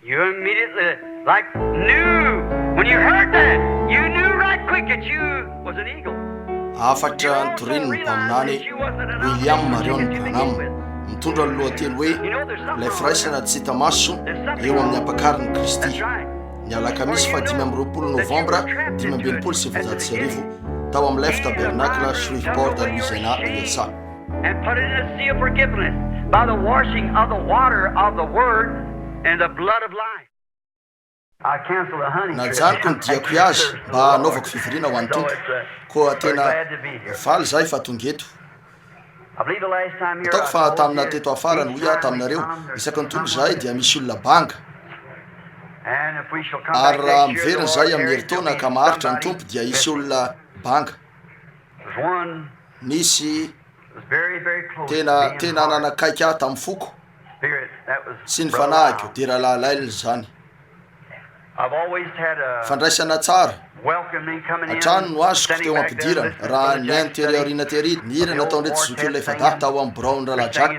You immediately like knew when you heard that you knew right quick that you was an eagle. Hafatra notorian'ny mpaminany William Marion Branham, mitondra ny lohateny hoe Ilay firaisana tsy hita maso eo amin'ny ampakarin'i Kristy, ny alakamisy faha 25 novambra 1965 tao amin'ny Life Tabernacle, Shreveport, Louisiana, USA. And put it in a sea of forgiveness by the washing of the water of the word and the blood of life. I cancel the hunting trip. Najanoko ny diako hihaza mba hanaovako fivoriana ho an'ny Tompo, koa tena faly izahay fa tonga eto. Ataoko fa tamin'ny naha teto afarany hoy aho taminareo, isaky ny tonga izahay dia misy olona banga. Ary raha miverina izahay amin'ny herintaona ka maharitra ny Tompo dia hisy olona banga. Nisy tena tena nanakaiky ahy tamin'ny foko sy ny fanahiko, dia Rahalahy Lyle izany. Fandraisana tsara hatrany no azoko teo am-pidirana, raha nihaino tery aoriana tery ny hira nataon'ireto zokiolona efa-dahy tao amin'ny biraon'ny Rahalahy Jack,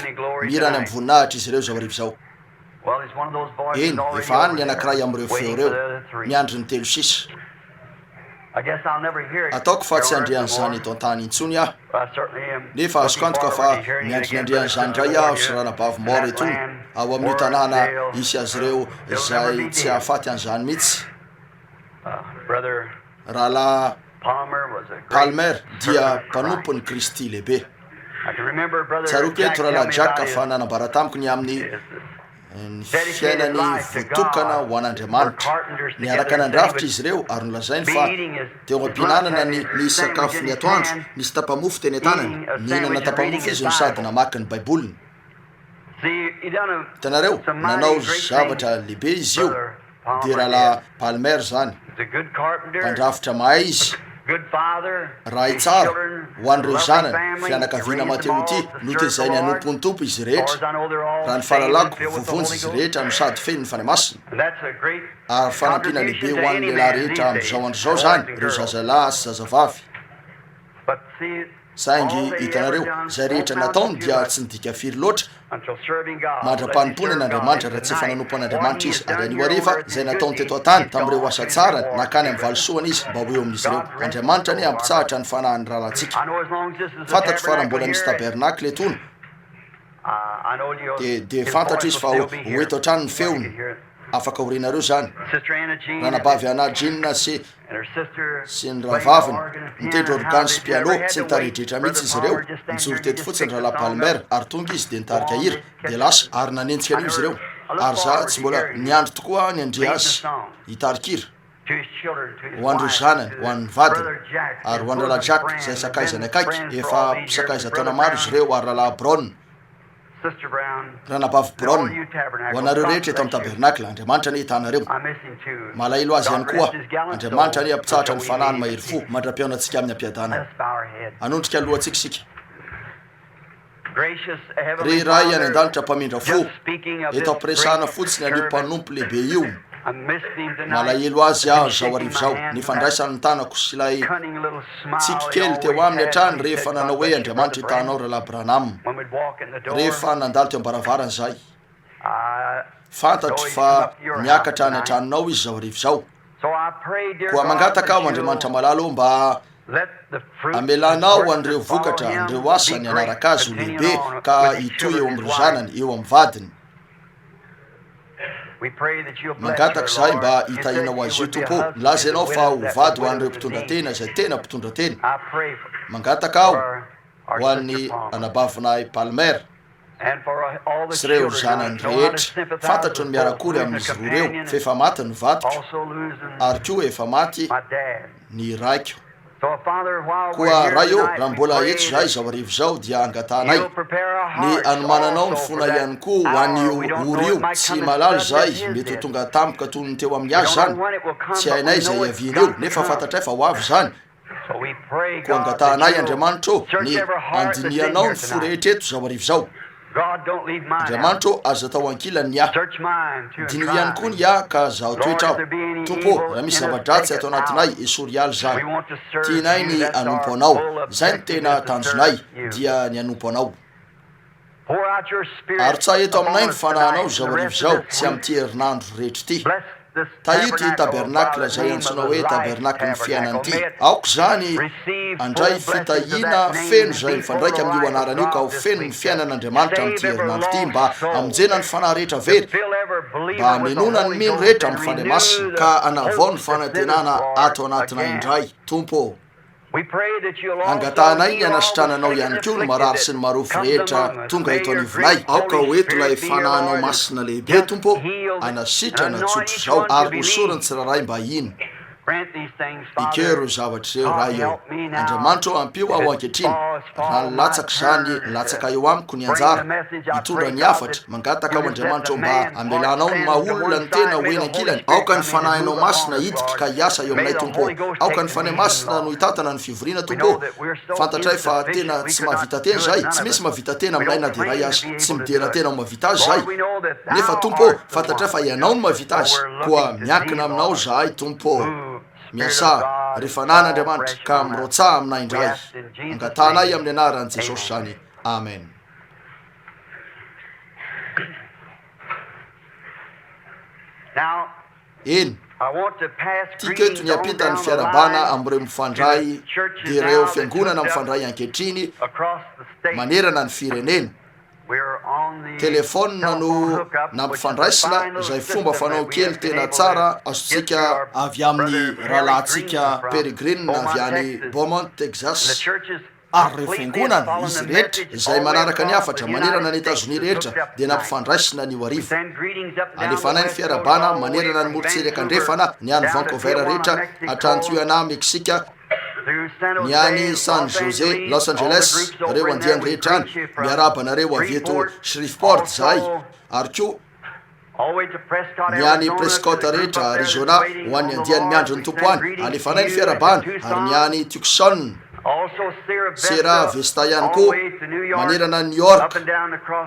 mihira any amin'ny voninahitra izy ireo izao hariva izao. Eny, efa any ny anankiray amin'ireo feo ireo, miandry ny telo sisa. Ataoko fa tsy handre an'izany eto an-tany intsony aho. Nefa azoko antoka fa miandry ny handre an'izany indray aho sy Ranabavy Moore itony, ao amin'io tanàna hisy azy ireo izay tsy hahafaty an'izany mihitsy. Rahalahy Palmer dia mpanompon'i Kristy lehibe. Tsaroako eto Rahalahy Jack fa nanambara tamiko ny amin'ny ny fiainany voatokana ho an'Andriamanitra. Niaraka nandrafitra izy ireo ary nolazainy fa teo am-pihinanana ny ny sakafony atoandro, nisy tapa-mofo teny an-tanany. Nihinana tapa-mofo izy no sady namaky ny Baiboliny. Hitanareo, nanao zavatra lehibe izy io, dia Rahalahy Palmer izany. Mpandrafitra mahay izy, ray tsara ho an'ireo zanany, fianakaviana Mateoty, notezainy hanompo ny Tompo izy rehetra. Raha ny fahalalako, voavonjy izy rehetra no sady feno ny Fanahy Masina. Ary fanampiana lehibe ho an'ny lehilahy rehetra amin'izao andro izao izany, ireo zazalahy sy zazavavy. Saingy, hitanareo, izay rehetra nataony dia tsy nidika firy loatra mandra-panompoany an'Andriamanitra, raha tsy efa nanompo an'Andriamanitra izy. Ary anio hariva, izay nataony teto an-tany, tamin'ireo asa tsarany, nankany amin'ny valisoany izy mba ho eo amin'izy ireo. Andriamanitra anie hampitsahatra ny fanahin'ny rahalahintsika. Fantatro fa raha mbola misy tabernakla etoana, dia, dia fantatro izy fa ho, ho eto hatrany ny feony. Afaka ho renareo izany. Ranabavy Anna Jean sy. sy ny rahavaviny, nitendry organe sy piano, tsy nitaredretra mihitsy izy ireo, nijoro teto fotsiny Rahalahy Palmer, ary tonga izy dia nitarika hira, dia lasa, ary nanenjika an'io izy ireo. Ary za, tsy mbola, niandry tokoa aho ny handre azy hitarika hira, ho an'ireo zanany, ho an'ny vadiny, ary ho an-dRahalahy Jack, izay sakaizany akaiky, efa mpisakaiza taona maro izy ireo, ary Rahalahy Brown, Ranabavy Brown, ho anareo rehetra eto amin'ny tabernakla, Andriamanitra anie hitaha anareo. Malahelo azy ihany koa aho. Andriamanitra anie hampitsahatra ny fanahiny mahery fo mandra-pihaonantsika aminy am-piadanana. Hanondrika ny lohantsika isika. Ry Ray any An-danitra Mpamindra fo, eto am-piresahana fotsiny an'io mpanompo lehibe io, malahelo azy aho izao hariva izao, ny fandraisany ny tanako sy ilay Tsiky kely teo aminy hatrany rehefa nanao hoe Andriamanitra hitahanao Rahalahy Branham rehefa nandalo teo am-baravarana izahay. Fantatro fa miakatra any an-tranonao izy izao hariva izao. Koa mangataka aho Andriamanitra malala ô mba hamelanao an'ireo vokatra an'ireo asany hanaraka azy ho lehibe ka hitohy eo amin'ireo zanany, eo amin'ny vadiny. Mangataka izahay mba hitahianao azy io, Tompo ô. Nilaza Ianao fa ho vady ho an'ireo mpitondra tena izay tena mpitondra tena. Mangataka aho ho an'ny anabavinay Palmer sy ireo zanany rehetra. Fantatro ny miara-kory amin'izy roa ireo, fa efa maty ny vadiko, ary koa efa maty ny raiko. Koa Ray ô, raha mbola eto izahay izao hariva izao, dia angatahanay ny hanomananao ny fonay ihany koa ho an'io ory io. Tsy mahalala izahay, mety ho tonga tampoka toy ny teo amin'ny azy izany. Tsy hainay izay hiavian'io, nefa fantatray fa ho avy izany. Koa angatahanay, Andriamanitra ô, ny handinihanao ny fo rehetra eto izao hariva izao. Andriamanitra ô, aza atao ankilany ny ahy. Diniho ihany koa ny ahy ka zaho toetra aho. Tompo ô, raha misy zava-dratsy ato anatinay, esory hiala izany. Tianay ny hanompo Anao. Izay no tena tanjonay, dia ny hanompo Anao. Arotsahy eto aminay ny Fanahinao izao hariva izao sy amin'ity herinandro rehetra ity. Tahio ity tabernakla izay antsoina hoe tabernaklin'ny fiainana ity. Aoka izany handray fitahiana feno izay mifandraika amin'io anarana io ka ho feno ny fiainan'Andriamanitra amin'ity herinandro ity mba hamonjena ny fanahy rehetra very, mba hamenoana ny mino rehetra amin'ny Fanahy Masina ka hanavao ny fanantenana ato anatinay indray. Tompo ô. Angatahanay ny hanasitrananao ihany koa ny marary sy ny marofy rehetra tonga eto anivonay. Aoka ho eto ilay Fanahinao Masina lehibe, Tompo ô, hanasitrana tsotr'izao, ary hosory ny tsirairay mba hino. Ekeo ireo zavatra ireo, Ray ô. Andriamanitra ô, ampio aho ankehitriny. Raha nilatsaka izany, nilatsaka eo amiko ny anjara, hitondra ny hafatra. Mangataka aho, Andriamanitra ô, mba hamelanao ny maha olona ny tena ho eny ankilany. Aoka ny Fanahinao Masina hiditra ka hiasa eo aminay, Tompo ô. Aoka ny Fanahy Masina no hitantana ny fivoriana, Tompo ô. Fantatray fa tena tsy mahavita tena izahay. Tsy misy mahavita tena aminay na dia iray aza. Tsy midera tena ho mahavita azy izahay. Nefa, Tompo ô, fantatray fa Ianao no mahavita azy. Koa miankina Aminao izahay, Tompo ô. Miasà, ry Fanahin'Andriamanitra, ka mirotsaha aminay indray. Angatahanay amin'ny Anaran'i Jesosy izany. Amen. Eny, tiako eto ny hampita ny fiarahabana amin'ireo mifandray dia ireo fiangonana mifandray ankehitriny manerana ny firenena. Telefaonina no nampifandraisina izay fomba fanao kely tena tsara azontsika avy amin'ny rahalahintsika Peregrine avy any Beaumont, Texas. Ary ireo fiangonana, izy rehetra, izay manaraka ny hafatra manerana an'i Etazonia rehetra, dia nampifandraisina anio hariva. Alefanay ny fiarahabana manerana ny morontsiraka andrefana, ny any Vancouver rehetra, hatrany Tijuana, Meksika, ny any San Jose, Los Angeles, ireo andiany rehetra any. Miarahaba anareo avy eto Shreveport izahay, ary koa ny any Prescott rehetra, Arizona, ho an'ny andiany miandry ny Tompo any. Alefanay ny fiarahabana, ary ny any Tucson, Sierra Vista ihany koa, manerana an'i New York,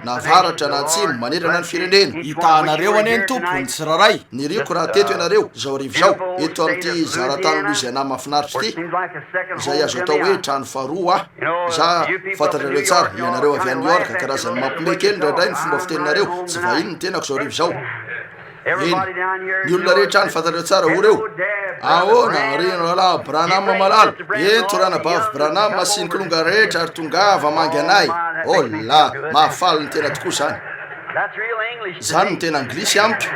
na avaratra na atsimo, manerana ny firenena. Hitahanareo anie ny Tompo, ny tsirairay. Niriako raha teto ianareo, izao hariva izao, eto amin'ity zaratany Louisiana mahafinaritra ity, izay azo atao hoe trano faharoa aho. Za, fantatrareo tsara, ianareo avy any New York, karazan'ny mampime kely indraindray ny fomba fiteninareo, tsy vahiny ny tenako izao hariva izao. Eny, ny olona rehetra any fantatrareo tsara, ho reo. Ahoana, ry Rahalahy Branham malala? Ento Ranabavy Branham sy ny kilonga rehetra ary tongava hamangy anay. Oh la, mahafaly ny tena tokoa izany. Izany no tena anglisy amiko.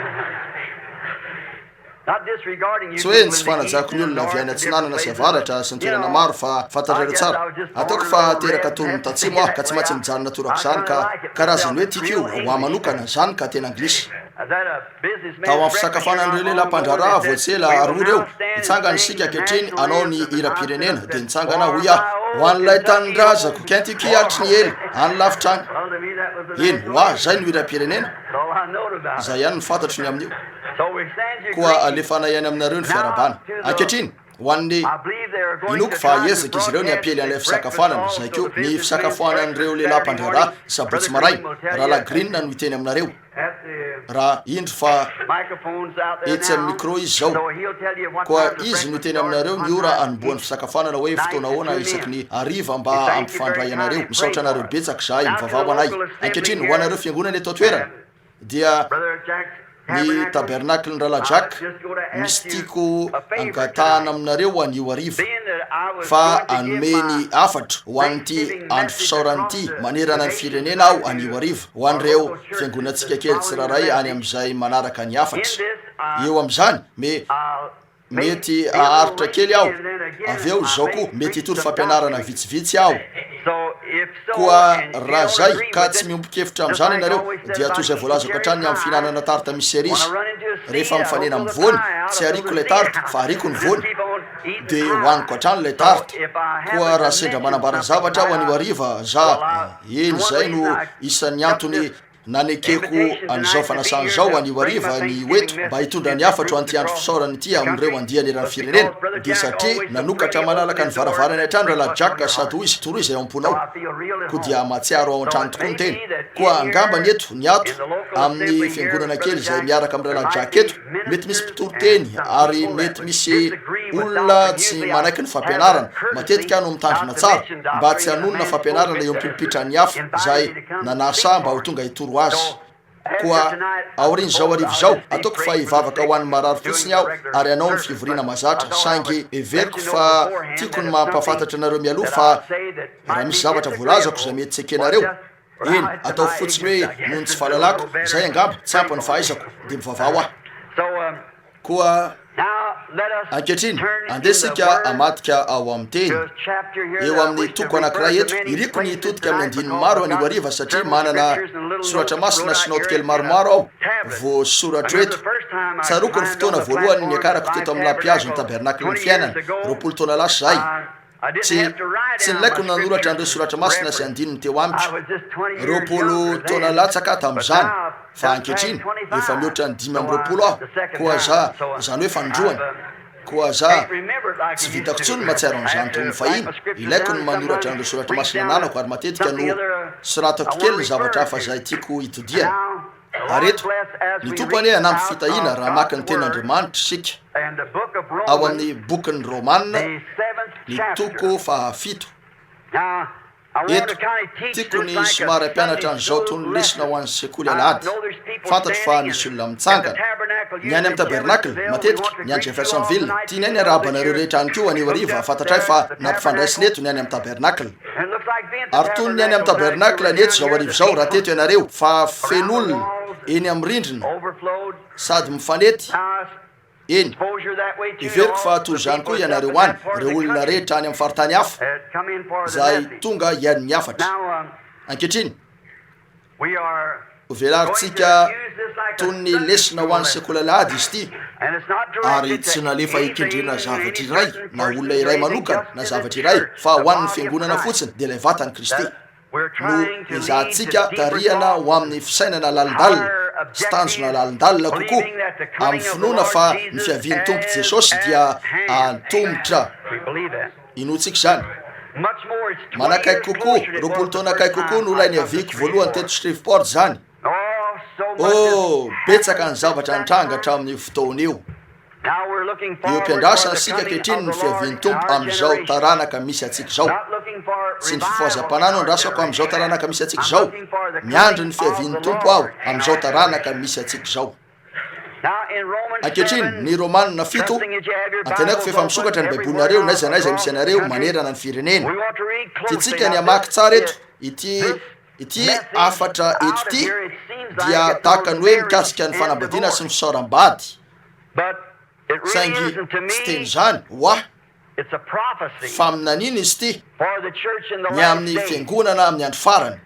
Tsy hoe ny tsy fanajako ny olona avy any atsinanana sy avaratra sy ny toerana maro fa fantatrareo tsara. Ataoko fa teraka toy ny tatsimo aho ka tsy maintsy mijanona torak'izany ka karazan'ny hoe tiako io ho ahy manokana, izany ka tena anglisy. Tao amin'ny fisakafoanan'ireo lehilahy mpandraharaha vao tsy ela ary hoy ireo, Hitsangana isika ankehitriny hanao ny hiram-pirenena. Dia nitsangana aho, hoy aho, Ho an'ilay tanindrazako, Kentucky hatry ny ela, any lavitra any. Eny, ho ahy, izay no hiram-pirenena. Izay ihany no fantatro ny amin'io. Koa alefanay any aminareo ny fiarahabana. Ankehitriny, ho an'ny, inoako fa hiezaka izy ireo ny hampiely an'ilay fisakafoanana, izay koa, ny fisakafoanan'ireo lehilahy mpandraharaha, ny sabotsy maraina. Rahalahy Green no hiteny aminareo. Raha, indro fa etsy amin'ny micro izy izao. Koa izy no hiteny aminareo ny ora hanombohan'ny fisakafoanana, hoe fotoana ahoana isaky ny hariva mba hampifandray anareo. Misaotra anareo betsaka izahay. Mivavaha ho anay. Ankehitriny, ho anareo fiangonana eto an-toerana. dia ny Tabernacle-n'ny Rahalahy Jack, misy tiako angatahana aminareo anio hariva, fa hanome ny hafatra ho an'ity andro fisaorana ity manerana ny firenena aho anio hariva, ho an'ireo fiangonantsika kely tsirairay any amin'izay manaraka ny hafatra. Eo amin'izany, me. Mety haharitra kely aho, avy eo izao koa mety hitory fampianarana vitsivitsy aho. Koa raha izay ka tsy miombon-kevitra amin'izany ianareo, dia toy izay voalazako hatrany ny amin'ny fihinanana tarte misy cerise. Rehefa mifanena amin'ny voany, tsy ariako ilay tarte, fa ariako ny voany, dia hohaniko hatrany ilay tarte. Koa raha sendra manambara zavatra aho anio hariva, za, eny, izay no isan'ny antony Nanekeko an'izao fanasana izao anio hariva ny ho eto mba hitondra ny hafatro an'ity andro fisaorana ity amin'ireo andiany eran'ny firenena, dia satria nanokatra malalaka ny varavarany hatrany Rahalahy Jack sady hoy izy, Toroy izay ao am-ponao. Koa dia mahatsiaro ao an-trano tokoa ny tena. Koa angamba ny eto, ny ato amin'ny fiangonana kely izay miaraka amin'i Rahalahy Jack eto, mety misy mpitory teny ary mety misy. Olona tsy manaiky ny fampianarana. Matetika aho no mitandrina tsara mba tsy hanonona fampianarana eo am-pilipitran'ny hafa izay nanasa ahy mba ho tonga hitoro azy. Koa aorian'izao hariva izao, ataoko fa hivavaka ho an'ny marary fotsiny aho ary hanao ny fivoriana mahazatra, saingy heveriko fa tiako ny mampahafantatra anareo mialoha fa raha misy zavatra voalazako izay mety tsy ekenareo, eny, ataovy fotsiny hoe noho ny tsy fahalalako, izay angamba, tsy ampy ny fahaizako, dia mivavaha ho ahy. Koa ankehitriny, andeha isika hamadika ao amin'ny Teny, eo amin'ny toko anankiray eto. Iriko ny hitodika amin'ny andininy maro anio hariva, satria manana Soratra Masina sy naoty kely maromaro aho voasoratro eto. Tsaroako ny fotoana voalohany niakarako teto amin'ny lampihazo ny Tabernaklin'ny Fiainana, 20 taona lasa izay. Tsy, tsy nilaiko ny nanoratra an'ireo Soratra Masina sy andininy teo amiko. 20 taona latsaka aho tamin'izany, fa ankehitriny, efa mihoatra ny 25 aho, koa za, izany hoe fanindroany. Koa za, tsy vitako intsony ny mahatsiaro an'izany toy ny fahiny. Ilaiko ny manoratra an'ireo Soratra Masina ananako, ary matetika no soratako kely ny zavatra hafa izay tiako hitodihana. Ary eto, ny Tompo anie hanampy fitahiana raha hamaky ny Tenin'Andriamanitra isika ao amin'ny bokin'ny Romana, ny toko fahafito. Eto, tiako ny somary hampianatra an'izao toy ny lesona ho an'ny sekoly alahady. Fantatro fa misy olona mitsangana. Ny any amin'ny tabernakla, matetika, ny any Jeffersonville. Tianay ny hiarahaba anareo rehetra any koa anio hariva. Fantatray fa nampifandraisina eto ny any amin'ny tabernakla. Ary toy ny any amin'ny tabernakla ny eto izao hariva izao, raha teto ianareo, fa feno olona eny amin'ny rindrina sady mifanety, eny, heveriko fa toy izany koa ianareo any, ireo olona rehetra any amin'ny faritany hafa izay tonga hihaino ny hafatra. Ankehitriny, Hovelarintsika toy ny lesona ho an'ny sekoly alahady izy ity, ary tsy nalefa hikendrena zavatra iray na olona iray manokana na zavatra iray, fa ho an'ny fiangonana fotsiny, dia ilay vatan'i Kristy, no ezahantsika tarihana ho amin'ny fisainana lalindalina sy tanjona lalindalina kokoa, amin'ny finoana fa ny fiavian'ny Tompo Jesosy dia antomotra. Inoantsika izany. Manakaiky kokoa, 20 taona akaiky kokoa no ilay niaviako voalohany teto Shreveport izany. Oh, betsaka ny zavatra nitranga hatramin'io fotoana io. Eo am-piandrasana isika ankehitriny ny fiavian'ny Tompo amin'izao taranaka misy antsika izao. Tsy ny fifohazam-panahy no andrasako amin'izao taranaka misy antsika izao. Miandry ny fiavian'ny Tompo aho amin'izao taranaka misy antsika izao. Ankehitriny, ny Romana fito, antenaiko fa efa misokatra ny Baibolinareo n'aiza n'aiza misy anareo manerana ny firenena. Tiantsika ny hamaky tsara eto ity, ity hafatra eto ity dia tahaka ny hoe mikasika ny fanambadiana sy ny fisaoram-bady. Saingy tsy teny izany ho ahy. Faminaniana izy ity, ny amin'ny fiangonana amin'ny andro farany.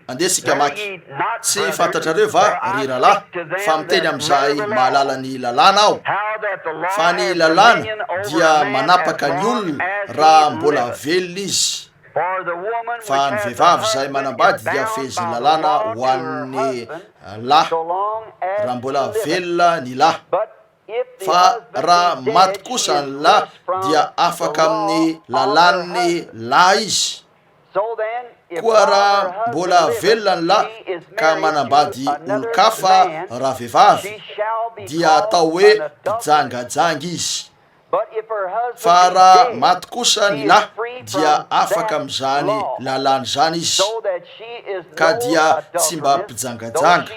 Andeha isika hamaky. Tsy fantatrareo va, ry rahalahy, fa miteny amin'izay mahalala ny lalàna aho, fa ny lalàna dia manapaka ny olona raha mbola velona izy, fa ny vehivavy izay manambady dia fehezin'ny lalàna ho an'ny lahy, raha mbola velona ny lahy. Fa raha maty kosa ny lahy dia afaka amin'ny lalàn'ny lahy izy. Koa raha mbola velona ny lahy ka manambady olon-kafa ravehivavy dia atao hoe mpijangajanga izy. Fa raha maty kosa ny lahy dia afaka amin'izany lalàna izany izy, ka dia tsy mba mpijangajanga,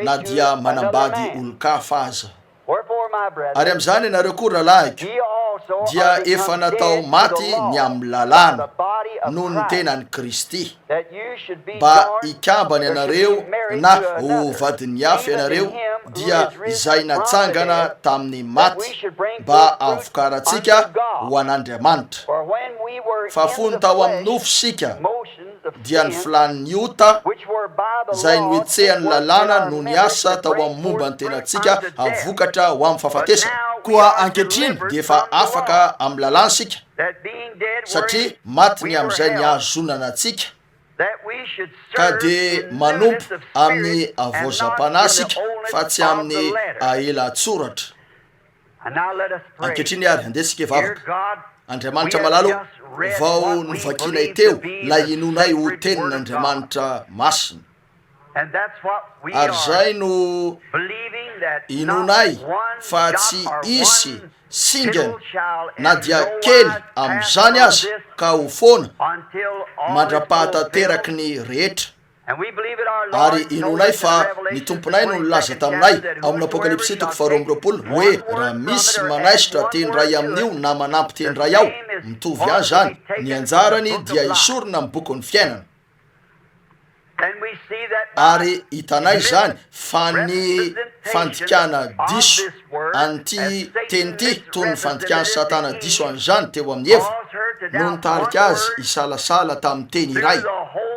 na dia manambady olon-kafa aza. Ary amin'izany ianareo koa, rahalahiko, dia efa natao maty ny amin'ny lalàna, noho ny tenan'i Kristy. mba hikambana ianareo na ho vadin'ny hafa ianareo, dia izay natsangana tamin'ny maty, mba hahavokarantsika ho an'Andriamanitra. Fa fony tao amin'ny nofo isika, dia ny filàn'ny ota, izay nohetsehan'ny lalàna no niasa tao amin'ny momba ny tenantsika hahavokatra ho amin'ny fahafatesana. Koa ankehitriny dia efa afaka amin'ny lalàna isika, satria maty ny amin'izay nihazonana antsika, ka dia manompo amin'ny havaozam-panahy isika fa tsy amin'ny aelan-tsoratra. Ankehitriny ary, andeha isika hivavaka. Andriamanitra malala ô, vao novakianay teo ilay inoanay ho Tenin'Andriamanitra masina. Ary izay no inoanay fa tsy hisy singany na dia kely amin'izany aza ka ho foana mandra-pahatanteraky ny rehetra. Ary inoanay fa ny Tomponay no nilaza taminay, ao amin'ny Apokalypsy toko faharoa amby roapolo, hoe, Raha misy manaisotra teny iray amin'io na manampy teny iray ao, mitovy ihany izany, ny anjarany dia esorina amin'ny bokin'ny fiainana. Ary hitanay izany fa ny fandikana diso an'ity teny ity, toy ny fandikan'i Satana diso an'izany teo amin'i Eva, no nitarika azy hisalasala tamin'ny teny iray,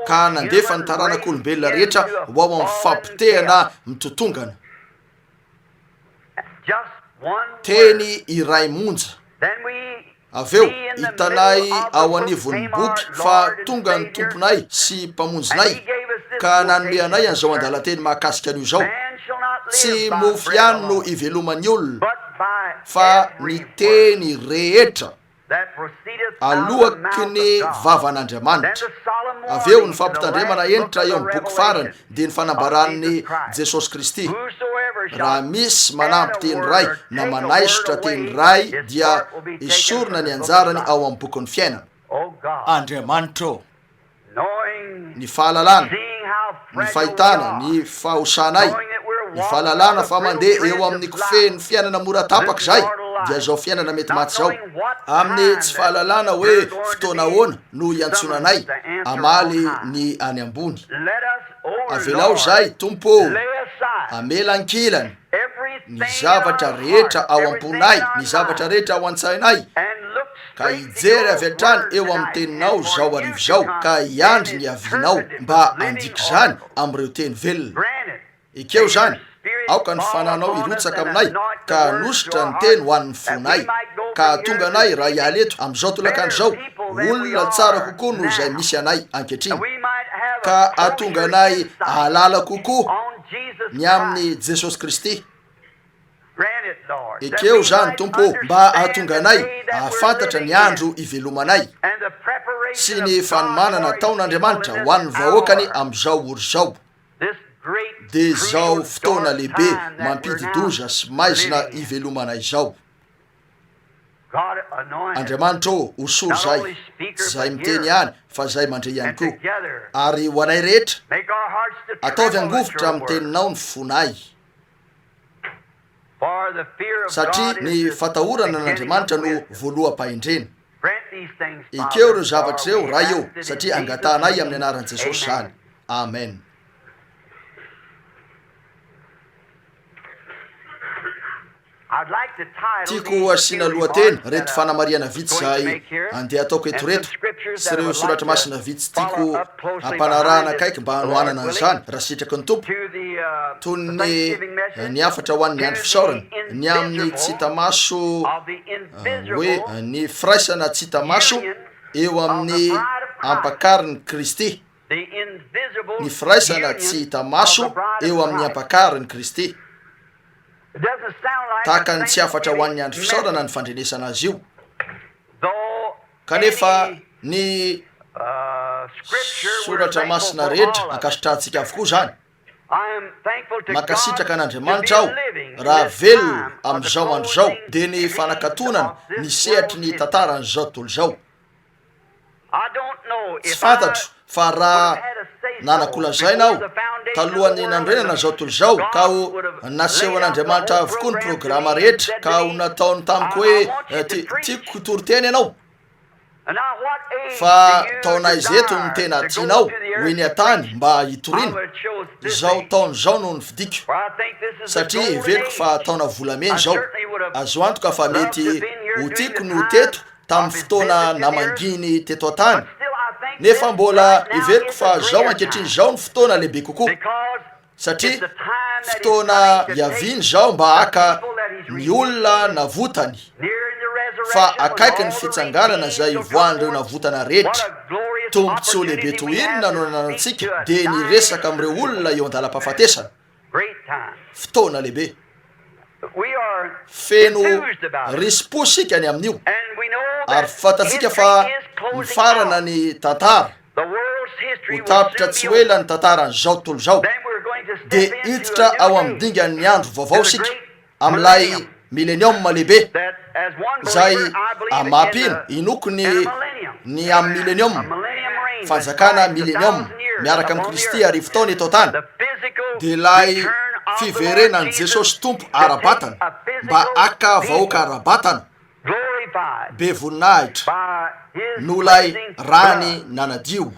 ka nandefa ny taranak'olombelona rehetra ho ao amin'ny fapotehana mitotongana. Teny iray monja. Avy eo, hitanay ao anivon'ny boky fa tonga ny Tomponay sy Mpamonjinay ka nanome anay an'izao andalan-teny mahakasika an'io izao, Tsy mofo ihany no iveloman'ny olona, fa ny teny rehetra aloaky ny vavan'Andriamanitra. Avy eo, ny fampitandremana hentitra eo amin'ny boky farany dia ny fanambaran'i Jesosy Kristy, Raha misy manampy teny iray na manaisotra teny iray dia esorina ny anjarany ao amin'ny bokin'ny fiainana. Andriamanitra ô! Ny fahalalana, ny fahitana, ny fahosanay, ny fahalalana fa mandeha eo amin'ny kofehin'ny fiainana mora tapaka izahay, dia izao fiainana mety maty izao, amin'ny tsy fahalalana hoe fotoana ahoana no hiantsoana anay hamaly ny any ambony. Avelao izahay, Tompo ô, hamela ankilany ny zavatra rehetra ao am-ponay, ny zavatra rehetra ao an-tsainay, ka hijery avy hatrany eo amin'ny Teninao izao hariva izao, ka hiandry ny hiavianao mba handika izany amin'ireo Teny velona. Ekeo izany, aoka ny Fananao hirotsaka aminay ka hanosotra ny Teny ho an'ny fonay, ka hahatonga anay raha hiala eto amin'izao tolakandro izao, olona tsara kokoa noho izay misy anay ankehitriny, ka hahatonga anay hahalala kokoa ny amin'i Jesosy Kristy. Ekeo izany, Tompo ô, mba hahatonga anay hahafantatra ny andro ivelomanay sy ny fanomanana ataon'Andriamanitra ho an'ny vahoakany amin'izao ora izao. Dia izao fotoana lehibe mampidi-doza sy maizina ivelomana izao. Andriamanitra ô, hosory izahay, tsy izahay miteny ihany, fa izahay mandre ihany koa. Ary ho anay rehetra, ataovy hangovitra amin'ny teninao ny fonay. Satria ny fatahorana an'Andriamanitra no voaloham-pahendrena. Ekeo ireo zavatra ireo, Ray ô, satria angatahanay amin'ny anaran'i Jesosy izany. Amen. Tiako asiana lohateny reto fanamarihana vitsy izay andeha ataoko eto reto, sy ireo soratra masina vitsy tiako hampanarahana akaiky mba hanohanana an'izany, raha sitraky ny Tompo, toy ny ny hafatra ho an'ny andro fisaorana, ny amin'ny tsy hita maso hoe ny firaisana tsy hita maso eo amin'ny ampakarin'i Kristy, ny firaisana tsy hita maso eo amin'ny ampakarin'i Kristy. Tahaka ny tsy hafatra ho an'ny andro fisaorana ny fandrenesana azy io. Kanefa ny Soratra Masina rehetra ankasitrahantsika avokoa izany. Mankasitraka an'Andriamanitra aho raha velona amin'izao andro izao, dia ny fanakatonana ny sehatry ny tantaran'izao tontolo izao. Tsy fantatro fa raha nanan-kolazaina aho talohan'ny nanorenana izao tontolo izao ka ho nasehon'Andriamanitra avokoa ny programa rehetra ka ho nataony tamiko hoe tiako hitory teny ianao fa taona aiza eto no tena tianao ho eny an-tany mba hitoriana? Izao taona izao no nofidiko satria heveriko fa taona volamena izao. Azo antoka fa mety ho tiako ny ho teto tamin'ny fotoana namanginy teto an-tany, nefa mbola heveriko fa izao ankehitriny izao no fotoana lehibe kokoa, satria fotoana hiaviany izao mba haka ny olona navotany, fa akaiky ny fitsanganana izay hivoahan'ireo navotana rehetra. Tombontsoa lehibe toy inona no ananantsika dia ny hiresaka amin'ireo olona eo an-dalam-pahafatesana! Fotoana lehibe. Feno risi-po isika ny amin'io, ary fantatsika fa mifarana ny tantara. Ho tapitra tsy ho ela ny tantaran'izao tontolo izao. Dia hiditra ao amin'ny dingan'ny andro vaovao isika, amin'ilay Milenioma lehibe, izay maha-mpino, inoako ny, ny amin'ny Milenioma, fanjakana Milenioma, miaraka amin'i Kristy arivotaona eto an-tany, dia ilay fiverenan'i Jesosy Tompo ara-batana, mba haka vahoaka ara-batana, be voninahitra, noho ilay Rany nanadio.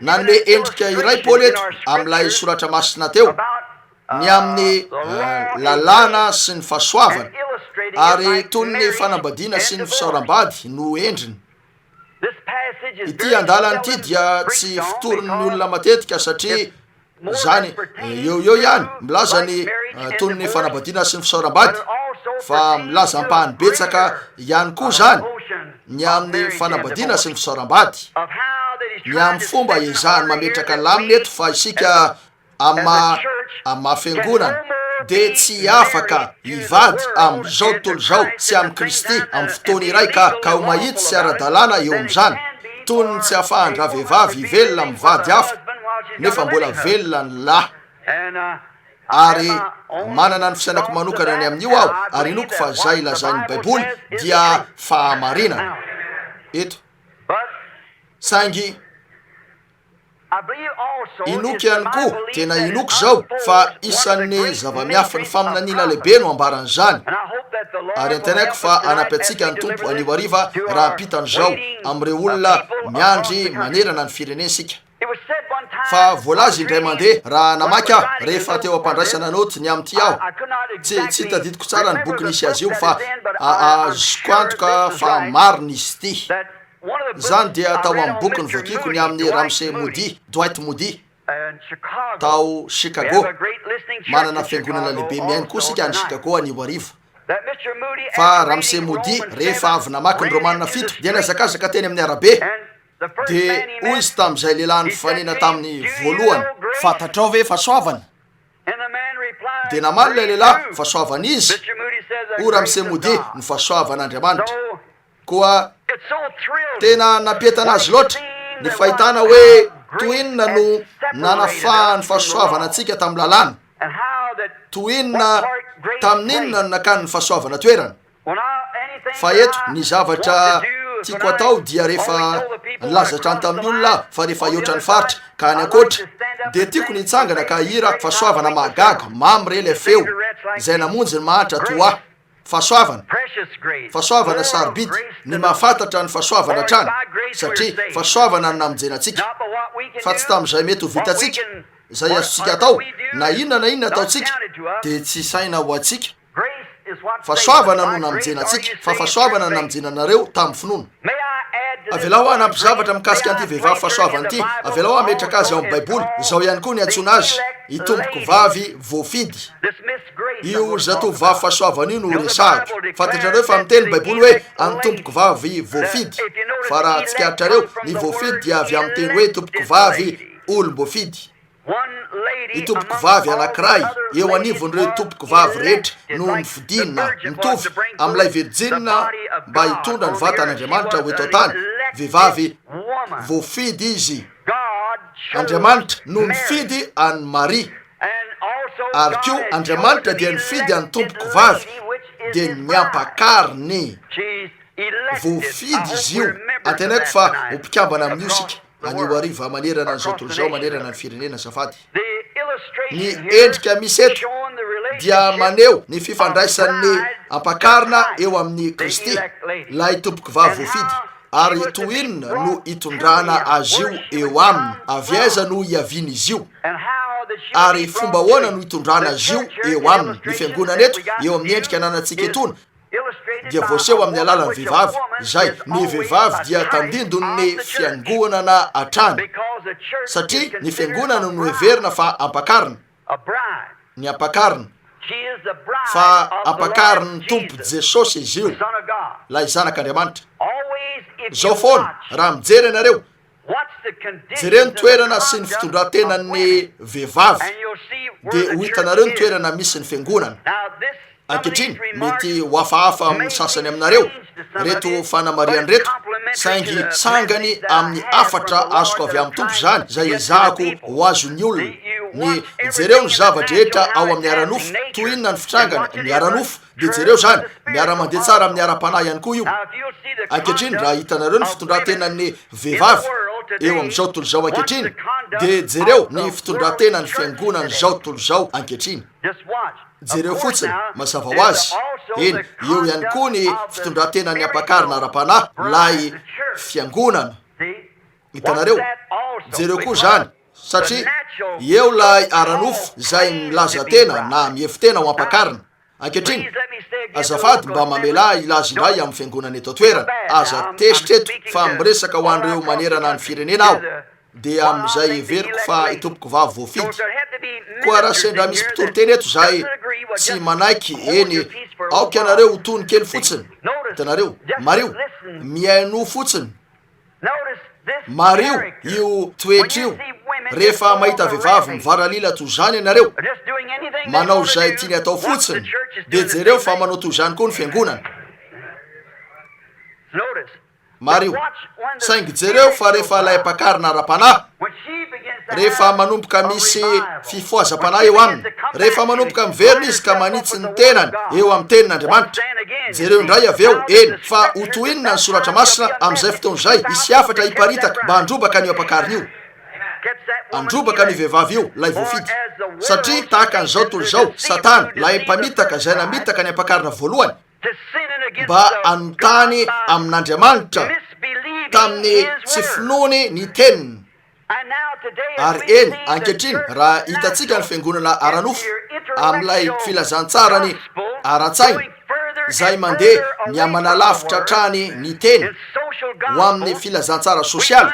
Nanome endrika iray Paoly eto amin'ilay soratra masina teo, ny amin'ny lalàna sy ny fahasoavana, ary toy ny fanambadiana sy ny fisaoram-bady no endriny. Ity andalana ity dia tsy fotorin'ny olona matetika satria izany eo eo ihany milaza ny toy ny fanambadiana sy ny fisaoram-bady fa milaza ampahany betsaka ihany koa izany ny amin'ny fanambadiana sy ny fisaoram-bady, ny amin'ny fomba ezahany mametraka lamina eto fa isika Amin'ny maha amin'ny maha fiangonana dia tsy afaka hivady amin'izao tontolo izao sy amin'i Kristy amin'ny fotoana iray ka ka ho mahitsy sy ara-dalàna eo amin'izany, toy ny tsy ahafahan-dravehivavy hivelona amin'ny vady hafa nefa mbola velona ny lahy. Ary manana ny fisainako manokana ny amin'io aho ary inoako fa izay lazain'ny Baiboly dia fahamarinana. Eto. Saingy. Inoako ihany koa, tena inoako izao, fa isan'ny zava-miafin'ny faminaniana lehibe no ambaran'izany. Ary antenaiko fa hanampy antsika ny Tompo anio hariva raha hampita an'izao amin'ireo olona miandry manerana ny firenena isika. Fa voalaza indray mandeha, raha namaky aho, rehefa teo am-pandraisana naoty ny amin'ity aho, tsy, tsy tadidiko tsara ny boky nisy azy io, fa a, azoko antoka fa marina izy ity. Izany dia tao amin'ny boky novakiko ny amin'i Ramsay Moody, Dwight Moody, tao Chicago. Manana fiangonana lehibe mihaino koa isika any Chicago anio hariva. Fa Ramsay Moody, rehefa avy namaky ny Romana fito, dia nihazakazaka teny amin'ny arabe, dia hoy izy tamin'izay lehilahy nifanena taminy voalohany, Fantatrao ve fa soavana? Dia namaly ilay lehilahy, Fahasoavan'iza? Hoy Ramsay Moody, Ny fahasoavan'Andriamanitra. Koa tena nampientana azy loatra ny fahitana hoe toy inona no nanafahan'ny fahasoavana antsika tamin'ny lalàna, toy inona, tamin'inona no nakan'ny fahasoavana toerana. Fa eto, ny zavatra tiako atao dia rehefa nilaza hatrany tamin'ny olona aho fa rehefa hihoatra ny faritra ka any ankoatra, dia tiako ny hitsangana ka hihira fahasoavana mahagaga, mamy re ilay feo izay namonjy ny mahantra toa ahy. Fahasoavana, fahasoavana sarobidy ny mahafantatra ny fahasoavana hatrany satria fahasoavana no namonjena antsika fa tsy tamin'izay mety ho vitantsika, izay azontsika atao, na inona na inona ataontsika dia tsy isaina ho antsika. Fahasoavana no namonjena antsika fa fahasoavana no namonjena anareo tamin'ny finoana. Avelao aho hanampy zavatra mikasika an'ity vehivavy fahasoavana ity, avelao aho hametraka azy ao amin'ny Baiboly, izao ihany koa niantsoana azy, Itompokovavy voafidy. Io zatovovavy fahasoavana io no resahiko. Fantatrareo fa miteny ny Baiboly hoe an'ny tompokovavy voafidy. Fa raha tsikaritrareo, ny voafidy dia avy amin'ny teny hoe tompokovavy olom-boafidy. Ny tompokovavy anankiray eo anivon'ireo tompokovavy rehetra no nofidina, mitovy amin'ilay virjina mba hitondra ny vatan'Andriamanitra ho eto an-tany. Vehivavy voafidy izy. Andriamanitra no nifidy an'i Maria. Ary koa Andriamanitra dia nifidy an'i Tompoko vavy, dia ny ampakariny. Voafidy izy io. Antenaiko fa ho mpikambana amin'io isika anio hariva manerana an'izao tontolo izao, manerana ny firenena, azafady. Ny endrika misy eto dia maneho ny fifandraisan'ny ampakarina eo amin'i Kristy, ilay Tompokovavy voafidy. Ary toy inona no hitondrana azy io eo aminy? Avy aiza no hiavian'izy io? Ary fomba ahoana no hitondrana azy io eo aminy? Ny fiangonana eto, eo amin'ny endrika ananantsika etoana, dia voaseho amin'ny alalan'ny vehivavy, izay, ny vehivavy dia tandindon'ny fiangonana hatrany, satria ny fiangonana no heverina fa ampakarina. ny ampakarina, fa ampakarin'ny Tompo Jesosy izy io, ilay Zanak'Andriamanitra. Izao foana, raha mijery ianareo, jereo ny toerana sy ny fitondran-tenan'ny vehivavy, dia ho hitanareo ny toerana misy ny fiangonana. Ankehitriny, mety ho hafahafa amin'ny sasany aminareo ireto fanamarihana ireto, saingy sangany amin'ny hafatra azoko avy amin'ny Tompo izany, izay ezahako ho azon'ny olona. Ny, jereo ny zava-drehetra ao amin'ny ara-nofo, toy inona ny fitrangany, ny ara-nofo, dia jereo izany, miara-mandeha tsara amin'ny ara-panahy ihany koa io. Ankehitriny, raha hitanareo ny fitondran-tenan'ny vehivavy eo amin'izao tontolo izao ankehitriny, dia jereo ny fitondran-tenan'ny fiangonan'izao tontolo izao ankehitriny. Jereo fotsiny, mazava ho azy. Eny, eo ihany koa ny fitondran-tenan'ny ampakarina ara-panahy, ilay fiangonana. Hitanareo? Jereo koa izany, satria eo ilay ara-nofo izay milaza tena na mihevi-tena ho ampakarina. Ankehitriny, azafady mba mamelà ahy hilaza indray amin'ny fiangonana eto an-toerana. Aza tezitra eto fa miresaka ho an'ireo manerana ny firenena aho. Dia amin'izay heveriko fa itompokovavy voafidy. Koa raha sendra misy mpitory teny eto izay tsy manaiky, eny, aoka ianareo ho tony kely fotsiny. Hitanareo? Mariho. Mihainoa fotsiny. Mariho io toetra io. Rehefa mahita vehivavy mivaralila toy izany ianareo, manao izay tiany atao fotsiny, dia jereo fa manao toy izany koa ny fiangonana. Mariho. Saingy jereo fa rehefa ilay ampakarina ara-panahy, rehefa manomboka misy fifohazam-panahy eo aminy, rehefa manomboka miverina izy ka manitsy ny tenany eo amin'ny Tenin'Andriamanitra, jereo indray avy eo, eny, fa ho toy inona ny Soratra Masina amin'izay fotoana izay, hisy hafatra hiparitaka mba handrobaka an'io ampakarina io. Handrobaka an'io vehivavy io, ilay voafidy. Satria tahaka an'izao tontolo izao, Satana, ilay mpamitaka izay namitaka ny ampakarina voalohany, mba hanontany amin'Andriamanitra tamin'ny tsy finoany ny Teniny. Ary eny, ankehitriny, raha hitantsika ny fiangonana ara-nofo, amin'ilay filazantsarany ara-tsaina, izay mandeha mihamanalavitra hatrany ny Teny, ho amin'ny filazantsara sosialy,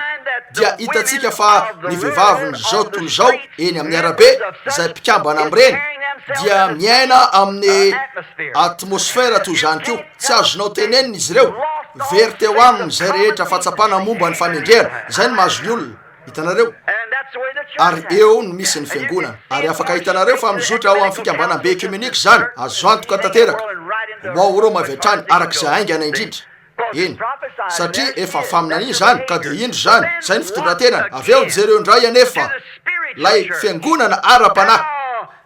dia hitantsika fa ny vehivavin'izao tontolo izao eny amin'ny arabe, izay mpikambana amin'ireny, dia miaina amin'ny atmosfera toy izany koa. Tsy azonao tenenina izy ireo. Very teo aminy izay rehetra fahatsapana momba ny famendrehana. Izay no mahazo ny olona. Hitanareo? Ary eo no misy ny fiangonana. Ary afaka hitanareo fa mizotra ao amin'ny fikambanam-be ekiomenika izany, azo antoka tanteraka, ho ao Roma avy hatrany araka izay haingana indrindra. Eny, satria efa faminaniana izany, ka dia indro izany, izay ny fitondran-tenany. Avy eo jereo indray anefa ilay fiangonana ara-panahy,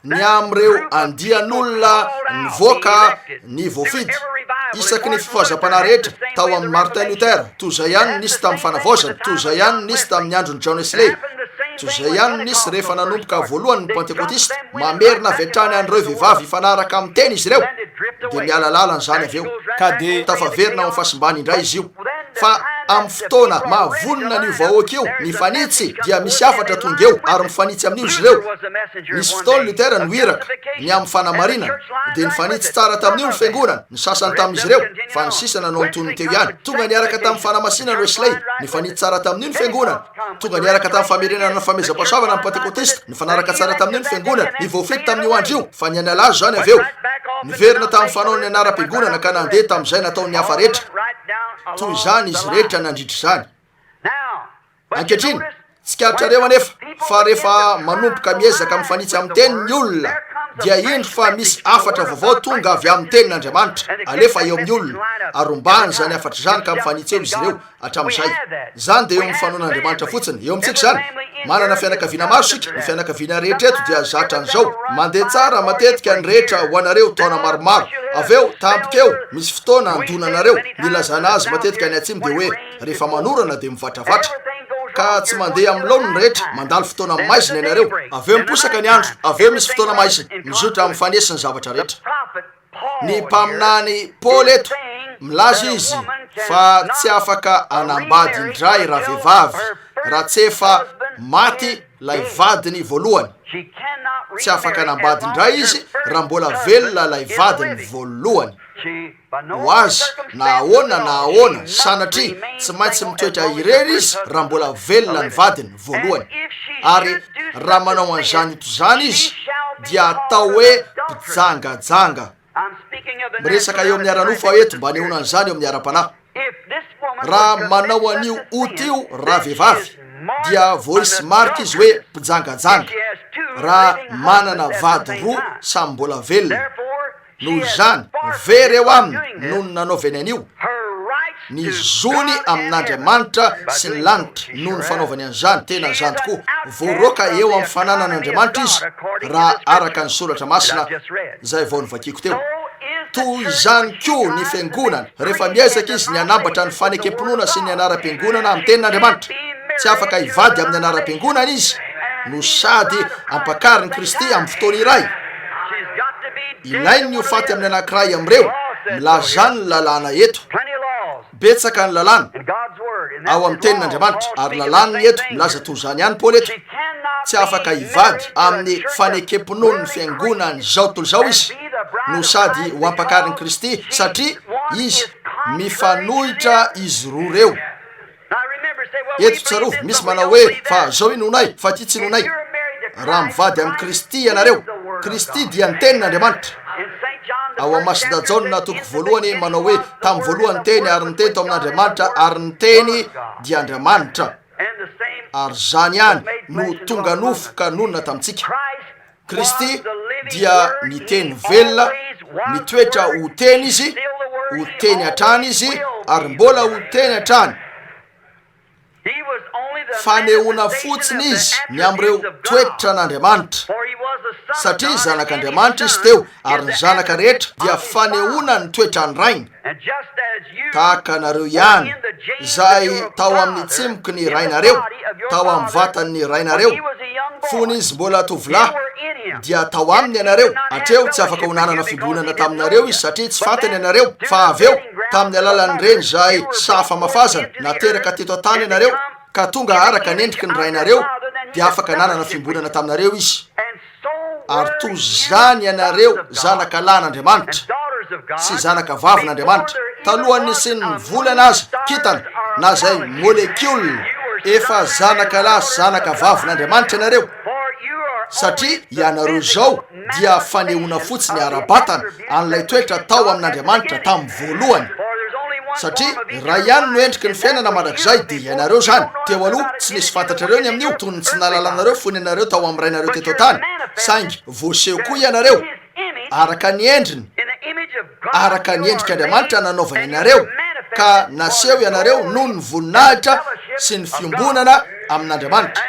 ny amin'ireo andian'olona nivoaka ny voafidy, isaky ny fifohazam-panahy rehetra, tao amin'i Martin Luther, toy izay ihany no nisy tamin'ny Fanavaozana, toy izay ihany no nisy tamin'ny andron'i John Wesley, toy izay ihany no nisy rehefa nanomboka voalohany ny Pentekotista, mamerina avy hatrany an'ireo vehivavy hifanaraka amin'ny Teny izy ireo, dia miala lalana izany avy eo, ka dia tafaverina ao amin'ny fahasimbany indray izy io. Fa amin'ny fotoana maha vonona an'io vahoaka io mifanitsy, dia misy hafatra tonga eo, ary mifanitsy amin'io izy ireo. Nisy fotoana Luther no iraka, ny amin'ny fanamarinana, dia nifanitsy tsara tamin'io ny fiangonana, ny sasany tamin'izy ireo, fa ny sisa nanao ny toy ny teo ihany. Tonga niaraka tamin'ny fanamasinana Wesley, nifanitsy tsara tamin'io ny fiangonana. Tonga niaraka tamin'ny famerenana ny fanomezam-pahasoavana ny Pentekotista, nifanaraka tsara tamin'io ny fiangonana, ny voafidy tamin'io andro io, fa niha-nalazo izany avy eo. Niverina tamin'ny fanaon'ny anaram-piangonana ka nandeha tamin'izay nataon'ny hafa rehetra. Toy izany izy rehetra nandritra izany. Ankehitriny, tsikaritrareo anefa fa rehefa manomboka miezaka mifanitsy amin'ny Teny ny olona, dia indro fa misy hafatra vaovao tonga avy amin'ny Tenin'Andriamanitra, alefa eo amin'ny olona, ary rombahany izany hafatra izany ka mifanitsy eo izy ireo hatramin'izay. Izany dia eo amin'ny fanoan'Andriamanitra fotsiny. Eo amintsika izany. Manana fianakaviana maro isika. Ny fianakaviana rehetra eto dia zatra an'izao. Mandeha tsara matetika ny rehetra ho anareo taona maromaro. Avy eo, tampoka eo, misy fotoana handona anareo. Ny ilazana azy matetika any atsimo dia hoe, Rehefa manorana dia mivatravatra. Ka tsy mandeha amin'ny laoniny ny rehetra. Mandalo fotoana maizina ianareo. Avy eo miposaka ny andro. Avy eo misy fotoana maizina. Mizotra mifanesy ny zavatra rehetra. Ny mpaminany Paoly eto, milaza izy fa tsy afaka hanambady indray ravehivavy raha tsy efa maty ilay vadiny voalohany. Tsy afaka hanambady indray izy raha mbola velona ilay vadiny voalohany. Ho azy, na ahoana na ahoana, sanatria, tsy maintsy mitoetra irery izy raha mbola velona ny vadiny voalohany. Ary raha manao an'izany toy izany izy, dia atao hoe mpijangajanga. Miresaka eo amin'ny ara-nofo aho eto mba hanehoana an'izany eo amin'ny ara-panahy. Raha manao an'io ota io ravehivavy, dia voaisy marika izy hoe mpijangajanga, raha manana vady roa samy mbola velona. Noho izany, very eo aminy noho ny nanaovany an'io, ny zony amin'Andriamanitra sy ny lanitra, noho ny fanaovany an'izany. Tena izany tokoa. Voaroaka eo amin'ny fananan'Andriamanitra izy, raha araka ny Soratra Masina izay vao novakiako teo. Toy izany koa ny Fiangonana, rehefa miezaka izy ny hanambatra ny fanekem-pinoana sy ny anaram-piangonana amin'ny Tenin'Andriamanitra. Tsy afaka hivady amin'ny anaram-piangonana izy, no sady ampakarin'i Kristy amin'ny fotoana iray. Ilainy ny ho faty amin'ny anankiray amin'ireo. Milaza izany ny lalàna eto. Betsaka ny lalàna ao amin'ny Tenin'Andriamanitra, ary lalàna ny eto. Milaza toy izany ihany Paoly eto. Tsy afaka hivady amin'ny fanekem-pinoan'ny fiangonan'izao tontolo izao izy, no sady ho ampakarin'i Kristy, satria izy mifanohitra izy roa ireo. Eto tsarovy, misy manao hoe, Fa zao inoanay, fa ty tsy inoanay. Raha mivady amin'i Kristy ianareo, Kristy dia ny Tenin'Andriamanitra. Ao amin'ny Masindahy Jaona toko voalohany manao hoe, Tamin'ny voalohany ny Teny, ary ny Teny tao amin'Andriamanitra, ary ny Teny dia Andriamanitra. Ary izany ihany no tonga nofo ka nonina tamintsika. Kristy dia ny Teny velona, mitoetra ho Teny Izy, ho Teny hatrany Izy, ary mbola ho Teny hatrany. Fanehoana fotsiny Izy ny amin'ireo toetran'Andriamanitra, satria Zanak'Andriamanitra Izy teo, ary ny zanaka rehetra dia fanehoana ny toetran'ny Rainy. Tahaka anareo ihany, izay tao amin'ny tsimoky ny rainareo, tao amin'ny vatan'ny rainareo, fony izy mbola tovolahy, dia tao aminy ianareo. Hatreo, tsy afaka ho nanana fiombonana taminareo izy, satria tsy fantany ianareo. Fa avy eo, tamin'ny alalan'ireny izay saha famafazana, nateraka teto an-tany ianareo, ka tonga araka ny endriky ny rainareo, dia afaka nanana fiombonana taminareo izy. Ary toy izany ianareo zanaka lahin'Andriamanitra sy zanaka vavin'Andriamanitra, talohan'ny nisian'ny volana aza, kintana, na izay molekiola, efa zanaka lahy sy zanaka vavin'Andriamanitra ianareo, satria ianareo izao dia fanehoana fotsiny ara-batana an'ilay toetra tao amin'Andriamanitra tamin'ny voalohany. Satria iray ihany no endriky ny fiainana mandrakizay, dia ianareo izany. Teo aloha, tsy nisy fantatrareo ny amin'io, toy ny tsy nahalalanareo fony ianareo tao amin'ny rainareo teto an-tany. Saingy voaseho koa ianareo, araka ny endriny, araka ny endrik'Andriamanitra nanaovany anareo, ka naseho ianareo noho ny voninahitra sy ny fiombonana amin'Andriamanitra.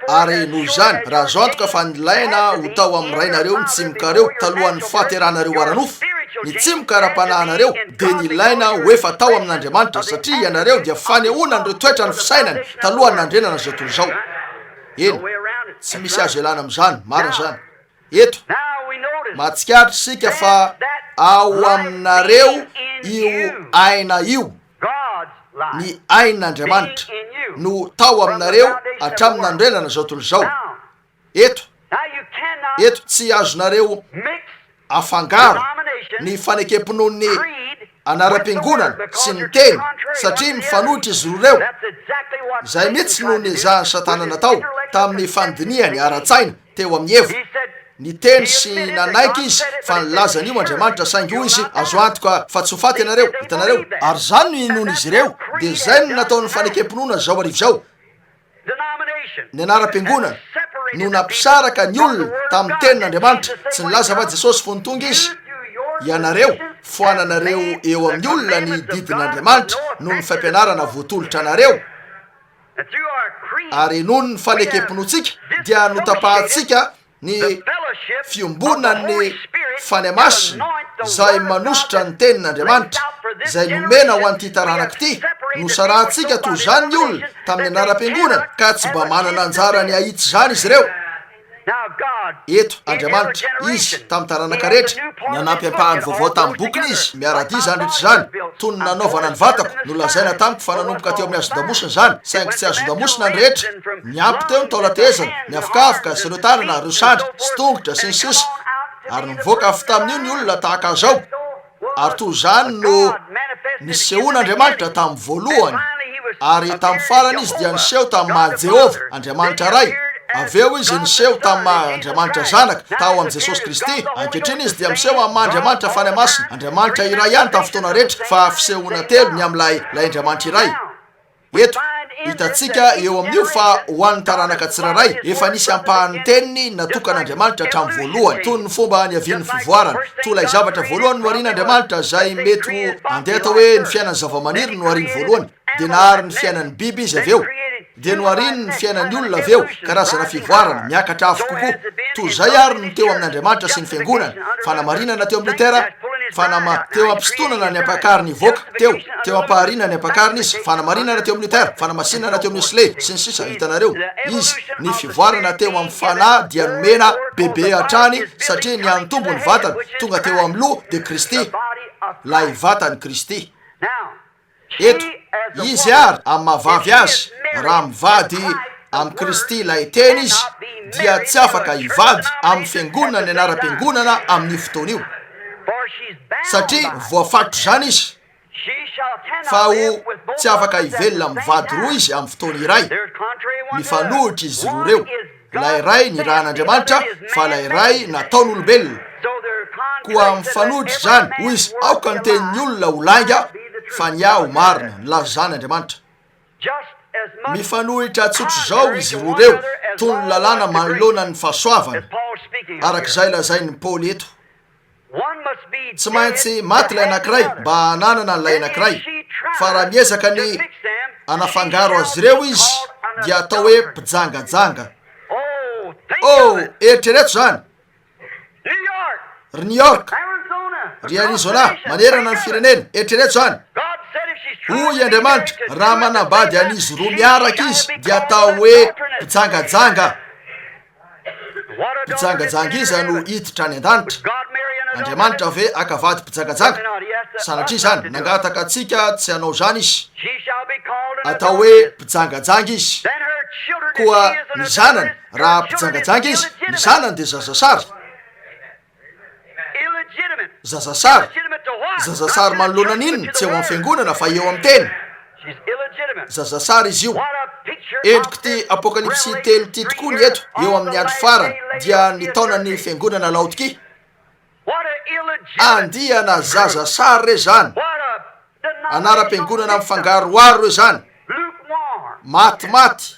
Ary noho izany, raha azo antoka fa nilaina ho tao amin'ny rainareo ny tsimokareo talohan'ny fahaterahanareo ara-nofo, ny tsimoka ara-panahinareo dia nilaina ho efa tao amin'Andriamanitra, satria ianareo dia fanehoana an'ireo toetran'ny fisainany talohan'ny nandrenana izao tontolo izao. Eny, tsy misy azo ialana amin'izany, marina izany. Eto, mahatsikaritra isika fa ao aminareo io aina io, ny ain'Andriamanitra, no tao aminareo hatramin'ny nanorenana izao tontolo izao. Eto, eto tsy azonareo afangaro ny fanekem-pinoan'ny anaram-piangonana sy ny Teny, satria mifanohitra izy roa ireo. Izay mihitsy no niezahan'i Satana natao tamin'ny fandinihany ara-tsaina teo amin'i Eva. Niteny sy nanaiky izy fa nilaza an'io Andriamanitra, saingy hoy izy, Azo antoka fa tsy ho faty ianareo. Hitanareo? Ary izany no inoan'izy ireo. Dia izay no nataon'ny fanekem-pinoana izao hariva izao. Ny anaram-piangonana no nampisaraka ny olona tamin'ny Tenin'Andriamanitra. Tsy nilaza va Jesosy fony tonga Izy, Ianareo, foananareo eo amin'ny olona ny didin'Andriamanitra noho ny fampianarana voatolotra anareo? Ary noho ny fanekem-pinoantsika dia notapahantsika ny fiombonan'ny Fanahy Masina izay manosotra ny Tenin'Andriamanitra, izay nomena ho an'ity taranaka ity. Nosarahantsika toy izany ny olona tamin'ny anaram-piangonana, ka tsy mba manana anjara ny hahitsy izany izy ireo. Eto, Andriamanitra, Izy, tamin'ny taranaka rehetra, nanampy ampahany vaovao tamin'ny Bokiny Izy, miara-dia izany rehetra izany, toy ny nanaovana ny vatako, nolazaina tamiko fa nanomboka teo amin'ny hazon-damosina izany, saingy tsy hazon-damosina ny rehetra, niampy teo ny taolan-tehezana, ny avokavoka, sy ireo tanana, ireo sandry, sy tongotra, sy ny sisa, ary nivoaka avy tamin'io ny olona tahaka azao. Ary toy izany no nisehoan'Andriamanitra tamin'ny voalohany, ary tamin'ny farany Izy dia niseho tamin'ny maha Jehovah, Andriamanitra Ray. Avy eo Izy niseho tamin'ny maha Andriamanitra Zanaka, tao amin'i Jesosy Kristy. Ankehitriny Izy dia miseho amin'ny maha Andriamanitra Fanahy Masina, Andriamanitra iray ihany tamin'ny fotoana rehetra, fa fisehoana telo ny amin'ilay ilay Andriamanitra iray. Eto, Hitantsika eo amin'io fa ho an'ny taranaka tsirairay, efa nisy ampahan'ny Teniny natokan'Andriamanitra hatramin'ny voalohany, toy ny fomba niavian'ny fivoarana. Toa ilay zavatra voalohany noharian'Andriamanitra, izay mety ho, andeha atao hoe ny fiainan'ny zavamaniry no nohariany voalohany, dia nahary ny fiainan'ny biby Izy avy eo. Dia nohariny ny fiainan'ny olona avy eo, karazana fivoarana, miakatra avo kokoa. Toy izay àry no teo amin'Andriamanitra sy ny Fiangonany. Fanamarinana teo amin'i Lotera, fanama, teo am-pisintonana ny Ampakariny hivoaka, teo, teo am-pahariana ny Ampakariny Izy, fanamarinana teo amin'i Lotera, fanamasinana teo amin'i Wesley, sy ny sisa, hitanareo, Izy, ny fivoarana teo amin'ny Fanahy dia nomena bebe hatrany, satria nihanitombo ny Vatana, tonga teo amin'ny Loha, dia Kristy, ilay Vatan'i Kristy. Eto, izy ary, amin'ny maha-vavy azy, raha mivady amin'i Kristy ilay Teny izy, dia tsy afaka hivady amin'ny fiangonana ny anaram-piangonana amin'io fotoana io, satria voafatotr'izany izy, fa ho tsy afaka hivelona mivady roa izy amin'ny fotoana iray, mifanohitra izy roa ireo. Ilay iray nirahan'Andriamanitra fa ilay iray nataon'olombelona. Koa mifanohitra izany, hoy izy, aoka ny tenin'ny olona ho lainga fa ny ahy ho marina. Nilaza izany Andriamanitra. Mifanohitra tsotr'izao izy roa ireo, toy ny lalàna manoloana ny fahasoavana, araka izay lazain'i Paoly eto. Tsy maintsy maty ilay anankiray mba hananana an'ilay anankiray, fa raha miezaka ny hanafangaro azy ireo izy dia atao hoe mpijangajanga. Oh, eritrereto izany! Ry New York, ry Arizona, manerana ny firenena, eritrereto izany! Hoy Andriamanitra, raha manambady an'izy roa miaraka izy dia atao hoe mpijangajanga. Mpijangajanga iza no hiditra any an-danitra? Andriamanitra ve haka vady mpijangajanga? Sanatria izany, nangataka antsika tsy hanao izany Izy. Atao hoe mpijangajanga izy. Koa ny zanany, raha mpijangajanga izy, ny zanany dia zazasary. Zazasary. Zazasary manoloana ny inona? Tsy eo amin'ny fiangonana fa eo amin'ny teny. Zazasary izy io. Endrik'ity Apokalypsy telo ity tokoa ny eto, eo amin'ny andro farany, dia ny taonan'ny fiangonana Laodikia. Andiana zazasary re izany! Anaram-piangonana mifangaroharo izany! Matimaty!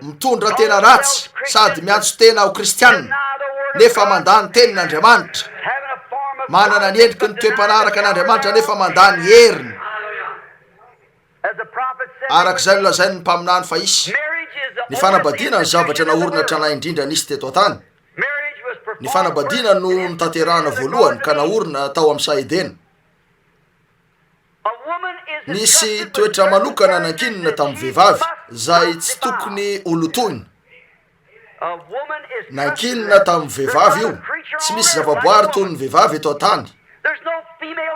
Mitondra tena ratsy sady miantso tena ho kristiana nefa mandà ny tenin'Andriamanitra. Manana ny endriky ny toe-panaraka an'Andriamanitra nefa mandà ny heriny. Araka izay nolazain'ny mpaminany fa hisy. Ny fanambadiana ny zavatra naorina tranainy indrindra nisy teto an-tany. Ny fanambadiana no notanterahana voalohany ka naorina tao amin'ny saha Edena. Nisy toetra manokana nankinina tamin'ny vehivavy izay tsy tokony ho lotoina. Nankinina tamin'ny vehivavy io. Tsy misy zavaboary toy ny vehivavy eto an-tany.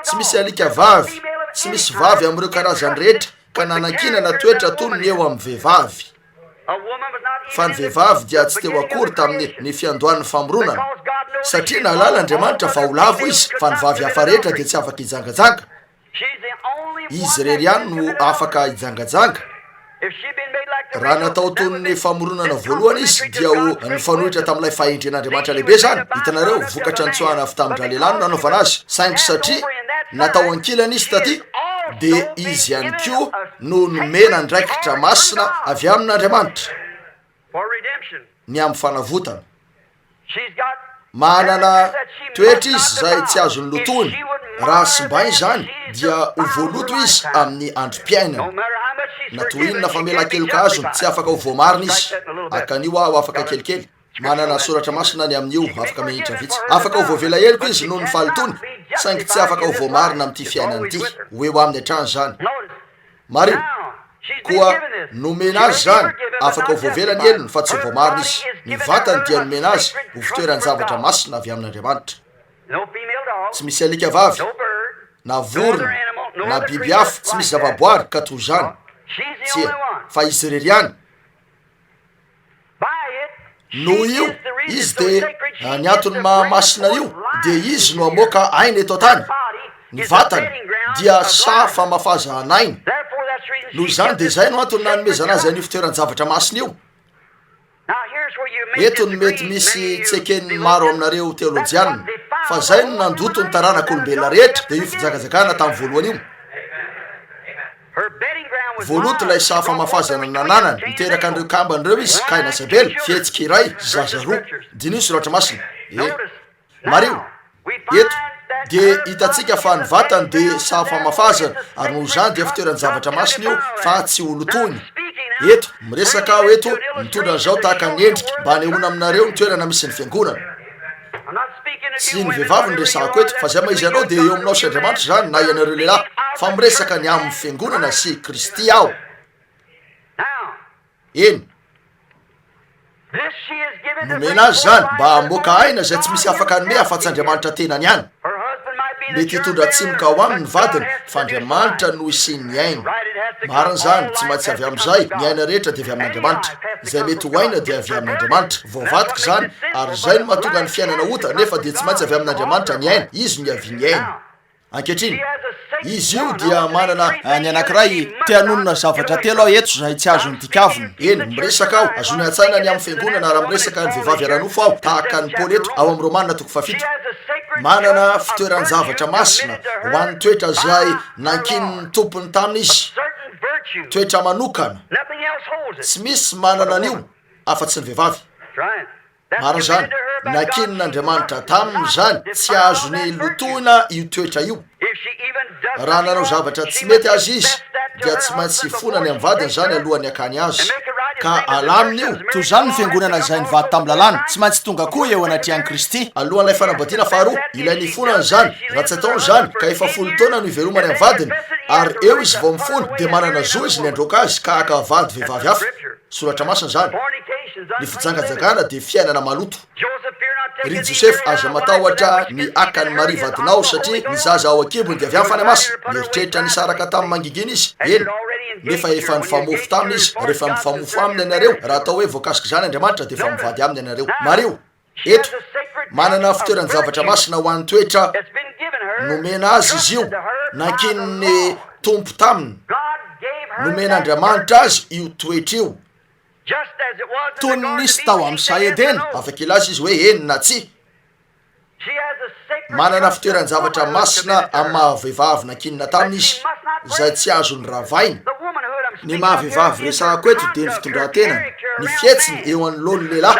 Tsy misy alika vavy, tsy misy vavy amin'ireo karazany rehetra ka nanankinana toetra toy ny eo amin'ny vehivavy. Fa ny vehivavy dia tsy teo akory tamin'ny ny fiandohan'ny famoronana, satria nahalala Andriamanitra fa ho lavo izy, fa ny vavy hafa rehetra dia tsy afaka hijangajanga. Izy irery ihany no afaka hijangajanga. Raha natao toy ny famoronana voalohany izy, dia ho nifanohitra tamin'ilay fahendren'Andriamanitra lehibe izany. Hitanareo, vokatra nitsoahana avy tamin-dralehilahy no nanaovana azy. Saingy satria natao ankilany izy taty, dia izy ihany koa no nomena andraikitra masina avy amin'Andriamanitra ny amin'ny fanavotana. Manana toetra izy izay tsy azony lotoina, raha simbaina izany dia ho voaloto izy amin'ny androm-piainany. Na toy inona famelan-keloka azony, tsy afaka ho voamarina izy. Akanio aho afaka kelikely. Manana soratra masina ny amin'io, afaka minitra vitsy. Afaka ho voavela heloka izy noho ny fahalotoany, saingy tsy afaka ho voamarina amin'ity fiainana ity. Ho eo aminy hatrany izany. Mariho. Koa nomena azy izany, afaka ho voavela ny helony, fa tsy ho voamarina izy. Ny vatany dia nomena azy ho fitoeran-javatra masina avy amin'Andriamanitra. Tsy misy alika vavy, na vorona, na biby hafa, tsy misy zavaboary ka toy izany. Tsia, fa izy irery ihany. Noho io, izy dia, ny antony maha masina io, dia izy no hamoaka aina eto an-tany, ny vatany dia saha famafazan'aina. Noho izany dia izay no antony nanomezana azy an'io fitoeran-javatra masina io. Eto no mety misy tsy eken'ny maro aminareo teolojianina, fa izay no nandoto ny taranak'olombelona rehetra, dia io fijangajakana tamin'ny voalohany io. Voaloto ilay saha famafazana nananany, niteraka an'ireo kambana ireo izy, Kaina sy Abela, fihetsika iray, zaza roa. Diniho ny Soratra Masina. E. Mariho, eto, dia hitantsika fa ny vatany dia saha famafazana, ary noho izany dia fitoeran-javatra masina io fa tsy ho lotoina. Eto, miresaka aho eto, mitondra an'izao tahaka ny endrika, mba hanehoana aminareo ny toerana misy ny fiangonana. Tsy ny vehivavy no resahako eto, fa izay maha izy anao dia eo aminao sy Andriamanitra izany, na ianareo lehilahy, fa miresaka ny amin'ny fiangonana sy Kristy aho. Eny. Nomena azy izany mba hamoaka aina izay tsy misy afaka hanome afa-tsy Andriamanitra tenany ihany. Mety hitondra tsimoka ao aminy ny vadiny, fa Andriamanitra no hisian'ny aina. Marina izany, tsy maintsy avy amin'izay, ny aina rehetra dia avy amin'Andriamanitra. Izay mety ho aina dia avy amin'Andriamanitra. Voavadika izany, ary izay no mahatonga ny fiainana ota, nefa dia tsy maintsy avy amin'Andriamanitra ny aina. Izy no niavian'ny aina. Ankehitriny, izy io dia manana ny anankiray, te hanonona zavatra telo aho eto izay tsy azony dikavina. Eny, miresaka aho, azony an-tsaina ny amin'ny fiangonana raha miresaka ny vehivavy ara-nofo aho, tahaka an'i Paoly eto, ao amin'ny Romana toko fahafito. Manana fitoeran-javatra masina ho an'ny toetra izay nankinin'ny Tompony taminy izy, toetra manokana. Tsy misy manana an'io afa-tsy ny vehivavy. Marina izany. Nankinin'Andriamanitra taminy izany. Tsy azony lotoina io toetra io. Raha nanao zavatra tsy mety aza izy, dia tsy maintsy hifonany amin'ny vadiny izany alohan'ny hakany azy. Ka alaminy io. Toy izany ny fiangonana izay nivady tamin'ny lalàna, tsy maintsy tonga koa eo anatrehan'i Kristy. Alohan'ilay fanambadiana faharoa, ilay nifonany izany. Raha tsy ataony izany, ka efa folo taona no ivelomany amin'ny vadiny, ary eo izy vao mifona, dia manana zo izy ny handroaka azy ka haka vady vehivavy hafa. Soratra masina izany. Ny fijangajangana dia fiainana maloto. Ry Josefa, aza matahotra ny haka an'i Maria vadinao, satria ny zaza ao an-kibony dia avy amin'ny Fanahy Masina. Nieritreritra ny hisaraka tamin'ny mangingina izy. Eny, nefa efa nifamofo taminy izy. Rehefa mifamofo aminy ianareo, raha atao hoe voakasik'izany Andriamanitra, dia efa mivady aminy ianareo. Mariho, eto, manana fitoeran-javatra masina ho an'ny toetra nomena azy izy io, nankinin'ny Tompo taminy. Nomen'Andriamanitra azy io toetra io. Toy ny nisy tao amin'ny saha Edena. Afaka hilaza izy hoe eny na tsia. Manana fitoeran-javatra masina amin'ny maha-vehivavy nankinina taminy izy, izay tsy azony ravaina. Ny maha-vehivavy resahako eto dia ny fitondran-tenany, ny fihetsiny eo anoloan'ny lehilahy,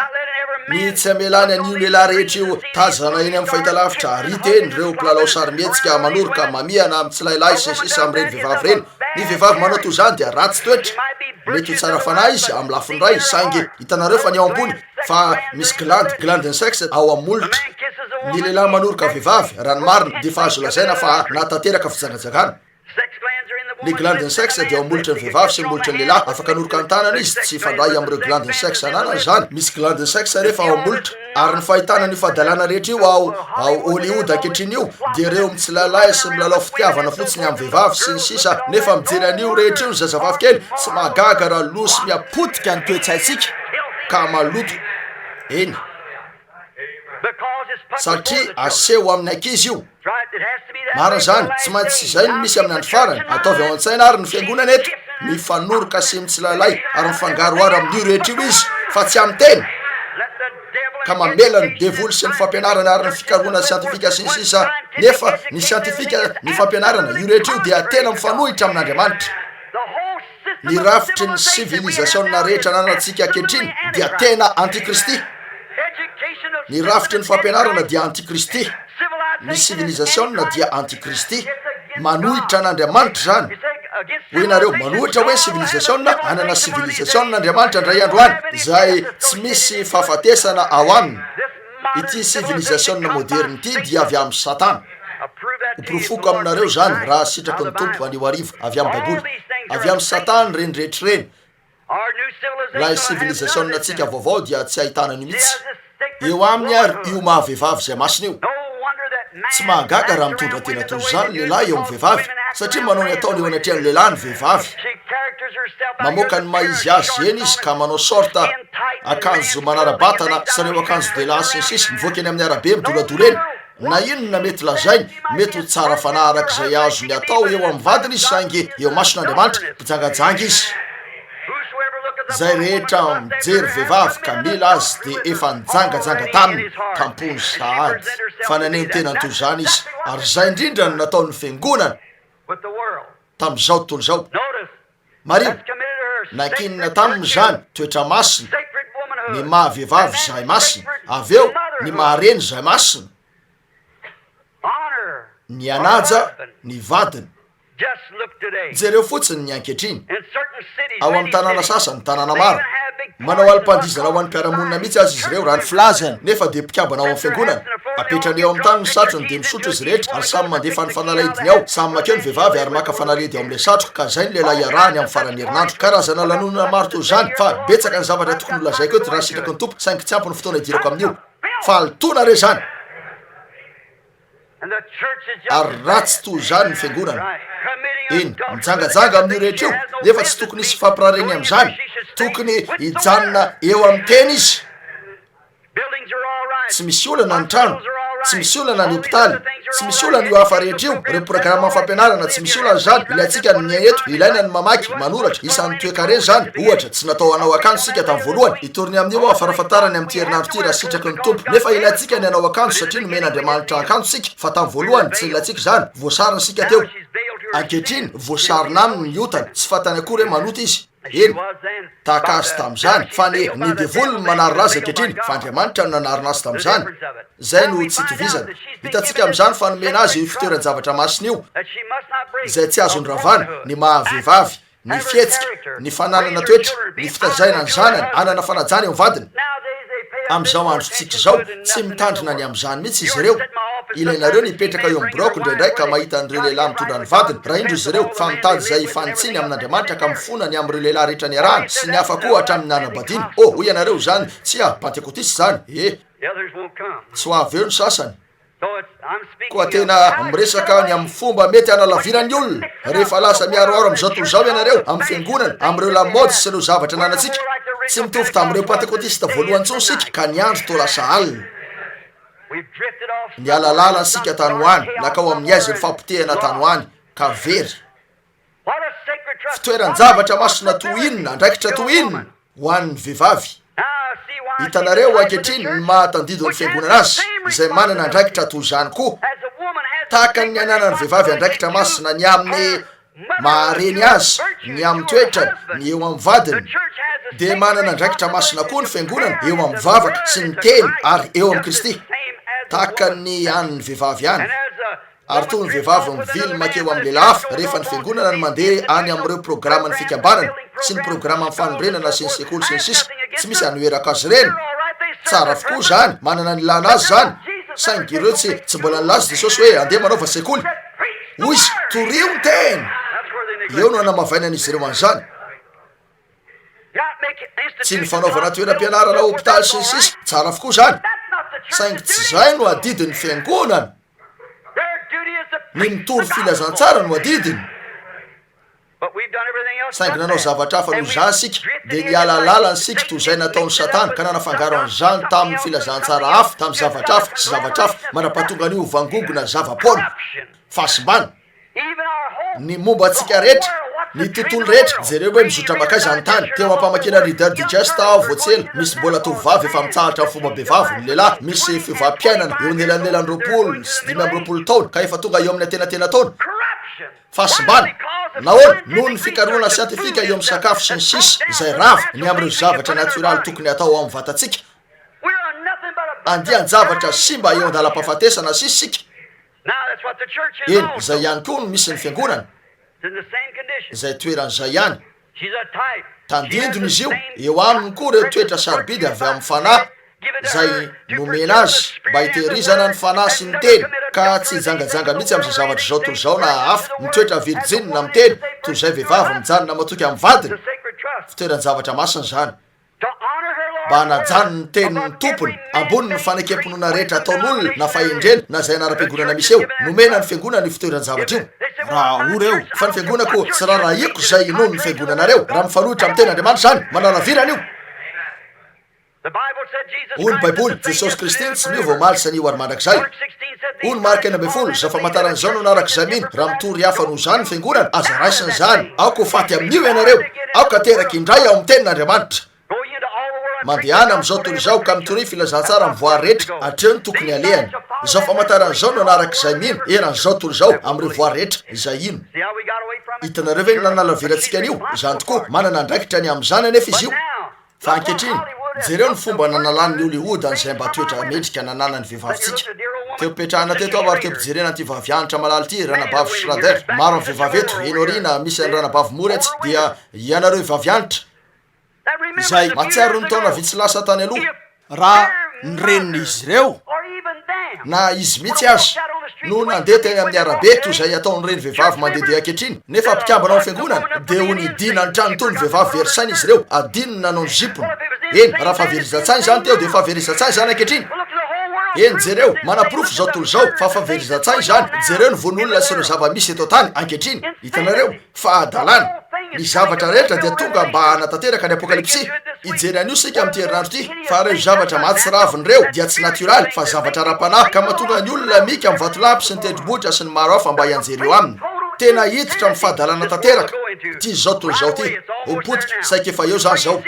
ny tsy hamelany an'io lehilahy rehetra io tazana eny amin'ny fahitalavitra, arita eny, ireo mpilalao sarimihetsika manoroka, mamihana, mitsilailay, sy ny sisa amin'ireny vehivavy ireny. Ny vehivavy manao toy izany dia ratsy toetra. Mety ho tsara fanahy izy amin'ny lafiny iray, saingy hitanareo fa ny ao am-pony fa misy glandy, glandy ny sexe, ao amin'ny molotra. Ny lehilahy manoroka vehivavy, raha ny marina, dia efa azo lazaina fa nahatanteraka fijangajangana. Ny glandy ny sexe dia ao amin'ny molotry ny vehivavy sy ny molotry ny lehilahy. Afaka hanoroka ny tanany izy, tsy hifandray amin'ireo glandy ny sexe ananany izany. Misy glandy ny sexe rehefa ao amin'ny molotra. Ary ny fahitana an'io fahadalana rehetra io ao ao Hollywood ankehitriny io dia ireo mitsilailay sy milalao fitiavana fotsiny amin'ny vehivavy sy ny sisa nefa mijery an'io rehetra io ny zazavavy kely, tsy mahagaga raha lo sy miha-potika ny toe-tsaintsika ka maloto. Eny. Satria aseho amin'ny ankizy io. Marina izany, tsy maintsy izay no misy amin'ny andro farany. Ataovy ao an-tsaina ary ny fiangonana eto, mifanoroka sy mitsilailay ary mifangaroharo amin'io rehetra io izy, fa tsy amin'ny teny, ka mamela ny devoly sy ny fampianarana ary ny fikarohana siantifika sy ny sisa Nefa ny siantifika, ny fampianarana, io rehetra io dia tena mifanohitra amin'Andriamanitra. Ny rafitry ny sivilizasiona rehetra ananantsika ankehitriny dia tena antikristy. Ny rafitry ny fampianarana dia antikristy. Ny sivilizasiona dia antikristy. Manohitra an'Andriamanitra izany. Hoy ianareo, manohitra hoe sivilizasiona? Hanana sivilizasiona Andriamanitra indray andro any, izay tsy misy fahafatesana ao aminy. Ity sivilizasiona moderina ity dia avy amin'i Satana. Hoporofoko aminareo izany, raha sitraky ny Tompo, anio hariva, avy amin'ny Baiboly. Avy amin'i Satana ireny rehetra ireny. Ilay sivilizasiona-ntsika vaovao dia tsy ahitana an'io mihitsy. Eo aminy ary io maha-vehivavy izay masina io. Tsy mahagaga raha mitondra tena toy izany ny lehilahy eo amin'ny vehivavy, satria manao ny ataony eo anatrehan'ny lehilahy ny vehivavy. Mamoaka ny maha izy azy eny izy ka manao short, akanjo manara-batana sy ireo akanjo-dehilahy sy ny sisa, mivoaka eny amin'ny arabe midoladola eny. Na inona mety lazainy, mety ho tsara fanahy araka izay azony atao eo amin'ny vadiny izy saingy eo imason'Andriamanitra, mpijangajanga izy. Izay rehetra mijery vehivavy ka mila azy dia efa nijangajanga taminy tam-pony sahady fa naneho ny tenany toy izany izy, ary izay indrindra no nataon'ny fiangonana tamin'izao tontolo izao. Mariho, nankinina taminy izany, toetra masina, ny maha vehivavy izay masina, avy eo ny maha reny izay masina, ny hanaja ny vadiny. Jereo fotsiny ny ankehitriny, ao amin'ny tanàna sasany, tanàna maro, manao alim-pandihizana ho an'ny mpiara-monina mihitsy aza izy ireo, raha ny filazany, nefa dia mpikambana ao amin'ny fiangonana. Apetrany eo amin'ny tany ny satrony, dia misotro izy rehetra, ary samy mandefa ny fanalahidiny ao. Samy mankeo ny vehivavy ary maka fanalahidy ao amin'ilay satroka, ka izay ny lehilahy iarahany amin'ny faran'ny herinandro. Karazana lanonana maro toy izany, fa betsaka ny zavatra tokony holazaiko eto raha sitraky ny Tompo, saingy tsy ampy ny fotoana hidirako amin'io. Fahalotoana re izany! Ary ratsy toy izany ny fiangonana. Eny, mijangajanga amin'io rehetra io, nefa tsy tokony hisy fampirareny amin'izany. Tokony hijanona eo amin'ny Teny izy. Tsy misy olana ny trano, tsy misy olana ny hopitaly, tsy misy olana io hafa rehetra io, ireo programan'ny fampianarana, tsy misy olana izany. Ilaintsika ny miaina eto, ilaina ny mamaky, manoratra, isan'ny toe-karena izany. Ohatra, tsy natao hanao akanjo isika tamin'ny voalohany. Hitory ny amin'io aho farafahatarany amin'ity herinandro ity raha sitraky ny Tompo. Nefa ilaintsika ny hanao akanjo satria nomen'Andriamanitra akanjo isika, fa tamin'ny voalohany tsy nilaintsika izany, voasarona isika teo. Ankehitriny, voasarona aminy ny otany, tsy fantany akory hoe manota izy. Eny, tahaka azy tamin'izany, fa ny, ny devoly no manarona azy ankehitriny, fa Andriamanitra no nanarona azy tamin'izany. Izay no tsy itovizana. Hitantsika amin'izany fa nomena azy io fitoeran-javatra masina io, izay tsy azony ravana, ny maha-vehivavy, ny fihetsika, ny fananana toetra, ny fitazaina ny zanany, hanana fanajana eo amin'ny vadiny. Amin'izao androntsika izao, tsy mitandrina ny amin'izany mihitsy izy ireo. Ilainareo ny hipetraka eo amin'ny biraoko indraindray ka mahita an'ireo lehilahy mitondra ny vadiny, raha indro izy ireo, fa mitady izay hifanitsiany amin'Andriamanitra ka mifona ny amin'ireo lehilahy rehetra niarahany, sy ny hafa koa hatramin'ny nanambadiany. Oh, hoy ianareo, izany, tsia, Pantekotista izany. Eh. Tsy ho avy eo ny sasany. Koa tena miresaka ny amin'ny fomba mety hanalavirana ny olona rehefa lasa miharoharo amin'izao tontolo izao ianareo, amin'ny fiangonana, amin'ireo lamaody sy ireo zavatra ananantsika. Tsy mitovy tamin'ireo Pantekotista voalohany intsony isika, ka ny andro toa lasa alina. Niala lalana isika tany ho any, nankao amin'ny haizin'ny fahapotehana tany ho any, ka very. Fitoeran-javatra masina toy inona, andraikitra toy inona ho an'ny vehivavy! Hitanareo ankehitriny ny maha tandindon'ny fiangonana azy, izay manana andraikitra toy izany koa. Tahaka ny ananan'ny vehivavy andraikitra masina ny amin'ny maha reny azy, ny amin'ny toetrany, ny eo amin'ny vadiny, dia manana andraikitra masina koa ny fiangonana eo amin'ny vavaka sy ny teny ary eo amin'i Kristy, tahaka ny an'ny vehivavy ihany. Ary toy ny vehivavy mivily mankeo amin'ny lehilahy hafa, rehefa ny fiangonana no mandeha any amin'ireo programan'ny fikambanana, sy ny programan'ny fanorenana sy ny sekoly sy ny sisa, tsy misy anoherako azy ireny. Tsara avokoa izany, manana ny ilàna azy izany. Saingy ireo tsy, tsy mbola nilaza Jesosy hoe andeha manaova sekoly. Hoy Izy, Torio ny Teny! Eo no anamavainan'izy ireo an'izany. Tsy ny fanaovana toeram-pianarana, hopitaly sy ny sisa, tsara avokoa izany, saingy tsy izay no adidin'ny fiangonana. Ny mitory filazantsara no adidiny. Saingy nanao zavatra hafa noho izany isika, dia niala lalana isika toy izay nataon'i Satana, ka nanafangaro an'izany tamin'ny filazantsara hafa, tamin'ny zavatra hafa, sy zavatra hafa, mandra-pahatonga an'io ho vangongona zava-poana. Fahasimbana. Ny momba antsika rehetra, ny tontolo rehetra, jereo hoe mizotra mankaiza ny tany. Teo am-pamakiana Reader Digest aho vao tsy ela, misy mbola tovovavy efa mitsahatra amin'ny fomba behivavy, ny lehilahy, misy fiovam-piainana eo anelanelan'ny 20 sy 25 taona ka efa tonga eo amin'ny antenatenan-taona. Fahasimbana. Nahoana? Noho ny fikarohana siantifika eo amin'ny sakafo sy ny sisa izay rava, ny amin'ireo zavatra natioraly tokony hatao ao amin'ny vatantsika. Andian-javatra simba eo an-dalam-pahafatesana sisa isika. Eny, izay ihany koa no misy ny fiangonana, izay toeran'izay ihany. Tandindona izy io, eo aminy koa ireo toetra sarobidy avy amin'ny Fanahy izay nomena azy mba hitehirizana ny Fanahy sy ny Teny, ka tsy hijangajanga mihitsy amin'izay zavatra izao tontolo izao na hafa, mitoetra virjiny na miteny, toy izay vehivavy mijanona matoky amin'ny vadiny. Fitoeran-javatra masina izany. mba hanajany ny tenin'ny Tompony, ambonin'ny fanekem-pinoana rehetra ataon'olona na fahendrena na izay anaram-piangonana misy eo. Nomena ny fiangonana io fitoeran-javatra io. Raha ory eo fa ny fiangonako, tsy raharahiako izay inoan'ny fiangonanareo. Raha mifanohitra amin'ny tenin'Andriamanitra izany, manalavirana io. Hoy ny Baiboly, Jesosy Kristy no tsy miova omaly sy anio ary mandrakizay. Hoy ny Marka 16, Izao famantarana izao no hanaraka izay mino, raha mitory hafa noho izany ny fiangonana, aza raisina izany, aoka ho faty amin'io ianareo, aoka hateraka indray ao amin'ny tenin'Andriamanitra. Mandehana amin'izao tontolo izao ka mitoria filazantsara amin'ny voary rehetra, hatreo no tokony halehany. Izao famantarana izao no hanarak'izay mino, eran'izao tontolo izao, amin'ireo voary rehetra izay hino. Hitanareo ve ny nanalavirantsika an'io? Izany tokoa. Manana andraikitra ny amin'izany anefa izy io. Fa ankehitriny, jereo ny fomba nanalan'ny Hollywood an'izay mba toetra mendrika nananan'ny vehivavintsika. Teo am-petrahana teto aho ary teo am-pijerena an'ity vavy hanitra malala ity, Ranabavy Schrader. Maro amin'ny vehivavy eto, eny aoriana, misy an'i Ranabavy Moore etsy, dia ianareo vavy hanitra, izay mahatsiaro ny taona vitsy lasa tany aloha. Raha ny renin'izy ireo. Na izy mihitsy aza no nandeha teny amin'ny arabe toy izay ataon'ireny vehivavy mandehandeha ankehitriny, nefa mpikambana ao amin'ny fiangonana, dia ho nidina ny trano toy ny vehivavy very saina izy ireo, adinony nanao ny zipony. Eny, raha fahaverezan-tsaina izany teo, dia fahaverezan-tsaina izany ankehitriny. Eny, jereo, manaporofo izao tontolo izao fa fahaverezan-tsaina izany. Jereo ny vono olona sy ireo zava-misy eto an-tany ankehitriny. Hitanareo? Fahadalana. Ny zavatra rehetra dia tonga mba hanatanteraka ny Apokalypsy. Hijery an'io isika amin'ity herinandro ity. Fa ireo zavatra mahatsiravina ireo dia tsy natioraly fa zavatra ara-panahy ka mahatonga ny olona mika amin'ny vatolampy sy ny tendrombohitra sy ny maro hafa mba hianjery eo aminy. Tena hiditra amin'ny fahadalana tanteraka ity izao tontolo izao ity. Ho potika, saika efa eo izany izao.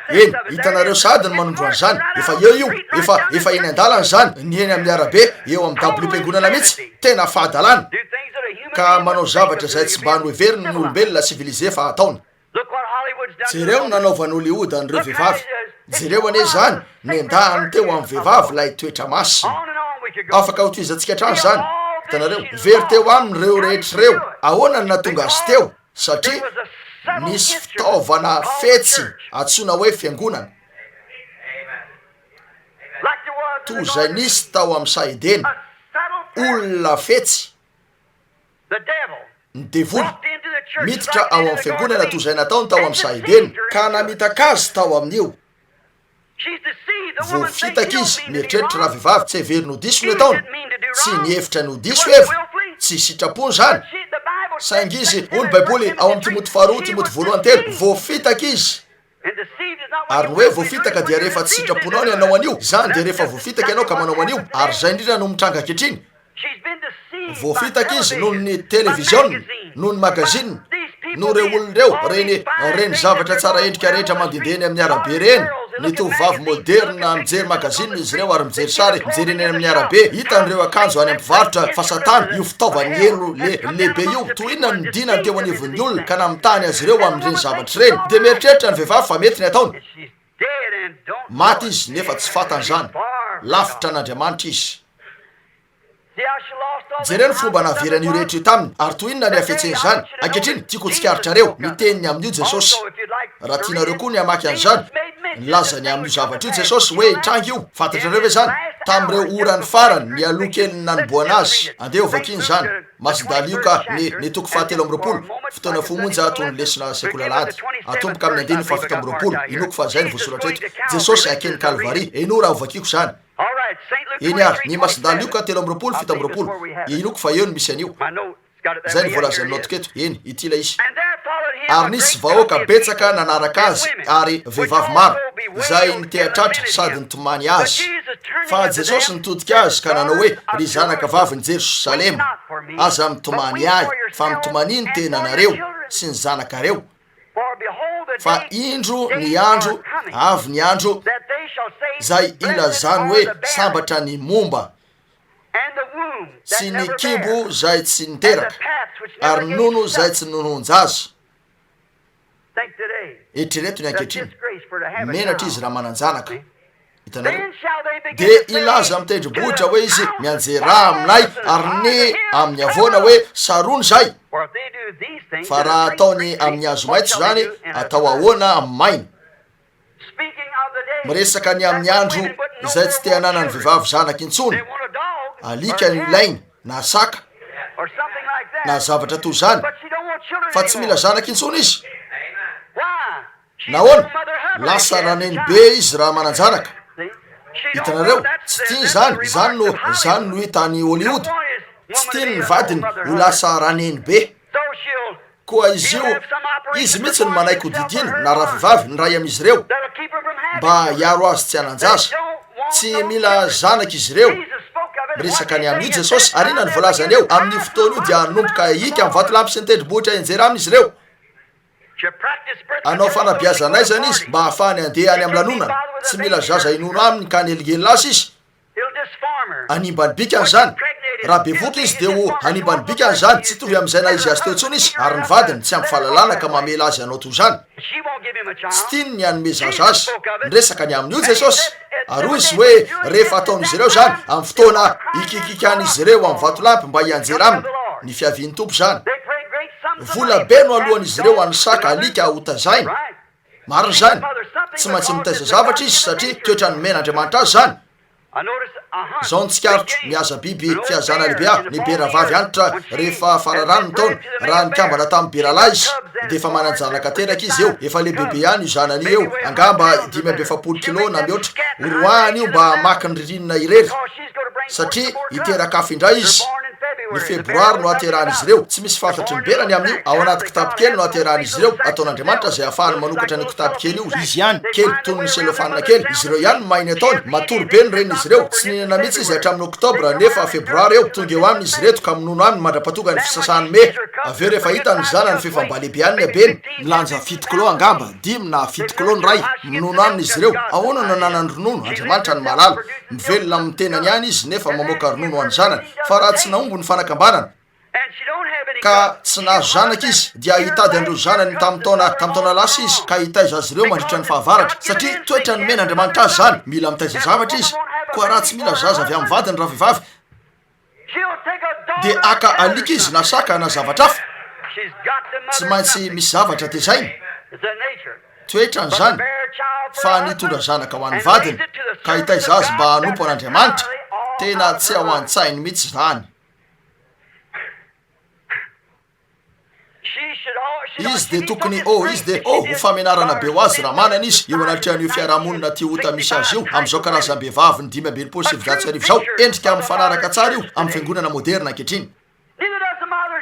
Eny, hitanareo sahady ny manondro an'izany. Efa eo io. Efa, efa eny an-dalana izany, ny eny amin'ny arabe, eo amin'ny dabilio-piangonana mihitsy. Tena fahadalana. Ka manao zavatra izay tsy mba noheveriny ny olombelona civilisé fa ataony. Jereo ny nanaovan'i Hollywood an'ireo vehivavy. Jereo anie izany, nendahany teo amin'ny vehivavy ilay toetra masina. Afaka hotohizantsika hatrany izany. Hitanareo? Very teo aminy ireo rehetra ireo. Ahoana no nahatonga azy teo? Satria nisy fitaovana fetsy antsoina hoe fiangonana. Toy izay nisy tao amin'ny saha Edena. Olona fetsy. Ny devoly, miditra ao amin'ny fiangonana toy izay nataony tao amin'ny saha Edena, ka namitaka azy tao amin'io. Voafitaka izy, mieritreritra ravehivavy, tsy heveriny ho diso ny ataony, tsy nihevitra ny ho diso Eva, tsy sitrapony izany, saingy izy, hoy ny Baiboly ao amin'ny Timoty faharoa, Timoty voalohany telo, voafitaka izy. Ary ny hoe voafitaka dia rehefa tsy sitraponao ny hanao an'io, izany dia rehefa voafitaka ianao ka manao an'io, ary izay indrindra no mitranga ankehitriny. Voafitaka izy noho ny televiziona, noho ny magazine, noho ireo olona ireo, ireny, ireny zavatra tsara endrika rehetra mandehandeha eny amin'ny arabe ireny, ny tovovavy moderina mijery magazine izy ireo ary mijery sary, mijery eny amin'ny arabe, hitany ireo akanjo any amin'ny mpivarotra, fa satana, io fitaovan'ny helo le, lehibe io, toy inona no nidinany teo anivon'ny olona ka namitahany azy ireo amin'ireny zavatra ireny. Dia mieritreritra ny vehivavy fa mety ny ataony. Maty izy nefa tsy fantany izany. Lavitra an'Andriamanitra izy. Jereo ny fomba nahavery an'io rehetra io taminy, ary toy inona ny hafetsen'izany. Ankehitriny, tiako ho tsikaritrareo, niteny ny amin'io Jesosy. Raha tianareo koa ny hamaky an'izany, nilaza ny amin'io zavatra io Jesosy, hoe hitranga io. Fantatrareo ve izany? Tamin'ireo orany farany, nialoha kelin'ny nanombohana azy. Andeha hovakiana izany. Masindahy Lioka, ny, ny toko fahatelo amby 20, fotoana fohy monja toy ny lesona sekoly alahady. Atomboka amin'ny andininy fahafito amby 20. Inoako fa izay no voasoratra eto. Jesosy haken'i Kalvary. Henoy raha hovakiako izany. Eny ary, ny Masindahy Lioka 23, 27. Inoako fa eo no misy an'io. Izay no voalazan'ny notiko eto. Eny, ity ilay izy. Ary nisy vahoaka betsaka nanaraka azy, ary vehivavy maro, izay niteha-tratra sady nitomany azy. Fa Jesosy nitodika azy ka nanao hoe, Ry zanaka vavin'i Jerosalema, aza mitomany ahy, fa mitomania ny tenanareo sy ny zanakareo. Fa indro ny andro, avy ny andro, izay hilazany hoe, Sambatra ny momba, sy ny kibo izay tsy niteraka, ary ny nono izay tsy nononon-jaza. Eritrereto ny ankehitriny, menatra izy raha manan-janaka. Hitanareo? Dia hilaza amin'ny tendrombohitra hoe izy, Mianjerà aminay, ary ny amin'ny havoana hoe, Sarony izahay. Fa raha ataony amin'ny hazo maitso izany, atao ahoana amin'ny maina? Miresaka ny amin'ny andro izay tsy te hananan'ny vehivavy zanaka intsony, alika no ilainy, na saka, na zavatra toy izany, fa tsy mila zanaka intsony izy. Nahoana? Lasa ranenibe izy raha manan-janaka. Hitanareo? Tsy tiany izany, izany no, izany no hita any Hollywood. Tsy tiany ny vadiny ho lasa ranenibe. Koa izy io, izy mihitsy no manaiky ho didiana, na ravehivavy, ny iray amin'izy ireo, mba hiaro azy tsy hanan-jaza. Tsy mila zanaka izy ireo. Miresaka ny amin'io Jesosy. Ary inona no voalazany eo? Amin'io fotoana io dia hanomboka hihika amin'ny vatolampy sy ny tendrombohitra hianjera aminy izy ireo. Hanao fanabeazana aizana izy mba hahafahany handeha any amin'ny lanonana. Tsy mila zaza hinono aminy ka hanelingelina azy izy. Hanimba ny bikany izany. Raha bevoka izy dia ho hanimba ny bikany izany, tsy hitovy amin'izay naha izy azy teo intsony izy, ary ny vadiny tsy ampy fahalalana ka mamela azy hanao toy izany. Tsy tiany ny hanome zaza azy. Niresaka ny amin'io Jesosy, ary hoy Izy hoe rehefa ataon'izy ireo izany, amin'ny fotoana hikikikan'izy ireo amin'ny vatolampy mba hianjera aminy, ny fiavian'ny Tompo izany. Vola be no aloan'izy ireo an'ny saka, alika hotazaina. Marina izany. Tsy maintsy mitaiza zavatra izy satria toetra nomen'Andriamanitra azy izany. Izao no tsikaritro, mihaza biby fihazana lehibe aho, ny bera vavy antitra rehefa fararano ny taona, raha nikambana tamin'ny bera lahy izy dia efa manan-janaka teraka izy eo, efa lehibebe ihany io zanany io eo, angamba 45 kilao na mihoatra, horoahany io mba hamaky ny ririnina irery. Satria hiteraka afo indray izy. Ny Febroary no hahaterahan'izy ireo. Tsy misy fantatry ny bera ny amin'io. Ao anaty kitapo kely no hahaterahan'izy ireo. Ataon'Andriamanitra izay hahafahany manokatra an'io kitapo kely io. Izy ihany. Kely, toy ny selofana kely. Izy ireo ihany no mahay ny ataony. Matory be ny renin'izy ireo. Tsy nihinana mihitsy izy hatramin'ny Oktobra, nefa Febroary eo. Tonga eo aminy izy ireto ka minono aminy mandra-pahatonga ny fisasahan'ny Mey. Avy eo rehefa hitany ny zanany f'efa mba lehibe ihany ny habeny. Milanja fito kilao angamba, dimy na fito kilao ny iray. Minono aminy izy ireo. Ahoana no ananany ronono? Andriamanitra no mahalala. Mivelona amin'ny tenany ihany izy nefa mamoaka ronono ho an'ny zanany. Fa raha tsy nahomby ny fanakambanana, ka tsy nahazo zanaka izy, dia hitady an'ireo zanany tamin'ny taona tamin'ny taona lasa izy ka hitaiza azy ireo mandritra ny fahavaratra. Satria toetra nomen'Andriamanitra azy izany. Mila mitaiza zavatra izy. Koa raha tsy mila zaza avy amin'ny vadiny ravehivavy, dia haka alika izy na saka na zavatra hafa. Tsy maintsy misy zavatra tezaina. Toetrany izany fa nitondra zanaka ho an'ny vadiny ka hitaiza azy mba hanompo an'Andriamanitra. Tena tsy ao an-tsainy mihitsy izany. Izy dia tokony, oh, izy dia, oh, ho famenarana be ho azy raha manana izy, eo anatrehan'io fiarahamonina tia ota misy azy io, amin'izao karazam-behivavin'ny 1965 izao. Endrika mifanaraka tsara io amin'ny fiangonana moderina ankehitriny.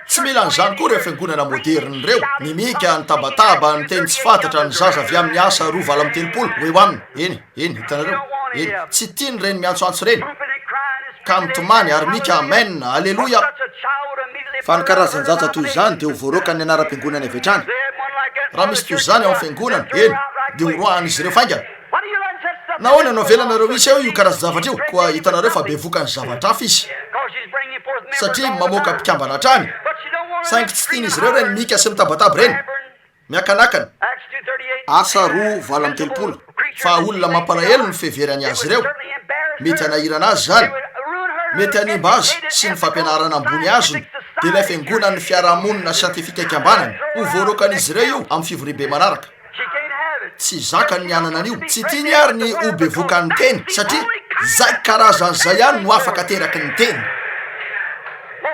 Tsy mila an'izany koa ireo fiangonana moderina ireo, ny mika, ny tabataba, ny teny tsy fantatra, ny zaza avy amin'ny asa roa 38 ho eo aminy. Eny, eny, hitanareo? Eny, tsy tiany ireny miantsoantso ireny, ka mitomany ary mika amen, aleloia. Fa ny karazan-jaza toy izany dia ho voaroakan'ny anaram-piangonany avy hatrany. Raha misy toy izany ao amin'ny fiangonana, eny, dia horoahan'izy ireo faingana. Nahoana no avelanareo hisy eo io karazan-javatra io? Koa hitanareo fa bevokan'ny zavatra hafa izy, satria mamoaka mpikambana hatrany. Saingy tsy tian'izy ireo ireny mika sy mitabataba ireny. Miakanakana. Asa roa 38. Fa olona mampalahelo ny fiheverany azy ireo. Mety hanahirana azy izany. Mety hanimba azy sy ny fampianarana ambony azony, dia ilay fiangonan'ny fiarahamonina siantifika ikambanany. Ho voaroakan'izy ireo io amin'ny fivoriambe manaraka. Tsy zakany ny hanana an'io. Tsy tiany àry ny ho bevokan'ny teny, satria izay karazan'izay ihany no afaka ateraky ny teny.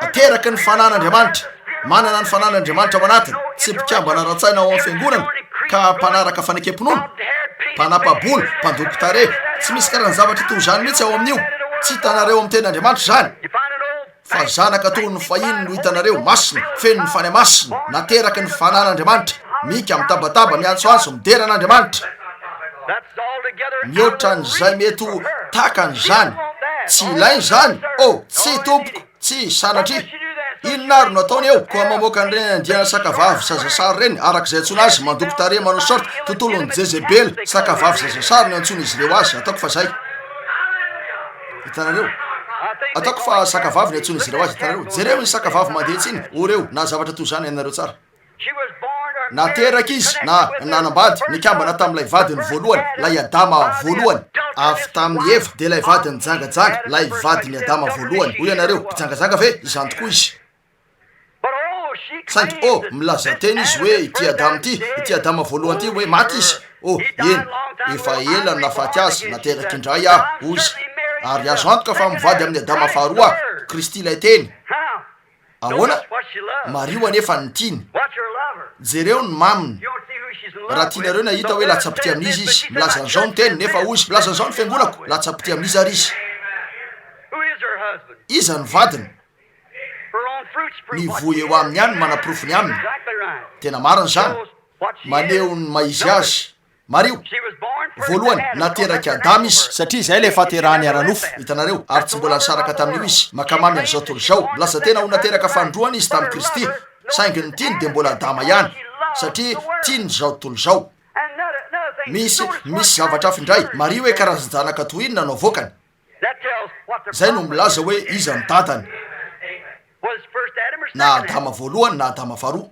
Ateraky ny fanan'Andriamanitra. Manana ny fanan'Andriamanitra ao anatiny. Tsy mpikambana ara-tsaina ao amin'ny fiangonana, ka mpanaraka fanekem-pinoana, mpanapa-bolo, mpandoko tarehy. Tsy misy karazan-javatra toy izany mihitsy ao amin'io. Tsy hitanareo ao amin'ny Tenin'Andriamanitra izany. Fa zanaka toy ny fahiny no hitanareo, masina, feno ny Fanahy Masina, nateraky ny fanan'Andriamanitra, mika, mitabataba, miantsoantso, midera an'Andriamanitra. Mihoatra an'izay mety ho takany izany. Tsy ilainy izany. Oh, tsia, tompoko, tsia, sanatria. Inona ary no ataony eo? Koa mamoaka an'ireny andiana sakavavy zazasary ireny, arak'izay antsoina azy, mandoko tarehy, manao short, tontolon'i Jezebela, sakavavy zazasary no antsoin'izy ireo azy, ataoko fa izay. Hitanareo? Ataoko fa sakavavy ny antsoin'izy ireo azy, hitanareo? Jereo iny sakavavy mandeha etsy iny, oh ireo, na zavatra toy izany, hainareo tsara. Nateraka izy, na nanambady, nikambana tamin'ilay vadiny voalohany, ilay Adama voalohany. Avy tamin'i Eva, dia ilay vadiny nijangajanga, ilay vadin'i Adama voalohany. Hoy ianareo, mpijangajanga ve? Izany tokoa izy. Saingy, oh, milaza tena izy hoe ity Adama ity, ity Adama voalohany ity, hoe maty izy. Oh, eny, efa ela no nahafaty azy, nateraka indray aho, hoy izy. Ary azo antoka fa mivady amin'i Adama faharoa aho, Kristy ilay Teny. Ahoana? Mariho anefa ny tiany. Jereo ny maminy. Raha tianareo ny hahita hoe latsa-pitia amin'iza izy, milaza an'izao ny Teny, nefa hoy izy, milaza an'izao ny fiangonako, latsa-pitia amin'iza ary izy? Iza no vadiny? Ny voa eo aminy ihany no manaporofo ny aminy. Tena marina izany. Maneho ny maha izy azy. Mariho, voalohany, naterak'i Adama izy, satria izay ilay fahaterahany ara-nofo, hitanareo, ary tsy mbola nisaraka tamin'io izy. Mankamamy an'izao tontolo izao. Milaza tena ho nateraka fanindroany izy tamin'i Kristy, saingy ny tiany dia mbola Adama ihany, satria tiany izao tontolo izao. Misy, misy zavatra hafa indray. Mariho hoe karazan-janaka toy inona no avoakany. Izay no milaza hoe iza no dadany, na Adama voalohany na Adama faharoa.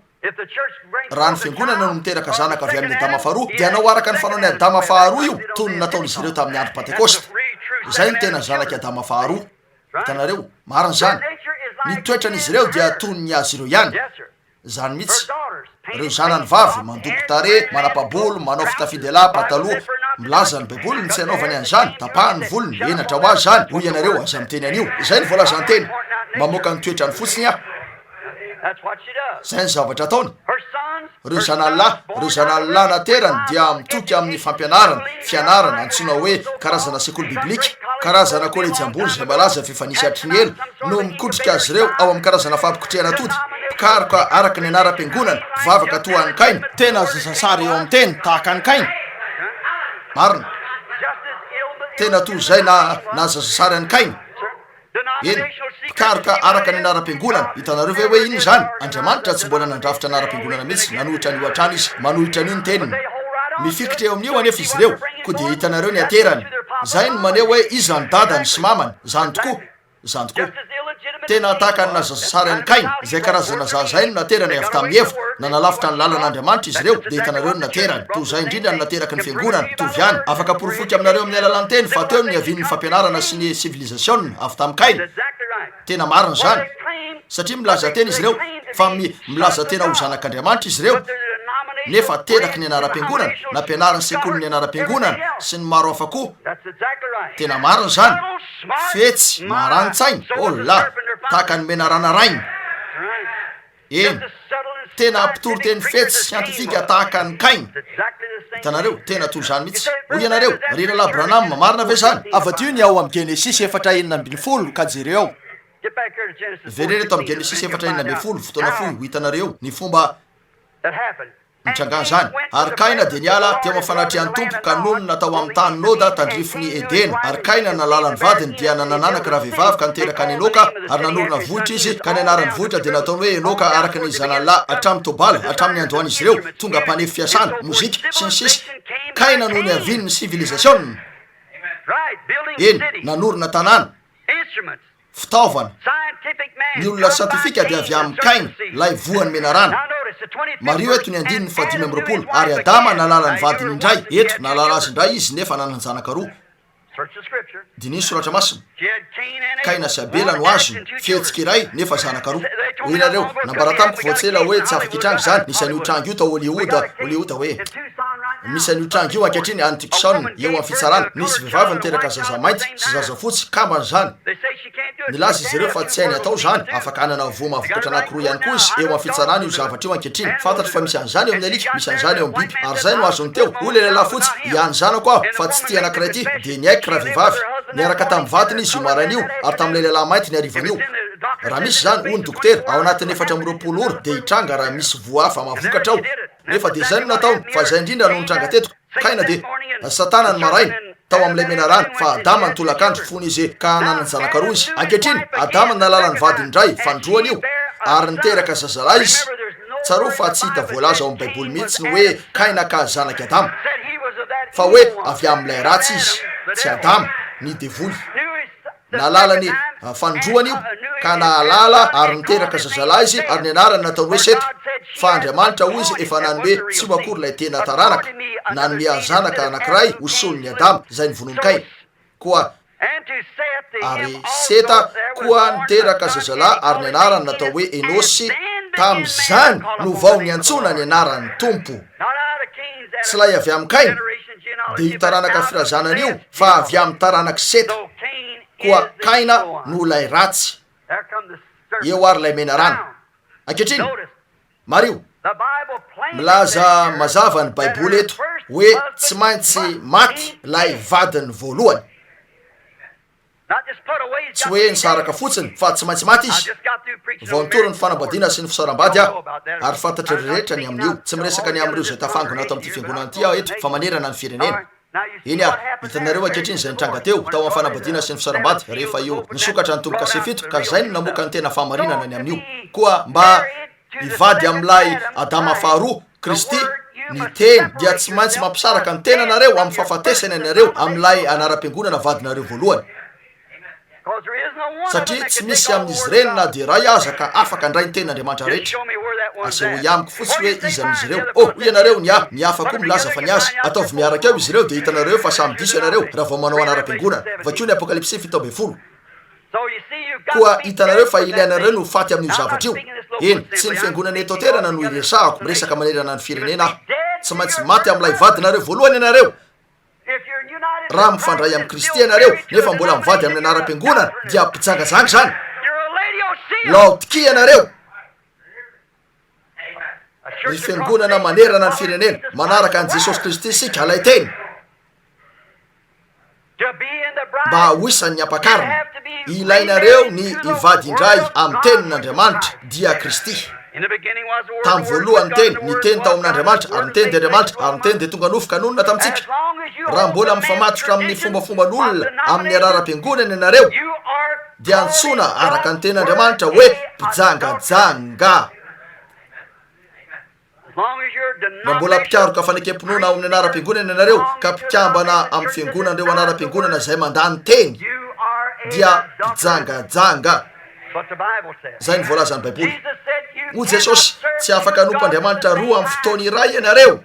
Raha ny fiangonana no miteraka zanaka avy amin'i Adama faharoa, dia hanao araka ny fanaon'i Adama faharoa io, toy ny nataon'izy ireo tamin'ny andro Pantekosta. Izay no tena zanak'i Adama faharoa. Hitanareo? Marina izany. Ny toetran'izy ireo dia toy ny azy ireo ihany. Izany mihitsy. Ireo zanany vavy, mandoko tarehy, manapa-bolo, manao fitafian-dehilahy, pataloha. Milaza ny Baiboly ny tsy hanaovany an'izany. Tapahany ny volony. Henatra ho azy izany. Hoy ianareo, aza miteny an'io. Izay no voalazan-teny. Mamoaka ny toetrany fotsiny aho. Izay ny zavatra ataony. Ireo zanany lahy, ireo zanany lahy naterany dia mitoky amin'ny fampianarana, fianarana, antsoina hoe karazana sekoly biblika, karazana kolejy ambony izay malaza f'efa nisy hatry ny ela, no mikotrika azy ireo ao amin'ny karazana fampikotrehana atody, mpikaroka araka ny anaram-piangonana, mpivavaka toa an'i Kaina. Tena zazasary eo amin'ny teny, tahaka an'i Kaina. Marina. Tena toy izay na, na zazasary an'i Kaina. Eny, mpikaroka araka ny anaram-piangonana. Hitanareo ve hoe inona izany? Andriamanitra tsy mbola nandrafitra anaram-piangonana mihitsy. Nanohitra an'io hatrany Izy. Manohitra an'io ny Teniny. Mifikitra eo amin'io anefa izy ireo, koa dia hitanareo ny aterany. Izay no maneho hoe iza ny dadany sy mamany. Izany tokoa. Izany tokoa. Tena tahaka ny nazazasary an'i Kaina, izay karazana zaza izay no naterany avy tamin'i Eva. Nanalavitra ny lalan'Andriamanitra izy ireo, dia hitanareo ny naterany. Toy izay indrindra ny nateraky ny fiangonana. Mitovy ihany. Afaka porofoiko aminareo amin'ny alalan'ny teny fa teo no niavian'ny fampianarana sy ny sivilizasiona, avy tamin'i Kaina. Tena marina izany. Satria milaza tena izy ireo fa mi, milaza tena ho zanak'Andriamanitra izy ireo, nefa teraky ny anaram-piangonana, nampianarin'ny sekolin'ny anaram-piangonana, sy ny maro hafa koa. Tena marina izany. Fetsy, marani-tsaina, oh la, tahaka ny menarana rainy. Eny, tena mpitory teny fetsy siantifika tahaka an'i Kaina. Hitanareo, tena toy izany mihitsy. Hoy ianareo, Ry Rahalahy Branham, marina ve izany? Avadiho ny ao amin'ny Genesisy efatra 16 ka jereo ao. Miverena eto amin'ny Genesisy efatra 16, fotoana fohy, ho hitanareo eo ny fomba Nitrangan'izany. Ary Kaina dia niala teo amin'ny fanatrehan'ny Tompo ka nonina tao amin'ny tany Noda, tandrifin'i Edena. Ary Kaina nahalala ny vadiny, dia nanan'anaka ravehivavy ka niteraka an'i Enoka, ary nanorina vohitra izy, ka ny anaran'ny vohitra dia nataony hoe Enoka araka ny zanany lahy, hatramin'i Tobala, hatramin'ny niandohan'izy ireo, tonga mpanefy fiasana, mozika, sy ny sisa Kaina no niavian'ny sivilizasiona. Eny, nanorina tanàna. Fitaovana. Ny olona siantifika dia avy amin'i Kaina, ilay voan'ny menarana. Mariho eto ny andininy fahadimy amby 20, Ary Adama nahalala ny vadiny indray. Eto, nahalala azy indray izy nefa nanan-janaka roa. Diniho ny Soratra Masina. Kaina sy Abela no azony, fihetsika iray nefa zanaka roa. Hoy ianareo, nambara tamiko vao tsy ela hoe tsy afaka hitranga izany, nisy an'io tranga io tao Hollywood, Hollywood hoe. Misy an'io tranga io ankehitriny any Tucson, eo amin'ny fitsarana. Nisy vehivavy niteraka zaza mainty sy zaza fotsy, kambana izany. Nilaza izy ireo fa tsy hainy atao izany. Afaka hanana voa mahavokatra anankiroa ihany koa izy. Eo amin'ny fitsarana io zavatra io ankehitriny. Fantatro fa misy an'izany eo amin'ny alika, misy an'izany eo amin'ny biby. Ary izay no azony teo. Hoy ilay lehilahy fotsy, Ihany zanako aho, fa tsy ity anankiray ity. Dia niaiky ravehivavy. Niaraka tamin'ny vadiny izy io maraina io, ary tamin'ilay lehilahy mainty ny harivan'io. Raha misy izany, hoy ny dokotera, ao anatin'ny 24 ora, dia hitranga raha misy voa hafa mahavokatra ao. Nefa dia izay no nataony, fa izay indrindra no nitranga teto. Kaina dia Satana ny maraina, tao amin'ilay menarana, fa Adama ny tolakandro, fony izy ka nanan-janaka roa izy. Ankehitriny, Adama nahalala ny vadiny indray, fanindroany io, ary niteraka zazalahy izy. Tsarovy fa tsy hita voalaza ao amin'ny Baiboly mihitsy ny hoe Kaina ka zanak'i Adama, fa hoe avy amin'ilay ratsy izy, tsy Adama, ny devoly. Nahalala ny fanindroany io, ka nahalala ary niteraka zazalahy izy, ary ny anarany nataony hoe Seta. Fa Andriamanitra, hoy izy, efa nanome tsy ho akory ilay tena taranaka, nanome azy zanaka anankiray ho solon'i Adama, izay novonoin'i Kaina. Koa, ary Seta koa niteraka zazalahy, ary ny anarany natao hoe Enosy, tamin'izany no vao niantsoana ny anaran'ny Tompo. Tsy ilay avy amin'i Kaina, dia io taranaka firazanana io, fa avy amin'ny taranak'i Seta. Koa Kaina no ilay ratsy. Eo ary ilay menarana. Ankehitriny, mariho, milaza mazava ny Baiboly eto hoe tsy maintsy maty ilay vadiny voalohany. Tsy hoe nisaraka fotsiny fa tsy maintsy maty izy. Vao nitory ny fanambadiana sy ny fisaoram-bady aho, ary fantatry ny rehetra ny amin'io. Tsy miresaka ny amin'ireo izay tafangona ato amin'ity fiangonana ity aho eto, fa manerana ny firenena. Eny ary, hitanareo ankehitriny izay nitranga teo, tao amin'ny fanambadiana sy ny fisaoram-bady, rehefa io nisokatra ny tombo-kase fito, ka izay no namoaka ny tena fahamarinana ny amin'io. Koa mba hivady amin'ilay Adama faharoa, Kristy, ny Teny, dia tsy maintsy mampisaraka ny tenanareo amin'ny fahafatesana ianareo amin'ilay anaram-piangonana vadinareo voalohany. Satria tsy misy amin'izy ireny na dia iray aza ka afaka handray ny Tenin'Andriamanitra rehetra. Asehoy amiko fotsiny hoe iza amin'izy ireo. Oh, hoy ianareo, ny ahy, ny hafa koa milaza fa ny azy. Ataovy miaraka eo izy ireo dia hitanareo eo fa samy diso ianareo raha vao manao anaram-piangonana. Vakio ny Apokalypsy 17. Koa hitanareo fa ilainareo ny ho faty amin'io zavatra io. Eny, tsy ny fiangonana eto an-toerana no iresahako, miresaka manerana ny firenena aho. Tsy maintsy maty amin'ilay vadinareo voalohany ianareo. Raha mifandray amin'i Kristy ianareo nefa mbola mivady amin'ny anaram-piangonana dia mpijangajanga izany. Laodikia ianareo. Ry fiangonana manerana ny firenena, manaraka an'i Jesosy Kristy isika, ilay Teny. Mba ho isan'ny ampakarina, ilainareo ny hivady indray amin'ny Tenin'Andriamanitra, dia Kristy. Tamin'ny voalohany ny Teny, ny Teny tao amin'Andriamanitra, ary ny Teny dia Andriamanitra, ary ny Teny dia tonga nofo ka nonina tamintsika. Raha mbola mifamatotra amin'ny fombafomban'olona amin'ny anaram-piangonana ianareo, dia antsoina araka ny Tenin'Andriamanitra hoe mpijangajanga. Raha mbola mpikaroka fanekem-pinoana ao amin'ny anaram-piangonana ianareo, ka mpikambana amin'ny fiangonan'ireo anaram-piangonana izay mandà ny Teny, dia mpijangajanga. Izay no voalazan'ny Baiboly. Hoy Jesosy, Tsy afaka hanompo Andriamanitra roa amin'ny fotoana iray ianareo.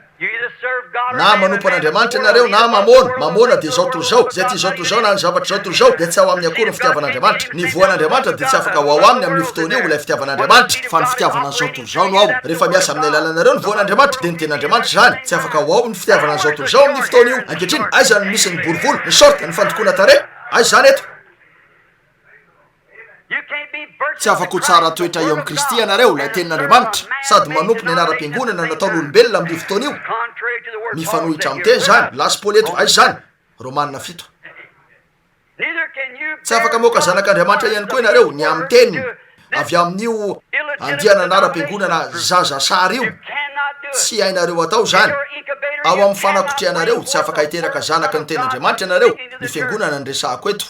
Na manompo an'Andriamanitra ianareo na Mamôna. Mamôna dia izao tontolo izao. Izay tia izao tontolo izao na ny zavatra izao tontolo izao dia tsy ao aminy akory ny fitiavan'Andriamanitra. Ny voan'Andriamanitra dia tsy afaka ho ao aminy amin'io fotoana io ilay fitiavan'Andriamanitra, fa ny fitiavana an'izao tontolo izao no ao. Rehefa miasa amin'ny alalanareo ny voan'Andriamanitra dia ny tenin'Andriamanitra izany. Tsy afaka ho ao ny fitiavana an'izao tontolo izao amin'io fotoana io. Ankehitriny, aiza no misy ny borivolo, ny short, ny fandokoana tarehy? Aiza izany eto? Tsy afaka ho tsara toetra eo amin'i Kristy ianareo, ilay Tenin'Andriamanitra, sady manompo ny anaram-piangonana nataon'olombelona amin'io fotoana io. Mifanohitra amin'ny Teny izany. Lasy Paoly eto. Aiza izany? Romana 7. Tsy afaka mamoaka zanak'Andriamanitra ihany koa ianareo, ny amin'ny Teniny, avy amin'io andiana anaram-piangonana zazasary io. Tsy hainareo atao izany. Ao amin'ny fanakotrehanareo, tsy afaka hiteraka zanaky ny Tenin'Andriamanitra ianareo, ny fiangonana no resahako eto.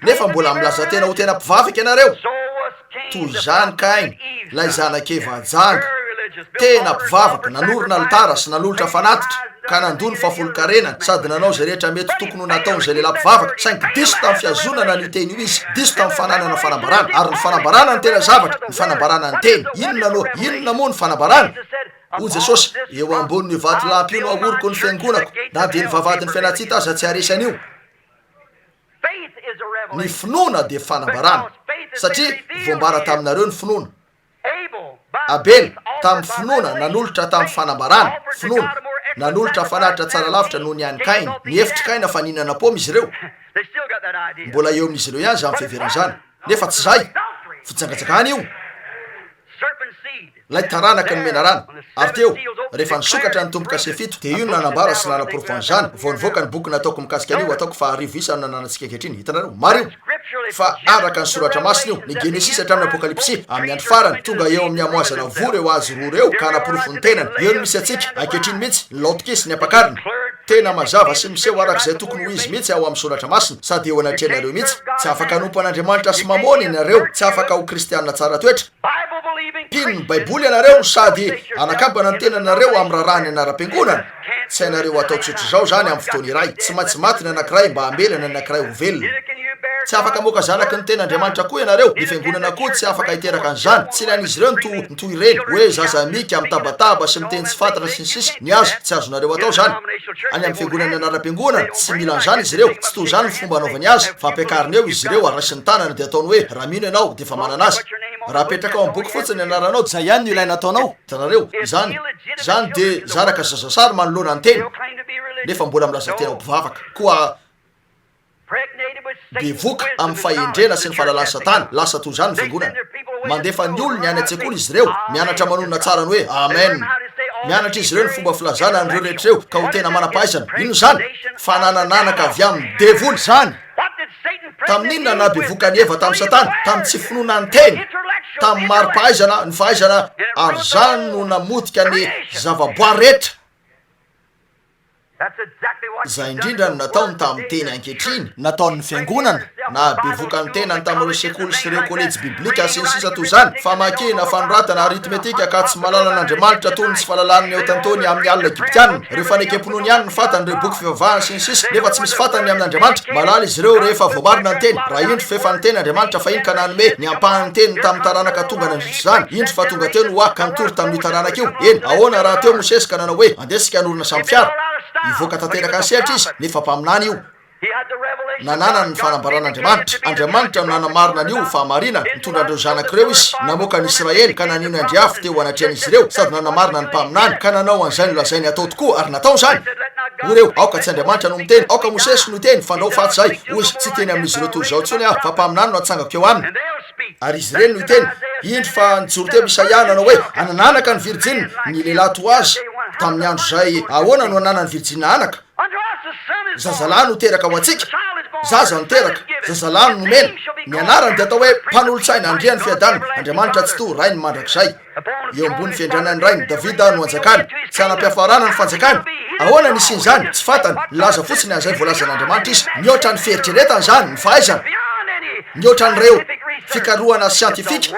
Nefa mbola milaza tena ho tena mpivavaka ianareo? Toy izany Kaina, ilay zanak'i Eva janga, tena mpivavaka, nanorina alitara sy nanolotra fanatitra, ka nandoa ny fahafolonkarenany, sady nanao izay rehetra mety tokony ho nataon'izay lehilahy mpivavaka, saingy diso tamin'ny fihazonana an'io teny io izy, diso tamin'ny fananana fanambarana. Ary ny fanambarana no tena zavatra, ny fanambarana ny teny. Inona no, inona moa ny fanambarana? Hoy Jesosy, Eo ambonin'io vatolampy io no ahoriko ny fiangonako, na dia ny vavahadin'ny fialan-tsita aza tsy haharesy an'io. Ny finoana dia fanambarana, satria voambara taminareo ny finoana. Abela, tamin'ny finoana, nanolotra tamin'ny fanambarana, finoana, nanolotra fanatitra tsara lavitra noho ny an'i Kaina. Nihevitr'i Kaina fa nihinana paoma izy ireo. Mbola eo amin'izy ireo ihany izany fiheverana izany. Nefa tsy izay. Fijangajangana io. Ilay taranaka ny menarana. Ary teo, rehefa nisokatra ny tombo-kase fito, dia io no nanambara sy nanaporofo an'izany. Vao nivoaka ny boky nataoko mikasika an'io, ataoko fa arivo isa no nananantsika ankehitriny. Hitanareo? Mariho fa araka ny Soratra Masina io, ny Genesisy hatramin'ny Apokalypsy, amin'ny andro farany, tonga eo amin'ny hamoazana voa ireo hazo roa ireo ka hanaporofo ny tenany. Eo no misy antsika, ankehitriny mihitsy, ny Laodikia sy ny Ampakarina. Tena mazava sy miseho araka izay tokony ho izy mihitsy ao amin'ny Soratra Masina, sady eo anatrehanareo mihitsy. Tsy afaka hanompo an'Andriamanitra sy Mamôna ianareo. Tsy afaka ho Kristiana tsara toetra. Mpino ny Baiboly ianareo sady hanakambana ny tenanareo amin'ny raharahan'ny anaram-piangonana. Tsy hainareo atao tsotr'izao izany amin'ny fotoana iray. Tsy maintsy maty ny anankiray mba hamelana ny anankiray ho velona. Tsy afaka hamoaka zanaky ny tena Andriamanitra koa ianareo, ny fiangonana koa tsy afaka hiteraka an'izany. Tsy ilain'izy ireo ny toa ny toy ireny, hoe zaza mika, mitabataba sy miteny tsy fantatra sy ny sisa Ny azy, tsy azonareo atao izany. Any amin'ny fiangonan'ny anaram-piangonana, tsy mila an'izany izy ireo, tsy toy izany ny fomba anaovany azy, fa ampiakariny eo izy ireo ary raisiny tanana dia ataony hoe, raha mino ianao, dia efa manana azy. Raha apetraka ao amin'ny boky fotsiny ny anaranao, dia izay ihany no ilaina ataonao. Hitanareo, izany, izany dia zanaka zazasary manoloana ny teny, nefa mbola milaza tena ho mpivavaka. Koa. Bevoka amin'ny fahendrena sy ny fahalalan'i Satana, lasa toy izany ny fiangonana. Mandefa ny olony any an-tsekoly izy ireo, mianatra manonona tsara ny hoe Amen. Mianatra izy ireo ny fomba filazana an'ireo rehetra ireo ka ho tena manam-pahaizana. Inona izany? Fananan'anaka avy amin'ny devoly izany! Tamin'inona naha-bevoka an'i Eva tamin'i Satana? Tamin'ny tsy finoana ny Teny, tamin'ny mari-pahaizana, ny fahaizana, ary izany no namotika ny zavaboary rehetra. Izay indrindra no nataony tamin'ny Teny ankehitriny, nataon'ny fiangonana, nahabevoka ny tenany tamin'ireo sekoly sy ireo kolejy biblika sy ny sisa toy izany, famakiana, fanoratana, aritmetika, ka tsy mahalala an'Andriamanitra toy ny tsy fahalalan'ny Hotentôny amin'ny alina Egyptiana. Ireo fanekem-pinoany ihany no fantany, ireo boky fivavahany sy ny sisa, nefa tsy misy fantany ny amin'Andriamanitra. Mahalala izy ireo rehefa voamarina ny Teny. Raha indro f'efa niteny Andriamanitra fahiny ka nanome ny ampahan'ny Teniny tamin'ny taranaka tonga nandritra izany, indro fa tonga teo Noa ka nitory tamin'io taranaka io. Eny, ahoana raha teo Mosesy ka nanao hoe, Andeha isika hanorina sambo fiara? Hivoaka tanteraka ny sehatra izy, nefa mpaminany io. Nananany ny fanambaran'Andriamanitra. Andriamanitra no nanamarina an'io ho fahamarinana. Nitondra an'ireo zanaka ireo Izy, namoaka an'i Israely, ka nanino andry afo teo anatrehan'izy ireo, sady nanamarina ny mpaminany, ka nanao an'izay nolazainy hatao tokoa, ary natao izany. Hoy ireo, Aoka tsy Andriamanitra no miteny, aoka Mosesy no hiteny, fandrao faty izay. Hoy Izy, Tsy hiteny amin'izy ireo toy izao intsony Aho, fa mpaminany no hatsangako eo aminy. Ary izy ireny no hiteny, Indro fa nijoro teo Isaia nanao hoe, Hanana anaka ny virjina, ny lehilahy toa azy. Tamin'ny andro izay ahoana no hananan'ny virjina anaka? Zazalahy no teraka ho antsika, zaza no teraka, zazalahy no nomena. Ny anarany dia atao hoe Mpanolotsaina, Andrian'ny Fiadanana, Andriamanitra Tsitoha, Rain'ny Mandrakizay. Eo ambony fiandrianan'ny rainy, Davida no hanjakany. Tsy hanam-piafarana ny fanjakany. Ahoana ny hisian'izany? Tsy fantany. Nilaza fotsiny an'izay voalazan'Andriamanitra izy. Mihoatra ny fieritreretana izany, ny fahaizana. Mihoatra an'ireo fikarohana siantifika,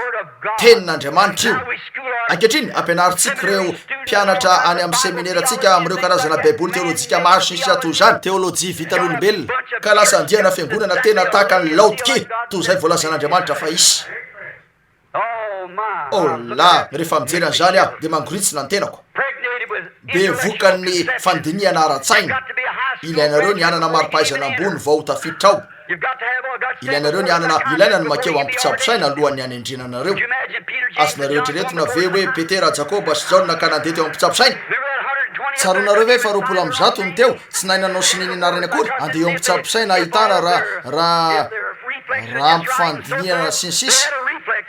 Tenin'Andriamanitra io. Ankehitriny, ampianarintsika ireo mpianatra any amin'ny seminerantsika amin'ireo karazana Baiboly teolojika maro sy ny sisa toy izany, teolojia vitan'olombelona, ka lasa andiana fiangonana tena tahaka an'i Laodikia, toy izay voalazan'Andriamanitra fa hisy. Oh la! Rehefa mijery an'izany aho, dia mangoritsina ny tenako. Bevokan'ny fandinihana ara-tsaina. Ilainareo ny hanana mari-pahaizana ambony vao ho tafiditra ao. Ilainareo ny hanana, ilaina ny mankeo amin'ny mpitsabo saina alohan'ny hanendrena anareo. Azonareo eritreretina ve hoe Petera, Jakoba sy Jaona ka nandeha teo amin'ny mpitsabo saina? Tsaroanareo ve fa 120 no teo, tsy nahay nanao sonia ny anarany akory? Andeha eo amin'ny mpitsabo saina ahitana raha, raha, raha ampy fandinihana sy ny sisa.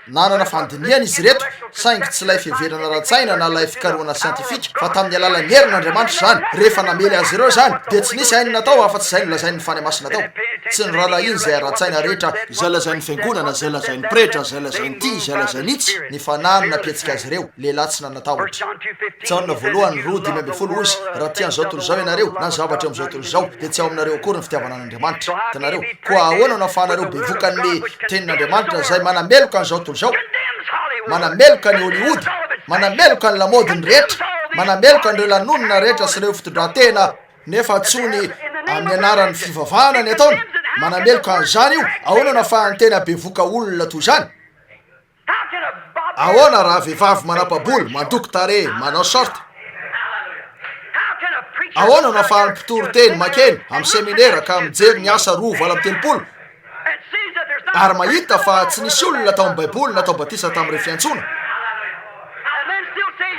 Nanana fandinihana izy ireto, saingy tsy ilay fiheverana ara-tsaina na ilay fikarohana siantifika, fa tamin'ny alalan'ny herin'Andriamanitra izany. Rehefa namely azy ireo izany, dia tsy nisy hainy natao afa-tsy izay nolazain'ny Fanahy Masina tao. Tsy noraharahiany izay ara-tsaina rehetra, izay lazain'ny fiangonana, izay lazain'ny pretra, izay lazain'ity, izay lazain'itsy. Ny Fanahy no nampietsika azy ireo, lehilahy tsy nanan-tahotra. Jaona voalohany roa 15 hoy izy, Raha tia an'izao tontolo izao ianareo, na ny zavatra eo amin'izao tontolo izao, dia tsy ao aminareo akory ny fitiavana an'Andriamanitra. Hitanareo? Koa ahoana no ahafahanareo bevoka ny Tenin'Andriamanitra izay manameloka an'izao tontolo izao, manameloka an'i Hollywood, manameloka ny lamaodiny rehetra, manameloka an'ireo lanonana rehetra sy ireo fitondran-tena, nefa antsoiny amin'ny anaran'ny fivavahana ny ataony? Manameloka an'izany io. Ahoana no ahafahan'ny tena bevoka olona toy izany? Ahoana raha vehivavy manapa-bolo, mandoko tarehy, manao short? Ahoana no ahafahan'ny mpitory teny mankeny amin'ny seminera ka mijery ny asa roa 38 ary mahita fa tsy nisy olona tao amin'ny Baiboly natao batisa tamin'ireo fiantsoana?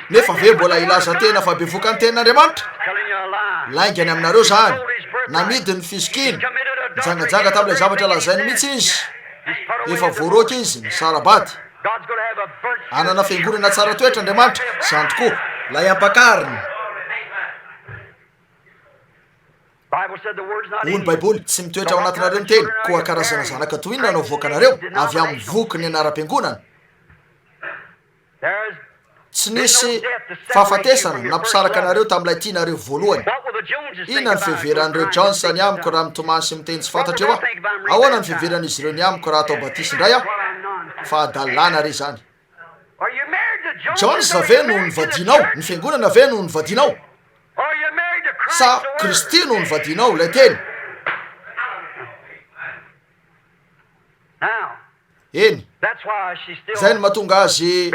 Nefa ve mbola hilaza tena fa bevoka ny tenin'Andriamanitra? Lainga ny aminareo izany. Namidy ny fizokiany. Nijangajanga tamin'ilay zavatra lazainy mihitsy izy. Efa voaroaka izy, nisara-bady. Hanana fiangonana tsara toetra Andriamanitra, izany tokoa, ilay ampakariny. Hoy ny Baiboly, Tsy mitoetra ao anatinareo ny teny, koa karazana zanaka toy inona no avoakanareo avy amin'ny voky ny anaram-piangonana? Tsy nisy fahafatesana nampisaraka anareo tamin'ilay tianareo voalohany. Inona ny fiheveran'ireo Jones ny amiko raha mitomany sy miteny tsy fantatra eo aho? Ahoana ny fiheveran'izy ireo ny amiko raha atao batisa indray aho? Fahadalana re izany! Jones ve no nivadianao? Ny fiangonana ve no nivadianao? Sa Kristy no nivadianao, ilay Teny? Eny, izay no mahatonga azy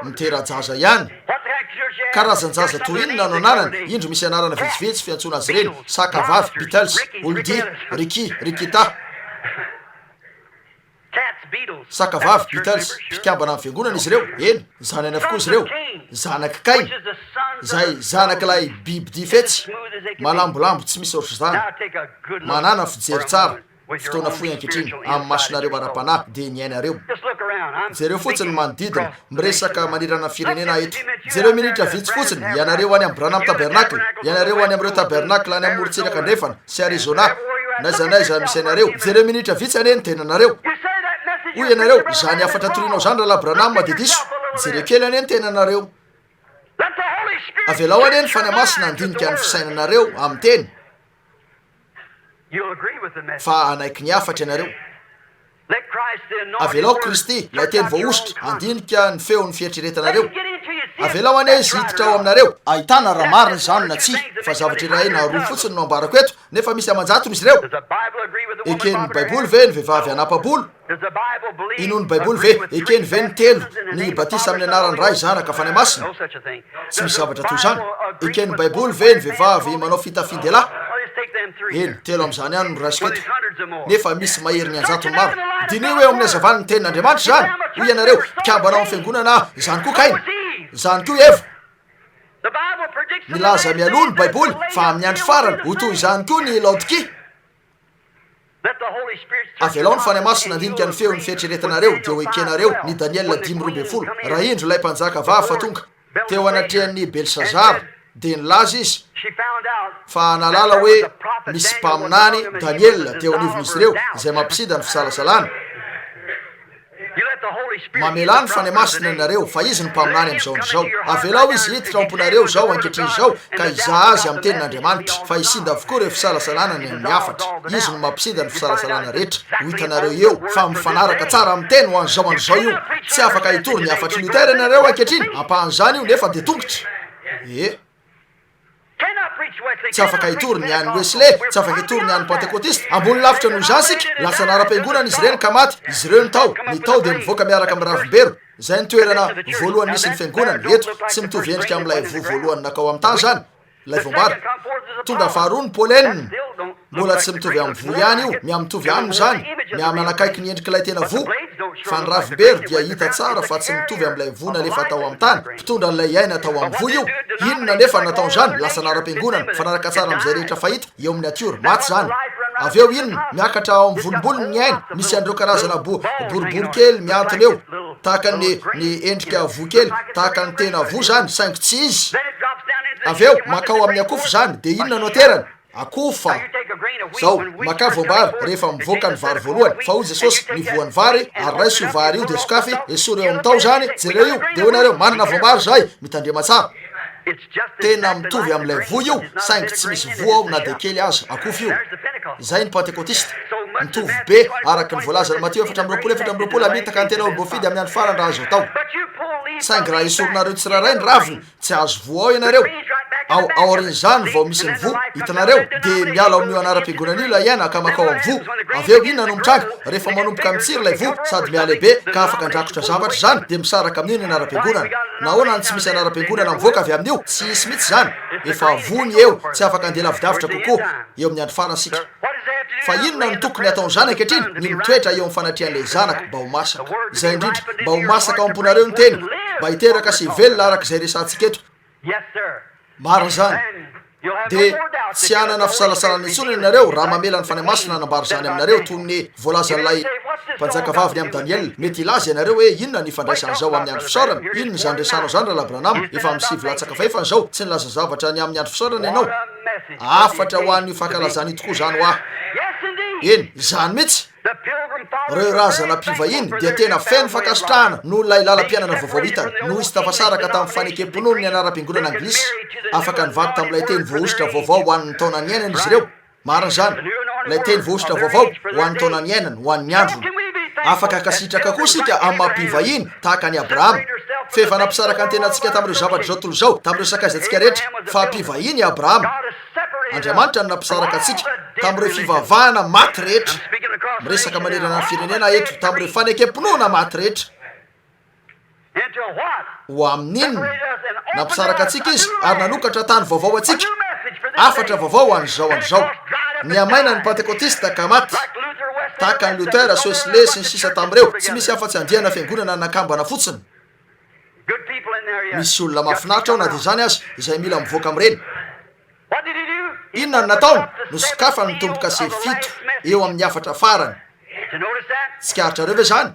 mitera-jaza ihany. Karazan-jaza toy inona no ananany? Indro misy anarana vitsivitsy fiantsoana azy ireny, saka vavy, Beatles, olon-dia, Ricky, Rikita. Saka vavy, Beatles, mpikambana amin'ny fiangonana izy ireo. Eny, zanany avokoa izy ireo. Zanak'i Kaina, izay zanak'ilay bibidia fetsy, malambolambo tsy misy ohatr'izany. Manàna fijery tsara. Fotoana fohy ankehitriny, amin'ny masonareo ara-panahy, dia ny ainareo. Jereo fotsiny ny manodidina, miresaka manerana ny firenena aho eto. Jereo minitra vitsy fotsiny, ianareo any amin'ny Branham Tabernacle, ianareo any amin'ireo tabernacle any amin'ny morontsiraka andrefana, sy Arizona, n'aiza n'aiza misy anareo. Jereo minitra vitsy anie ny tenanareo. Hoy ianareo, Izany hafatra torianao izany, Rahalahy Branham, dia diso. Jereo kely anie ny tenanareo. Avelao anie ny Fanahy Masina handinika ny fisainanareo amin'ny Teny, fa hanaiky ny hafatra ianareo. Avelao Kristy, ilay Teny voahosotra, handinika ny feon'ny fieritreretanareo. Avelao anie Izy hiditra ao aminareo. Ahitana raha marina izany na tsia, fa zavatra iray na roa fotsiny no ambarako eto, nefa misy aman-jatony izy ireo. Eken'ny Baiboly ve ny vehivavy hanapa-bolo? Inoan'ny Baiboly ve, ekeny ve ny telo, ny batisa amin'ny anaran'ny Ray, Zanaka, Fanahy Masina? Tsy misy zavatra toy izany. Eken'ny Baiboly ve ny vehivavy manao fitafian-dehilahy? Eny, telo amin'izany ihany no raisiko eto. Nefa misy maherin'ny an-jatony maro. Diniho eo amin'ny hazavan'ny Tenin'Andriamanitra izany. Hoy ianareo, mpikambana ao amin'ny fiangonana aho. Izany koa Kaina. Izany koa Eva. Milaza mialoha ny Baiboly fa amin'ny andro farany ho toy izany koa ny Laodikia. Avelao ny Fanahy Masina handinika ny feon'ny fieritreretanareo, dia ho ekenareo ny Daniela 15, raha indro ilay mpanjaka vavy fa tonga teo anatrehan'i Belsazara, dia nilaza izy fa nahalala hoe misy mpaminany, Daniela, teo anivon'izy ireo, izay mampisida ny fisalasalana. Mamelà ny Fanahy Masina ianareo, fa Izy no Mpaminany amin'izao andro izao. Avelao Izy hiditra ao am-ponareo izao ankehitriny izao, ka hizaha Azy amin'ny Tenin'Andriamanitra, fa hisinda avokoa ireo fisalasalana ny amin'ny hafatra. Izy no mampisinda ny fisalasalana rehetra. Ho hitanareo eo fa mifanaraka tsara amin'ny Teny ho an'izao andro izao io. Tsy afaka hitory ny hafatr'i Luther ianareo ankehitriny, ampahan'izany io, nefa dia tongotra. Ie. Tsy afaka hitory ny an'ny Wesley, tsy afaka hitory ny an'ny Pantekotista. Ambony lavitra noho izany isika. Lasa anaram-piangonana izy ireny ka maty. Izy ireo ny tao. Ny tao dia mivoaka miaraka amin'ny ravim-bero. Izay no toerana voalohany nisy ny fiangonana. Eto, tsy mitovy endrika amin'ilay voa voalohany nakao amin'ny tany izany, ilay voambary. Tonga faharoa ny pollen. Mbola tsy mitovy amin'ny voa ihany io, mihamitovy aminy izany, mihamanakaiky ny endrik'ilay tena voa, fa ny ravim-bery dia hita tsara fa tsy mitovy amin'ilay voa nalefa tao amin'ny tany, mpitondra an'ilay aina tao amin'ny voa io. Inona anefa no nataon'izany? Lasa anaram-piangonana, mifanaraka tsara amin'izay rehetra fahita eo amin'ny natiora. Maty izany. Avy eo inona? Miakatra ao amin'ny volombolony ny aina, misy an'ireo karazana bo, boribory kely mihantona eo, tahaka ny, ny endrika voa kely, tahaka ny tena voa izany, saingy tsy izy. Avy eo, mankao amin'ny akofa izany, dia inona no aterany? Akofa! Zao, makà voambary rehefa mivoaka ny vary voalohany, fa hoy Jesosy, ny voan'ny vary, ary raiso io vary io dia sokafy, esory eo amin'ny taho izany, jereo io, dia hoy nareo, manana voambary izahay, mitandrema tsara. Tena mitovy amin'ilay voa io, saingy tsy misy voa ao na dia kely aza, akofa io. Izay ny Pantekotista. Mitovy be, araka ny voalazan'i Matio 24, 24, hamitaka ny tena olom-boafidy amin'ny andro farany raha azo atao. Saingy raha esorinareo tsirairay ny raviny, Tsy azo voa ao ianareo. Ao aorian'izany vao misy ny voa. Hitanareo? Dia miala ao amin'io anaram-piangonana io ilay aina ka mankao amin'ny voa. Avy eo inona no mitranga? Rehefa manomboka mitsiry ilay voa, sady mihalehibe ka afaka handrakotra zavatra izany, dia misaraka amin'io ny anaram-piangonana. Nahoana no tsy misy anaram-piangonana mivoaka avy amin'io? Tsy hisy mihitsy izany. Efa voa ny eo, tsy afaka handeha lavidavitra kokoa. Eo amin'ny andro farany isika. Fa inona no tokony hataon'izany ankehitriny? Ny mitoetra eo amin'ny fanatrehan'ilay Zanaka, mba ho masaka. Izay indrindra, mba ho masaka ao am-ponareo ny Teny, mba hiteraka sy hivelona araka izay resahantsika eto. Marina izany. Dia tsy hanana fisalasalana intsony ianareo raha mamela ny Fanahy Masina hanambara izany aminareo, toy ny voalazan'ilay mpanjakavavy ny amin'i Daniela. Mety hilaza ianareo hoe, Inona ny ifandraisan'izao amin'ny andro fisaorana? Inona izany resahanao izany, Rahalahy Branham? Efa amin'ny sivy latsaka fahefany izao. Tsy nilaza zavatra ny amin'ny andro fisaorana ianao. Hafatra ho an'io fankalazana io tokoa izany ho ahy. Eny, izany mihitsy! Ireo razana mpivahiny dia tena feno fankasitrahana noho ilay lalam-piainana vaovao hitany, noho izy tafasaraka tamin'ny fanekem-pinoany ny anaram-piangonana anglisy. Afaka nivady tamin'ilay teny voahosotra vaovao ho an'ny taona niainany izy ireo. Marina izany, ilay teny voahosotra vaovao ho an'ny taona niainany, ho an'ny androny. Afaka hankasitraka koa isika amin'ny maha mpivahiny tahaka an'i Abrahama. F'efa nampisaraka ny tenantsika tamin'ireo zavatr'izao tontolo izao, tamin'ireo sakaizantsika rehetra, fa mpivahiny i Abrahama. Andriamanitra no nampisaraka antsika tamin'ireo fivavahana maty rehetra. Miresaka manerana ny firenena aho eto, tamin'ireo fanekem-pinoana maty rehetra. Ho amin'inona? Nampisaraka antsika Izy ary nanokatra tany vaovao ho antsika, hafatra vaovao ho an'izao andro izao. Nihamaina ny Pantekotista ka maty, tahaka an'i Luther sy Wesley sy ny sisa tamin'ireo, tsy misy afa-tsy andiana fiangonana nakambana fotsiny. Misy olona mahafinaritra ao na dia izany aza, izay mila mivoaka amin'ireny. Inona no nataony? Nosokafany ny tombo-kase fito eo amin'ny hafatra farany. Tsikaritrareo ve izany?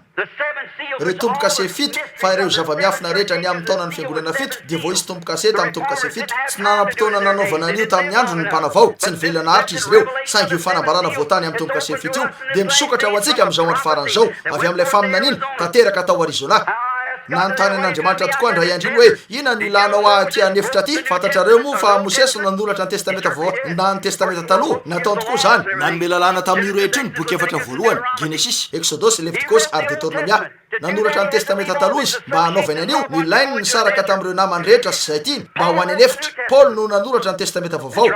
Ireo tombo-kase fito, fa ireo zava-miafina rehetra ny amin'ny taonan'ny fiangonana fito dia voaisy tombo-kase tamin'ny tombo-kase fito. Tsy nanam-potoana nanaovana an'io tamin'ny androny ny mpanavao, tsy nivelona naharitra izy ireo. Saingy io fanambarana voatany amin'ny tombo-kase fito io dia misokatra ho antsika amin'izao andro farany izao, avy amin'ilay faminaniana tanteraka tao Arizona. Nanontany an'Andriamanitra tokoa indray andro iny hoe, Inona no ilanao ahy aty an'efitra aty? Fantatrareo moa fa Mosesy no nanoratra ny Testamenta Vaovao na ny Testamenta Taloha? Nataony tokoa izany. Nanome lalàna tamin'io rehetra io ny boky efatra voalohany, Genesisy, Eksodosy, Levitikosy ary Detornomia. Nanoratra ny Testamenta Taloha izy mba hanaovany an'io, nilainy ny nisaraka tamin'ireo namany rehetra sy izay tiany, mba ho any an'efitra. Paoly no nanoratra ny Testamenta Vaovao.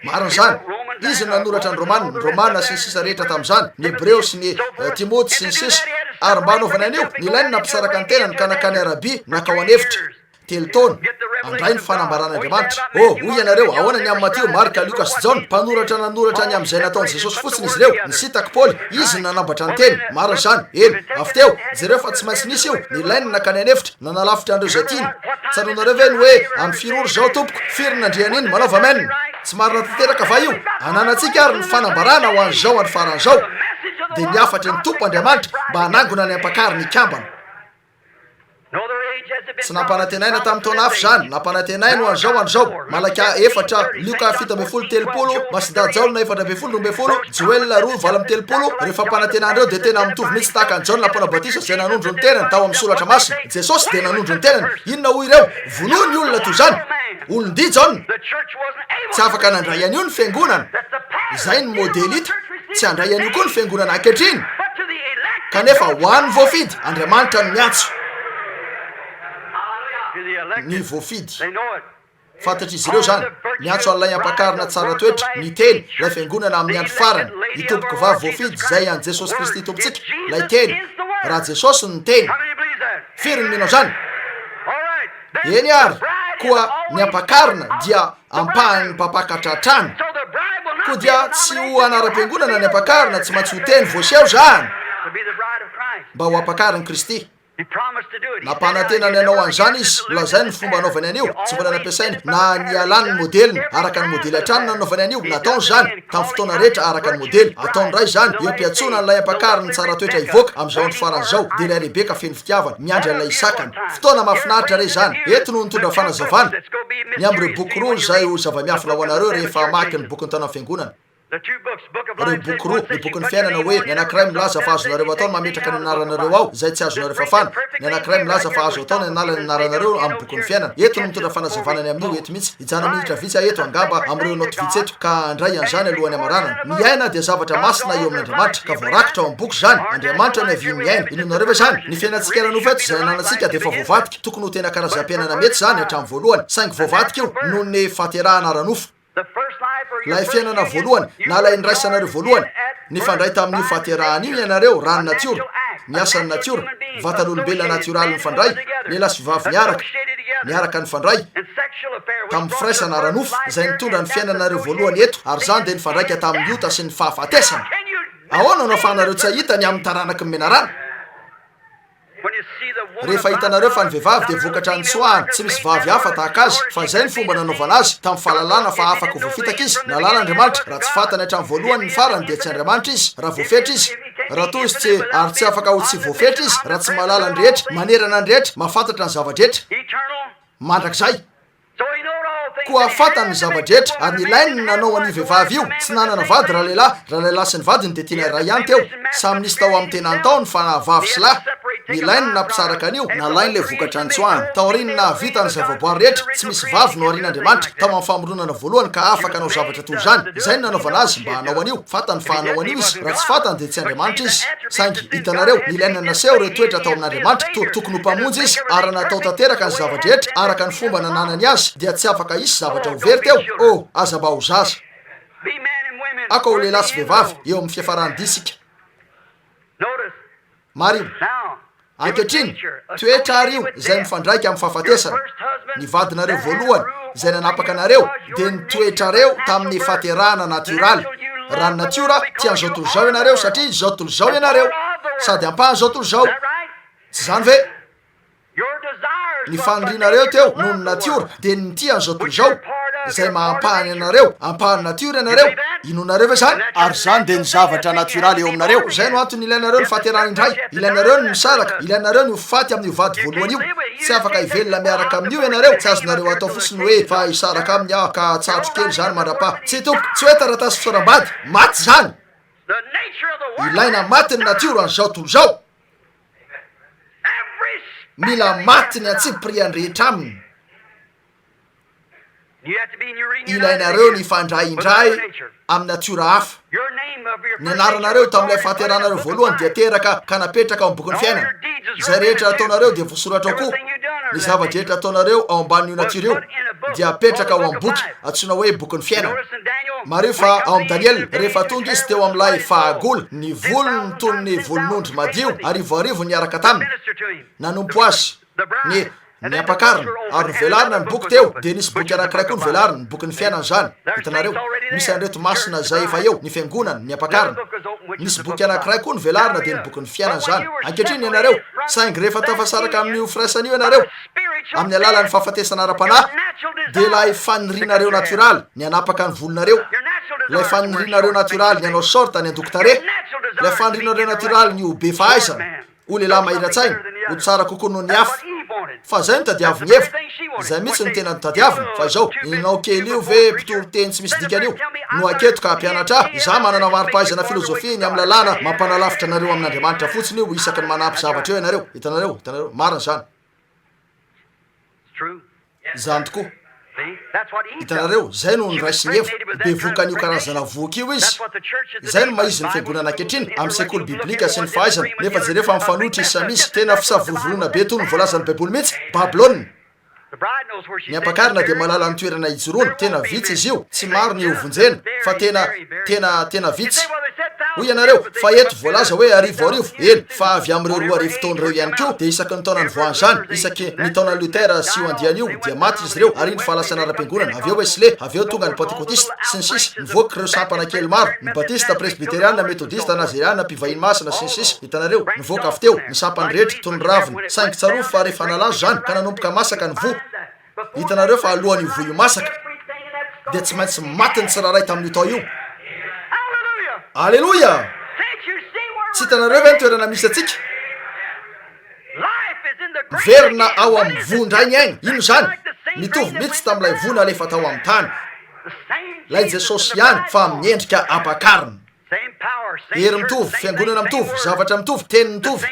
Marina izany. Izy no nanoratra ny Romana, ny Romana sy ny sisa rehetra tamin'izany, ny Hebreo sy ny Timoty sy ny sisa. Ary mba hanaovany an'io, nilainy ny nampisaraka ny tenany ka nankany Arabia, nankao an'efitra. Telo taona. Handray ny fanambaran'Andriamanitra. Oh, hoy ianareo, ahoana ny amin'i Matio, Marka, Lioka sy Jaona? Mpanoratra nanoratra ny amin'izay nataon'i Jesosy fotsiny izy ireo. Nisintaka Paoly. Izy no nanambatra ny teny. Marina izany. Eny. Avy teo, jereo fa tsy maintsy nisy io. Nilainy ny nankany an'efitra, nanalafitra an'ireo izay tiany. Tsaroanareo ve ny hoe, Amin'ny firy ora izao, tompoko? Firy ny nandre an'iny? Manaova amen. Tsy marina tanteraka va io? Ananantsika àry ny fanambarana ho an'izao andro farany izao, dia ny hafatry ny Tompo Andriamanitra mba hanangona ny ampakariny hikambana. Tsy nampanantenaina tamin'ny taona hafa izany, nampanantenainy ho an'izao andro izao. Malakia efatra, Lioka 17 30, Masindahy Jaona 14 12, Joela 2 38, ireo fampanantenana ireo dia tena mitovy mihitsy tahaka an'i Jaona mpanao batisa izay nanondro ny tenany tao amin'ny soratra masina. Jesosy dia nanondro ny tenany. Inona hoy ireo? Vonoy ny olona toy izany! Olon-dia Jaona. Tsy afaka nandray an'io ny fiangonana. Izay ny modely hita. Tsy handray an'io koa ny fiangonana ankehitriny. Kanefa ho an'ny voafidy, Andriamanitra no miantso. Ny voafidy. Fantatr'izy ireo izany. Miantso an'ilay ampakarina tsara toetra, ny Teny, ilay fiangonana amin'ny andro farany, ny tompokovavy voafidy izay an'i Jesosy Kristy Tompontsika, ilay Teny. Raha Jesosy no Teny. Firy ny mino an'izany? Eny ary, koa ny ampakarina dia ampahan'ny mpampakatra hatrany. Koa dia tsy ho anaram-piangonana ny ampakarina, tsy maintsy ho teny voaseho izany mba ho ampakarin'i Kristy. Nampanantena ny hanao an'izany Izy, nolazainy ny fomba hanaovany an'io, tsy mbola nampiasainy na nialany ny modeliny, araka ny modely hatrany no nanaovany an'io, nataony izany, tamin'ny fotoana rehetra araka ny modely. Ataony indray izany, eo am-piantsoana an'ilay ampakariny tsara toetra hivoaka, amin'izao andro farany izao, dia ilay Rebeka feno fitiavana, miandry an'ilay Isakany. Fotoana mahafinaritra re izany! Eto no nitondra fanazavana ny amin'ireo boky roa izay ho zava-miafina ho anareo rehefa hamaky ny bokin'ny taonan'ny Fiangonana. Ireo boky roa, ny bokin'ny fiainana hoe, ny anankiray milaza fa azonareo atao ny mametraka ny anaranareo ao, izay tsy azonareo fafana, ny anankiray milaza fa azo atao ny hanala ny anaranareo amin'ny bokin'ny fiainana. Eto no mitondra fanazavana ny amin'io, eto mihitsy. Hijanona minitra vitsy aho eto, angamba amin'ireo naoty vitsy eto, ka handray an'izany alohan'ny hamaranana. Ny aina dia zavatra masina eo amin'Andriamanitra, ka voarakitra ao amin'ny boky izany. Andriamanitra no iavian'ny aina. Inoanareo ve izany? Ny fiainantsika ara-nofo eto, izay ananantsika, dia efa voavadika. Tokony ho tena karazam-piainana mety izany hatramin'ny voalohany, saingy voavadika io noho ny fahaterahana ara-nofo. Ilay fiainana voalohany, na ilay niraisanareo voalohany, nifandray tamin'io fahaterahana io ianareo, raha ny natiora, ny asan'ny natiora, vatan'olombelona natioraly nifandray, lehilahy sy vehivavy niaraka, niaraka nifandray, tamin'ny firaisana ara-nofo, izay nitondra ny fiainanareo voalohany eto, ary izany dia nifandraika tamin'ny ota sy ny fahafatesana. Ahoana no ahafahanareo tsy hahita ny amin'ny taranaky ny menarana? Rehefa hitanareo fa ny vehivavy dia vokatra nitsoahana, tsy misy vavy hafa tahaka azy, fa izay ny fomba nanaovana azy, tamin'ny fahalalana fa afaka ho voafitaka izy, nahalala Andriamanitra, raha tsy fantany hatramin'ny voalohany ny farany dia tsy Andriamanitra izy, raha voafetra izy, raha toa izy tsy, ary tsy afaka ho tsy voafetra izy, raha tsy mahalala ny rehetra, manerana ny rehetra, mahafantatra ny zava-drehetra, mandrakizay. Koa fantany ny zava-drehetra, ary nilainy ny nanao an'io vehivavy io. Tsy nanana vady ralehilahy, ralehilahy sy ny vadiny dia tiana iray ihany teo. Samy nisy tao amin'ny tenany tao ny fanahy vavy sy lahy. Nilainy ny nampisaraka an'io, nalainy ilay vokatra nitsoahany. Taorian'ny nahavita ny zavaboary rehetra, tsy misy vavy noharian'Andriamanitra tao amin'ny famoronana voalohany ka afaka hanao zavatra toy izany. Izay no nanaovana azy mba hanao an'io. Fantany fa hanao an'io izy. Raha tsy fantany dia tsy Andriamanitra izy. Saingy, hitanareo, nilaina naseho ireo toetra tao amin'Andriamanitra, to, tokony ho Mpamonjy Izy, ary raha natao tanteraka ny zava-drehetra araka ny fomba nananany azy, dia tsy afaka hisy zavatra ho very teo. Oh, aza mba ho zaza. Aoka ho lehilahy sy vehivavy, eo amin'ny fiafaran'ny dia isika. Mariho. Ankehitriny, toetra àry io izay mifandraika amin'ny fahafatesana. Ny vadinareo voalohany izay nanapaka anareo dia ny toetrareo tamin'ny fahaterahana natioraly. Raha ny natiora, tia an'izao tontolo izao ianareo satria izao tontolo izao ianareo, sady ampahan'izao tontolo izao. Tsy izany ve? Ny fanirianareo teo noho ny natiora dia ny mitia an'izao tontolo izao, izay maha ampahany anareo, ampahan'ny natiora ianareo. Inoanareo ve izany? Ary izany dia ny zavatra natioraly eo aminareo. Izay no antony ilainareo ny fahaterahana indray, ilainareo ny misaraka, ilainareo ny ho faty amin'io vady voalohany io. Tsy afaka hivelona miaraka amin'io ianareo, tsy azonareo atao fotsiny hoe fa hisaraka aminy aho ka hatsatso kely izany mandra-paha. Tsia tompoko, tsy hoe taratasy fisaoram-bady, maty izany! Ilaina maty ny natiora an'izao tontolo izao. Mila maty ny antsipiriany rehetra aminy. Ilainareo ny hifandray indray amin'ny natiora hafa. Ny anaranareo tamin'ilay fahateranareo voalohany dia teraka ka napetraka ao amin'ny bokin'ny fiainana. Izay rehetra ataonareo dia voasoratra ao koa. Ny zava-drehetra ataonareo ao ambanin'io natiora io dia apetraka ao amin'ny boky antsoina hoe bokin'ny fiainana. Mariho fa ao amin'ny Daniela, rehefa tonga izy teo amin'ilay fahagola, ny volony toy ny volon'ondry madio, arivoarivo niaraka taminy, nanompo azy. Ny, ny Ampakarina, ary novelarina ny boky teo, dia nisy boky anankiray koa novelarina, ny bokin'ny fiainana izany, hitanareo, misy an'ireto masina izay efa eo, ny fiangonana, ny Ampakarina. Nisy boky anankiray koa novelarina, dia ny bokin'ny fiainana izany. Ankehitriny ianareo, saingy rehefa tafasaraka amin'io firaisana io ianareo, amin'ny alalan'ny fahafatesana ara-panahy, dia ilay fanirianareo natioraly ny hanapaka ny volonareo, ilay fanirianareo natioraly ny hanao short ny handoko tarehy, ilay fanirianareo natioraly ny ho be fahaizana, Ho lehilahy mahira-tsaina, ho tsara kokoa noho ny hafa. Fa izay no tadiavin'i Eva. Izay mihitsy no tena notadiaviny. Fa izao, ianao kely io ve mpitory teny tsy misy dikany io, no aketo ka hampianatra ahy? Izaho manana mari-pahaizana filozofia ny amin'ny lalàna mampanalavitra anareo amin'Andriamanitra fotsiny io isaky ny manampy zavatra eo ianareo. Hitanareo? Hitanareo? Marina izany. Izany tokoa. Hitanareo, izay no noraisin'i Eva. Bevohoka an'io karazana vohoka io izy. Izay no maha-izy ny fiangonana ankehitriny, amin'ny sekoly biblika sy ny fahaizana. Nefa jereo fa mifanohitra izy samy izy. Tena fisavorovoroana be toy ny voalazan'ny Baiboly mihitsy. Babylona. Ny ampakarina dia mahalala ny toerana ijoroany. Tena vitsy izy io. Tsy maro ny hovonjena, fa tena, tena, tena vitsy. Hoy ianareo, fa eto voalaza hoe arivoarivo, eny, fa avy amin'ireo 2000 taona ireo ihany koa, dia isaky ny taona nivoahan'izany, isaky ny taonan'i Luther sy io andiany io, dia maty izy ireo, ary indro fa lasa anaram-piangonana, avy eo Wesley, avy eo tonga ny Pantekotista, sy ny sisa, nivoaka ireo sampana kely maro, ny Batista, Presbyteriana, Metodista, Nazireana, Mpivahiny Masina, sy ny sisa, hitanareo, nivoaka avy teo, ny sampany rehetra, toy ny ravina, saingy tsarovy fa rehefa nalazo izany, ka nanomboka masaka ny voa, Hitanareo fa alohan'io voa io masaka dia tsy maintsy maty ny tsirairay tamin'io tao io. Aleloia! Tsy hitanareo ve ny toerana misy antsika? Miverina ao amin'ny voa indray ny aina. Inona izany? Mitovy mihitsy tamin'ilay voa nalefa tao amin'ny tany. Ilay Jesosy ihany fa amin'ny endrika ampakarina. Hery mitovy, fiangonana mitovy, zavatra mitovy, teny mitovy.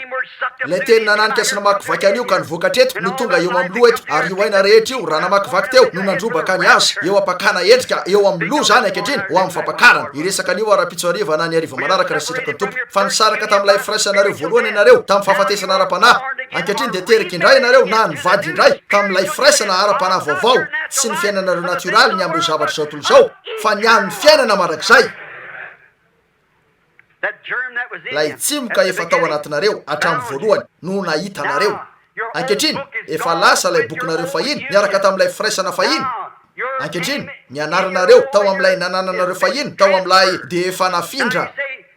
Ilay teny nananika sy namakivaky an'io ka nivoaka hatreto no tonga eo amin'ny loha eto, ary io aina rehetra io, raha namakivaky teo, no nandrobaka ny azy, eo am-pakana endrika, eo amin'ny loha izany ankehitriny, ho amin'ny fampakarana. Hiresaka an'io aho rahampitso hariva na ny hariva manaraka raha sitraky ny Tompo. Fa nisaraka tamin'ilay firaisanareo voalohany ianareo, tamin'ny fahafatesana ara-panahy. Ankehitriny dia teraka indray ianareo, na nivady indray, tamin'ilay firaisana ara-panahy vaovao, tsy ny fiainanareo natioraly ny amin'ireo zavatr'izao tontolo izao, fa ny an'ny fiainana mandrakizay. Ilay tsimoka efa tao anatinareo hatramin'ny voalohany no nahita anareo. Ankehitriny, efa lasa ilay bokinareo fahiny niaraka tamin'ilay firaisana fahiny. Ankehitriny, ny anaranareo tao amin'ilay nanananareo fahiny, tao amin'ilay dia efa nafindra.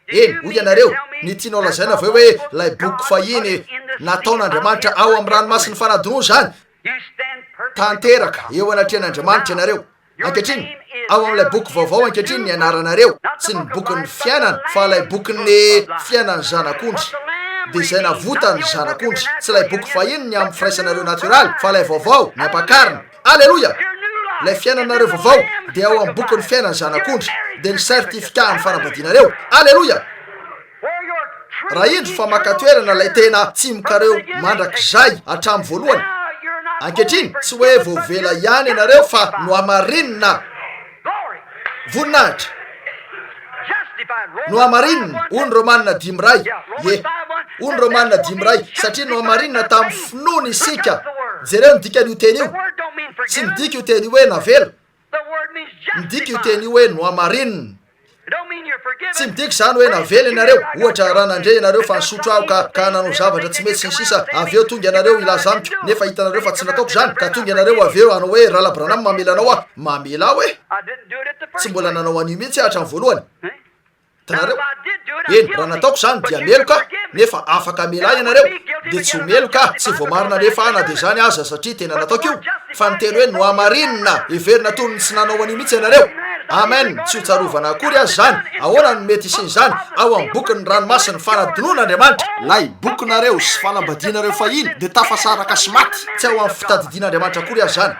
Eny, hoy ianareo, ny tianao lazaina ve hoe ilay boky fahiny nataon'Andriamanitra ao amin'ny ranomasin'ny fanadinoana izany? Tanteraka eo anatrehan'Andriamanitra ianareo. Ankehitriny, ao amin'ilay Boky vaovao ankehitriny ny anaranareo, tsy ny Bokin'ny Fiainana, fa ilay Bokin'ny Fiainan'ny Zanak'ondry, dia izay navotan'ny Zanak'ondry. Tsy ilay boky fahiny ny amin'ny firaisanareo natioraly, fa ilay vaovao, ny Ampakarina. Aleloia! Ilay fiainanareo vaovao dia ao amin'ny Bokin'ny Fiainan'ny Zanak'ondry, dia ny sertificat an'ny fanambadianareo. Aleloia! Raha indro fa maka toerana ilay tena tsimokareo mandrakizay hatramin'ny voalohany. Ankehitriny, tsy hoe voavela ihany ianareo fa nohamarinina. Voninahitra! Nohamarinina, hoy ny Romana dimy iray. Ie, hoy ny Romana dimy iray, satria nohamarinina tamin'ny finoana isika. Jereo ny dikan'io teny io. Tsy midika io teny io hoe navela. Midika io teny io hoe nohamarinina. Tsy midika izany hoe navela ianareo. Ohatra, raha nandre ianareo fa nisotro aho ka, ka nanao zavatra tsy mety sy ny sisa, avy eo tonga ianareo hilaza amiko, nefa hitanareo fa tsy nataoko izany, ka tonga ianareo avy eo hanao hoe, Rahalahy Branham, mamela anao aho. Mamela aho e? Tsy mbola nanao an'io mihitsy aho hatramin'ny voalohany. Hitanareo? Eny, raha nataoko izany dia meloka aho, nefa afaka hamela ahy ianareo, dia tsy ho meloka aho. Tsy voamarina anefa aho na dia izany aza, satria tena nataoko io. Fa ny teny hoe nohamarinina, heverina toy ny tsy nanao an'io mihitsy ianareo. Amen! Tsy ho tsarovana akory aza izany. Ahoana no mety hisian'izany? Ao amin'ny bokin'ny ranomasin'ny fanadinoana Andriamanitra. Ilay bokinareo sy fanambadianareo fahiny dia tafasaraka sy maty. Tsy ao amin'ny fitadidian'Andriamanitra akory aza izany.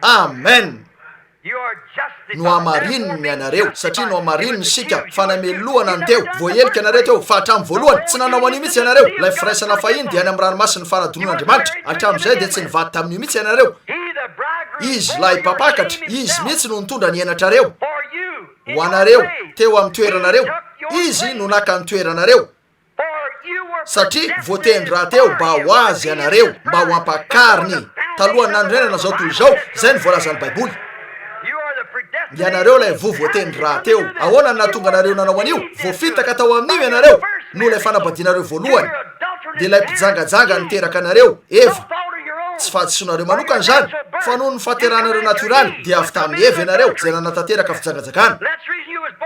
Amen! Nohamarininy ny anareo, satria nohamarininy isika, fanamelohana ny teo, voahelika ianareo teo, fa hatramin'ny voalohany, tsy nanao an'io mihitsy ianareo, ilay firaisana fahiny dia any amin'ny ranomasin'ny fanadinoan'Andriamanitra, hatramin'izay dia tsy nivady tamin'io mihitsy ianareo. Izy, ilay mpampakatra, izy mihitsy no nitondra ny henatrareo, ho anareo, teo amin'ny toeranareo, izy no naka ny toeranareo. Satria voatendry rahateo mba ho azy ianareo, mba ho ampakariny, talohan'ny nanorenana izao tontolo izao, izay no voalazan'ny Baiboly. Ianareo ilay voa voatendry rahateo. Ahoana no nahatonga anareo nanao an'io? Voafitaka tao amin'io ianareo, noho ilay fanambadianareo voalohany. Dia ilay mpijangajanga niteraka anareo, Eva. Tsy fahadisoanareo manokana izany, fa noho ny fahaterahanareo natioraly, dia avy tamin'i Eva ianareo, izay nanatanteraka fijangajangana.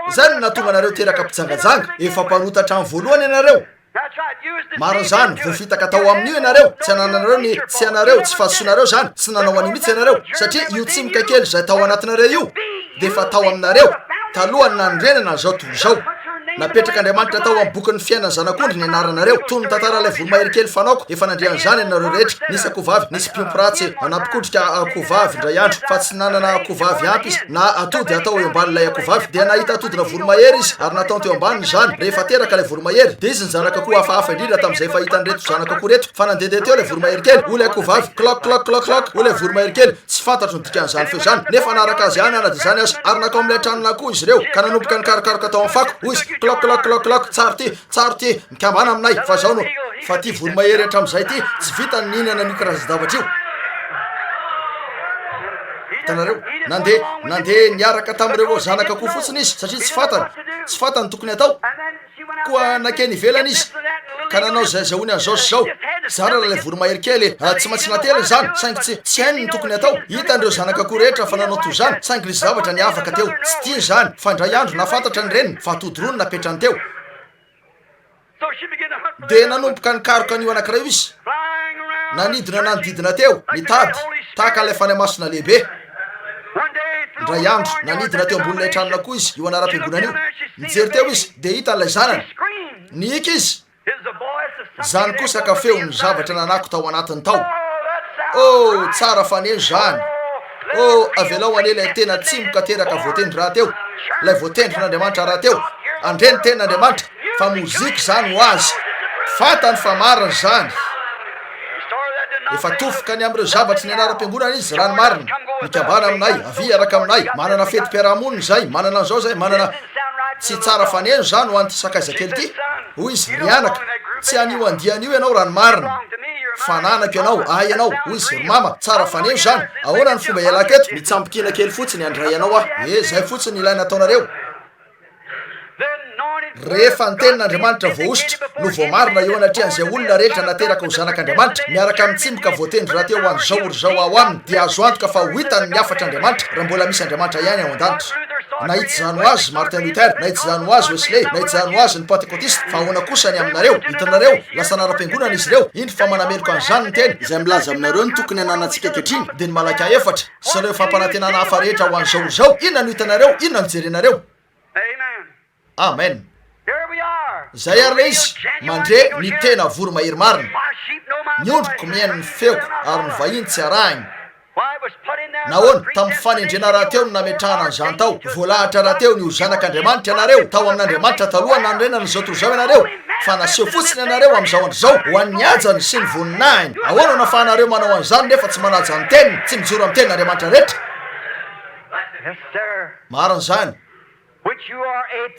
Izay no nahatonga anareo teraka mpijangajanga. Efa mpanota hatramin'ny voalohany ianareo. Marina izany, voafitaka tao amin'io ianareo. Tsy anananareo ny, tsy anareo, tsy fahadisoanareo izany. Tsy nanao an'io mihitsy ianareo. Satria io tsimoka kely izay tao anatinareo io, dia efa tao aminareo, talohan'ny nanorenana an'izao tontolo izao. Napetrak'Andriamanitra tao amin'ny bokin'ny fiainan'ny Zanak'ondry ny anaranareo. Toy ny tantaran'ilay voromahery kely fanaoko, efa nandre an'izany ianareo rehetra. Nisy akohovavy, nisy mpiompy ratsy nampikotrika akohovavy indray andro, fa tsy nanana akohovavy ampy izy, na atody hatao eo ambanin'ilay akohovavy. Dia nahita atodina voromahery izy, ary nataony teo ambaniny izany. Rehefa teraka ilay voromahery, dia izy ny zanak'akoho hafahafa indrindra tamin'izay efa hitan'ireto zanak'akoho ireto. Fa nandehandeha teo ilay voromahery kely, hoy ilay akohovavy, Klok, klok, klok, klok, hoy ilay voromahery kely. Tsy fantatro ny dikan'izany feo izany, nefa nanaraka azy ihany aho na dia izany aza. Ary nankao amin'ilay tranon'akoho izy ireo, ka nanomboka nikarokaroka tao amin'ny fako. Hoy izy, Klok, klok, klok, klok, tsara ity, tsara ity, mikambana aminay, fa izao no. Fa ity voromahery hatramin'izay ity, tsy vitany ny nihinana an'io karazan-javatra io. Hitanareo? Nandeha, nandeha niaraka tamin'ireo zanak'akoho fotsiny izy, satria tsy fantany, tsy fantany ny tokony hatao. Koa nankeny ivelany izy ka nanao izay azahoany an'izao sy izao. Zara raha ilay voromahery kely e! Tsy maintsy natelina izany, saingy tsy, tsy hainy ny tokony hatao. Hitany ireo zanak'akoho rehetra fa nanao toy izany, saingy nisy zavatra niavaka teo. Tsy tiany izany, fa indray andro nahafantatra ny reniny fa atody roa no napetrany teo. Dia nanomboka nikaroka an'io anankiray io izy. Nanidina nanodidina teo, nitady, tahaka an'ilay Fanahy Masina lehibe. Indray andro, nanidina teo ambonin'ilay tranon'akoho izy, io anaram-piangonana io. Nijery teo izy, dia hitany ilay zanany. Nihiaka izy. Izany kosa ka feon'ny zavatra nanako tao anatiny tao. Oh, tsara faneno izany. Oh, avelao anie ilay tena tsimoka teraka voatendry rahateo, ilay voatendrin'Andriamanitra rahateo, handre ny tenin'Andriamanitra, fa mozika izany ho azy. Fantany fa marina izany. Efa tofoka ny amin'ireo zavatry ny anaram-piangonana izy, raha ny marina. Mikambàna aminay, avia hiaraka aminay, manana fetim-piaraha-monina izahay, manana an'izao izahay, manana. Tsy tsara faneno izany ho an'ity sakaiza kely ity. Hoy izy, Ry anaka, tsy an'io andiany io ianao raha ny marina. Fananako ianao, ahy ianao. Hoy izy, Ry mama, tsara faneno izany. Ahoana ny fomba hialako eto? Mitsambikina kely fotsiny handray anao aho. He, izay fotsiny no ilaina ataonareo. Rehefa ny Tenin'Andriamanitra voahosotra no voamarina eo anatrehan'izay olona rehetra nateraka ho zanak'Andriamanitra, miaraka amin'ny tsimoka voatendry rahateo ho an'izao ora izao ao aminy, dia azo antoka fa ho hitany ny hafatr'Andriamanitra, raha mbola misy Andriamanitra ihany ao an-danitra. Nahitsy izany ho azy Martin Luther, nahitsy izany ho azy Wesley, nahitsy izany ho azy ny Pentekotista, fa ahoana kosa ny aminareo? Hitanareo, lasa anaram-piangonana izy ireo, indro fa manameloka an'izany ny Teny. Izay milaza aminareo ny tokony hananantsika ankehitriny, dia ny Malakia efatra, sy ireo fampanantenana hafa rehetra ho an'izao ora izao. Inona no hitanareo? Inona no jerenareo? Amen. Izay ary ilay izy, mandre ny tena voromahery marina. Ny ondriko mihaino ny feoko ary ny vahiny tsy arahiny. Nahoana? Tamin'ny fanendrena rahateo no nametrahana an'izany tao. Voalahatra rahateo ny ho zanak'Andriamanitra ianareo, tao amin'Andriamanitra talohan'ny nanorenana izao tontolo izao ianareo, fa naseho fotsiny ianareo amin'izao andro izao, ho an'ny hajany sy ny voninahiny. Ahoana no ahafahanareo manao an'izany nefa tsy manaja ny Teniny, tsy mijoro amin'ny Tenin'Andriamanitra rehetra? Marina izany.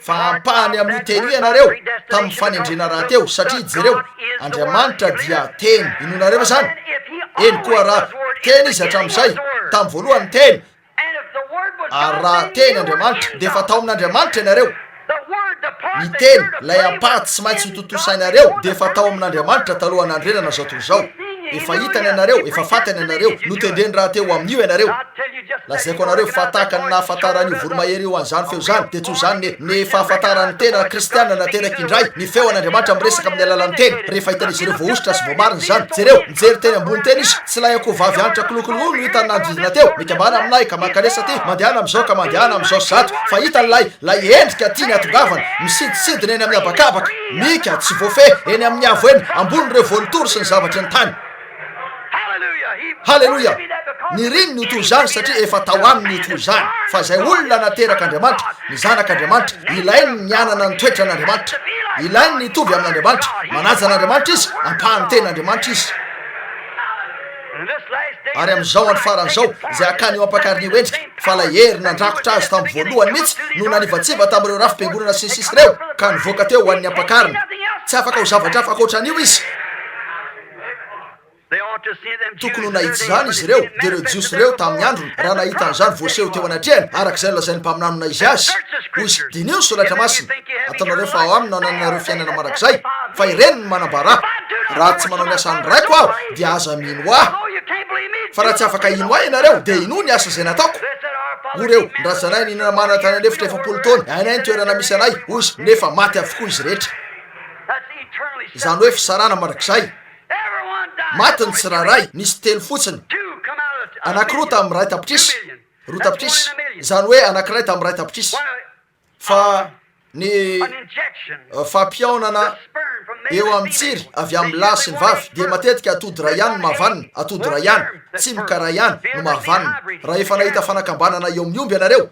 Fa ampahany amin'io Teny io ianareo, tamin'ny fanendrena rahateo, satria, jereo, Andriamanitra dia Teny. Inoanareo ve izany? Eny, koa raha Teny Izy hatramin'izay, tamin'ny voalohany Teny, ary raha Teny Andriamanitra, dia efa tao amin'Andriamanitra ianareo. Ny Teny, ilay ampaha tsy maintsy hotontosainareo, dia efa tao amin'Andriamanitra talohan'ny nanorenana izao tontolo izao. Efa hitany ianareo, efa fantany ianareo, notendreny rahateo ho amin'io ianareo. Lazaiko anareo fa tahaka ny nahafantaran'io voromahery io an'izany feo izany, dia toy izany ny, ny fahafantaran'ny tena Kristiana nateraka indray ny feo an'Andriamanitra miresaka amin'ny alalan'ny Teny, rehefa hitan'izy ireo voahosotra sy voamarina izany. Jereo, nijery teny ambony teny izy, tsy ilay akohovavy hanitra kolokolo no hitany nanodidina teo, mikambana aminay ka mankanesa aty, mandehana amin'izao ka mandehana amin'izao sy zato, fa hitany ilay, ilay endrika tiany hatongavana, misidintsidina eny amin'ny habakabaka, mika, tsy voafehy, eny amin'ny avo eny, ambonin'ireo volotoro sy ny zavatry ny tany. Haleloia! Niriny ny ho toy izany satria efa tao aminy ho toy izany. Fa izay olona naterak'Andriamanitra, ny zanak'Andriamanitra, ilainy ny hanana ny toetran'Andriamanitra. Ilainy ny hitovy amin'Andriamanitra. Manaja an'Andriamanitra izy, ampahan'ny ten'Andriamanitra izy. Ary amin'izao andro farany izao, izay hakany io ampakariny io endrika, fa ilay hery nandrakotra azy tamin'ny voalohany mihitsy no nanivatsiva tamin'ireo rafi-piangonana sy ny sisa ireo, ka nivoaka teo ho an'ny ampakariny. Tsy afaka ho zavatra hafa ankoatra an'io izy. Tokony ho nahitsy izany izy ireo, dia ireo Jiosy ireo tamin'ny androny, raha nahita an'izany voaseho teo anatrehany, araka izay nolazain'ny mpaminany ho naha-izy azy. Hoy izy, Diniho ny Soratra Masina. Ataonareo fa ao aminy no anananareo fiainana mandrakizay, fa ireny no manambara Ahy. Raha tsy manao ny asan'ny Raiko Aho, dia aza mino Ahy. Fa raha tsy afaka hino Ahy ianareo, dia hinoa ny asa izay nataoko. Hoy ireo, Ny razanay nihinana mana tany an'efitra 40 taona, hainay ny toerana misy anay, hoy izy, nefa maty avokoa izy rehetra. Izany hoe fisarahana mandrakizay. Maty ny tsirairay, nisy telo fotsiny. Anankiroa tamin'ny iray tapitrisa, roa tapitrisa, izany hoe anankiray tamin'ny iray tapitrisa. Fa ny fampihaonana eo amin'ny tsiry avy amin'ny lahy sy ny vavy dia matetika atody iray ihany no mahavanona, atody iray ihany, tsimoka iray ihany no mahavanona. Raha efa nahita fanakambanana eo amin'ny omby ianareo,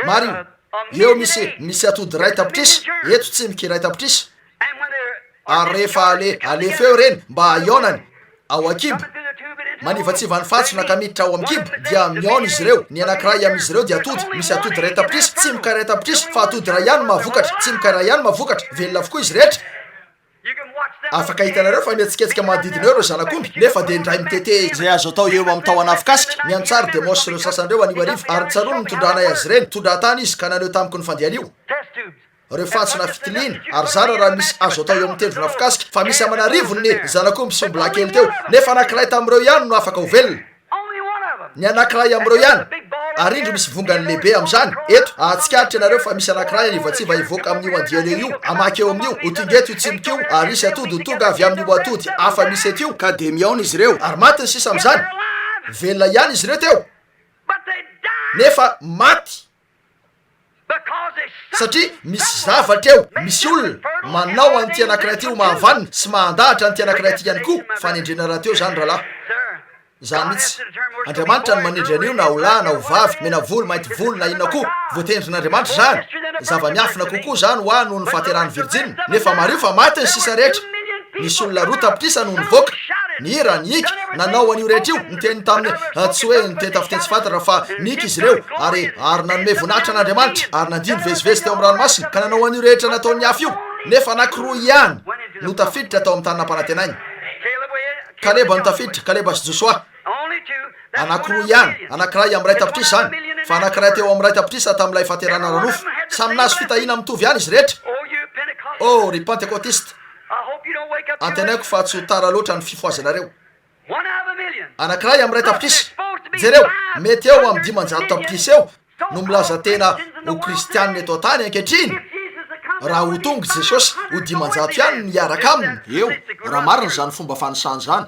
Mariho, eo misy, misy atody iray tapitrisa, eto tsimoka iray tapitrisa. Ary rehefa ale, alefa eo ireny mba hihaonany, ao an-kibo, manivatsiva ny fantsona ka miditra ao amin'ny kibo, dia mihaona izy ireo, ny anankiray amin'izy ireo dia atody, misy atody iray tapitrisa, tsimoka iray tapitrisa, fa atody iray ihany no mahavokatra, tsimoka iray ihany no mahavokatra, velona avokoa izy rehetra. Afaka hitanareo fa mihetsiketsika manodidina eo ireo zanak'omby, nefa dia indray mitete izay azo atao eo amin'ny tahona afokasika. Miantsary Demos sy ireo sasany ireo anio hariva, ary tsaroany nitondranay azy ireny, tondra-tany izy ka naneho tamiko ny fandehan'io. Ireo fantsona fitiliana, ary zara raha misy azo atao eo amin'ny tendrona afokasika, fa misy aman'arivony ny zanak'omby sy ombilahy kely teo, nefa anankiray tamin'ireo ihany no afaka ho velona. Ny anankiray amin'ireo ihany. Ary indro misy vongany lehibe amin'izany, eto, hahatsikaritra ianareo fa misy anankiray hanivatsiva hivoaka amin'io andiany eo io, hamaky eo amin'io, ho tonga eto io tsimoka io, ary hisy atody ho tonga avy amin'io atody hafa misy eto io, ka dia mihaona izy ireo, ary maty ny sisa amin'izany. Velona ihany izy ireo teo, nefa maty. Satria misy zavatra eo, misy olona, manao an'ity anankiray ity ho mahavanona sy mahandahatra an'ity anankiray ity ihany koa, fanendrena rahateo izany rahalahy. Izany mihitsy. Andriamanitra no manendry an'io na ho lahy na ho vavy, mena volo, mainty volo na inona koa. Voatendrin'Andriamanitra izany. Zava-miafina kokoa izany ho ahy noho ny fahaterahan'ny virjina. Nefa mariho fa maty ny sisa rehetra. Nisy olona 2 tapitrisa no nivoaka, nihira, nihika, nanao an'io rehetra io, niteny tamin'ny, tsy hoe niteny tamin'ny fiteny tsy fantatra, fa nihika izy ireo, ary, ary nanome voninahitra an'Andriamanitra, ary nandihy nivezivezy teo amin'ny ranomasina, ka nanao an'io rehetra nataon'ny hafa io. Nefa anankiroa ihany no tafiditra tao amin'ny tany nampanantenaina. Kaleba no tafiditra, Kaleba sy Josoa. Anankiroa ihany, anankiray amin'ny 1 tapitrisa izany, fa anankiray teo amin'ny 1 tapitrisa tamin'ilay fahaterahana ara-nofo. Samy nahazo fitahiana mitovy ihany izy rehetra. Oh, ry Pentekotista, antenaiko fa tsy ho tara loatra ny fifohazanareo. Anankiray amin'ny 1 tapitrisa. Jereo, mety eo amin'ny 500 tapitrisa eo no milaza tena ho kristianina eto an-tany ankehitriny, raha ho tonga i Jesosy, ho 500 ihany no hiaraka aminy eo, raha marina izany fomba fanisana izany.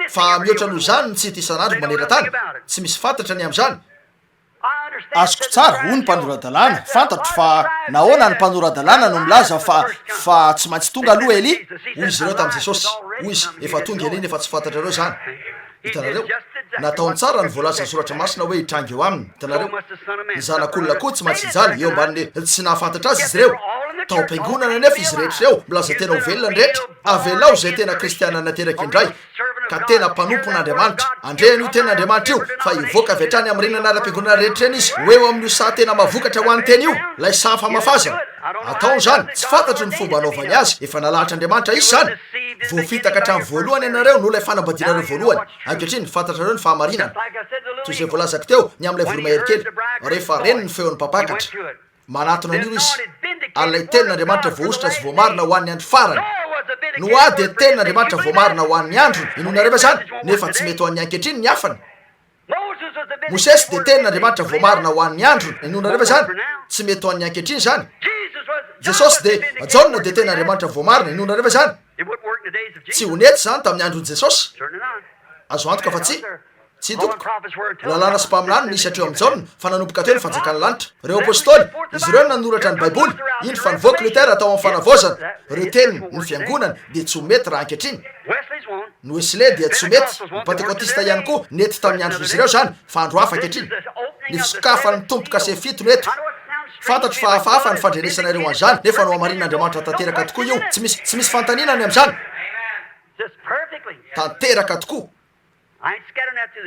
Fa mihoatra noho izany ny tsy hita isan'andro maneran-tany, tsy misy fantatra ny amin'izany. Azoko tsara, hoy ny mpanora-dalàna, fantatro fa nahoana ny mpanora-dalàna no milaza fa, fa tsy maintsy tonga aloha Elia, hoy izy ireo tamin'i Jesosy. Hoy izy, Efa tonga Elia nefa tsy fantatrareo izany. Hitanareo? Nataony tsara ny voalazan'ny Soratra Masina hoe hitranga eo aminy. Hitanareo? Ny Zanak'olona koa tsy maintsy hijaly eo ambanin'ny tsy nahafantatra azy izy ireo. Tao am-piangonana anefa izy rehetra ireo, milaza tena ho velona ny rehetra. Avelao izay tena Kristiana nateraka indray, ka tena mpanompon'Andriamanitra. Handre an'io Tenin'Andriamanitra io, fa hivoaka avy hatrany amin'ireny anaram-piangonana rehetra ireny izy, ho eo amin'io saha tena mahavokatra ho an'ny Teny io, ilay saha famafazana. Ataony izany. Tsy fantatro ny fomba anaovany azy. Efa nalahatr'Andriamanitra izy izany. Voafitaka hatramin'ny voalohany ianareo noho ilay fanambadianareo voalohany. Ankehitriny, fantatrareo ny fahamarinana. Toy izay voalazako teo, ny amin'ilay voromahery kely, rehefa reny ny feon'ny mpampakatra. Manatona an'io izy. Ary ilay Tenin'Andriamanitra voahosotra sy voamarina ho an'ny andro farany. Noa dia Tenin'Andriamanitra voamarina ho an'ny androny. Inoanareo va izany? Nefa tsy mety ho an'ny ankehitriny ny hafany. Mosesy dia Tenin'Andriamanitra voamarina ho an'ny androny. Inoanareo va izany? Tsy mety ho an'ny ankehitriny izany. Jesosy dia, Jaona dia Tenin'Andriamanitra voamarina. Inoanareo va izany? Tsy ho nety izany tamin'ny andron'i Jesosy. Azo antoka fa tsia. Tsia tompoko. Lalàna sy mpaminany nisy hatreo amin'i Jaona, fa nanomboka teo ny fanjakan'ny lanitra. Ireo apostoly, izy ireo no nanoratra ny Baiboly. Indro fa nivoaka Luther tao amin'ny fanavaozana. Ireo teniny, ny fiangonany, dia tsy ho mety raha ankehitriny. Ny Wesley dia tsy ho mety, ny Pantekotista ihany koa, nety tamin'ny andron'izy ireo izany, fa andro hafa ankehitriny. Ny fisokafan'ny Tombo-kase fito no eto. Fantatro fa hafahafa ny fandrenesanareo an'izany, nefa nohamarinin'Andriamanitra tanteraka tokoa io. Tsy misy, tsy misy fanontaniana ny amin'izany. Tanteraka tokoa.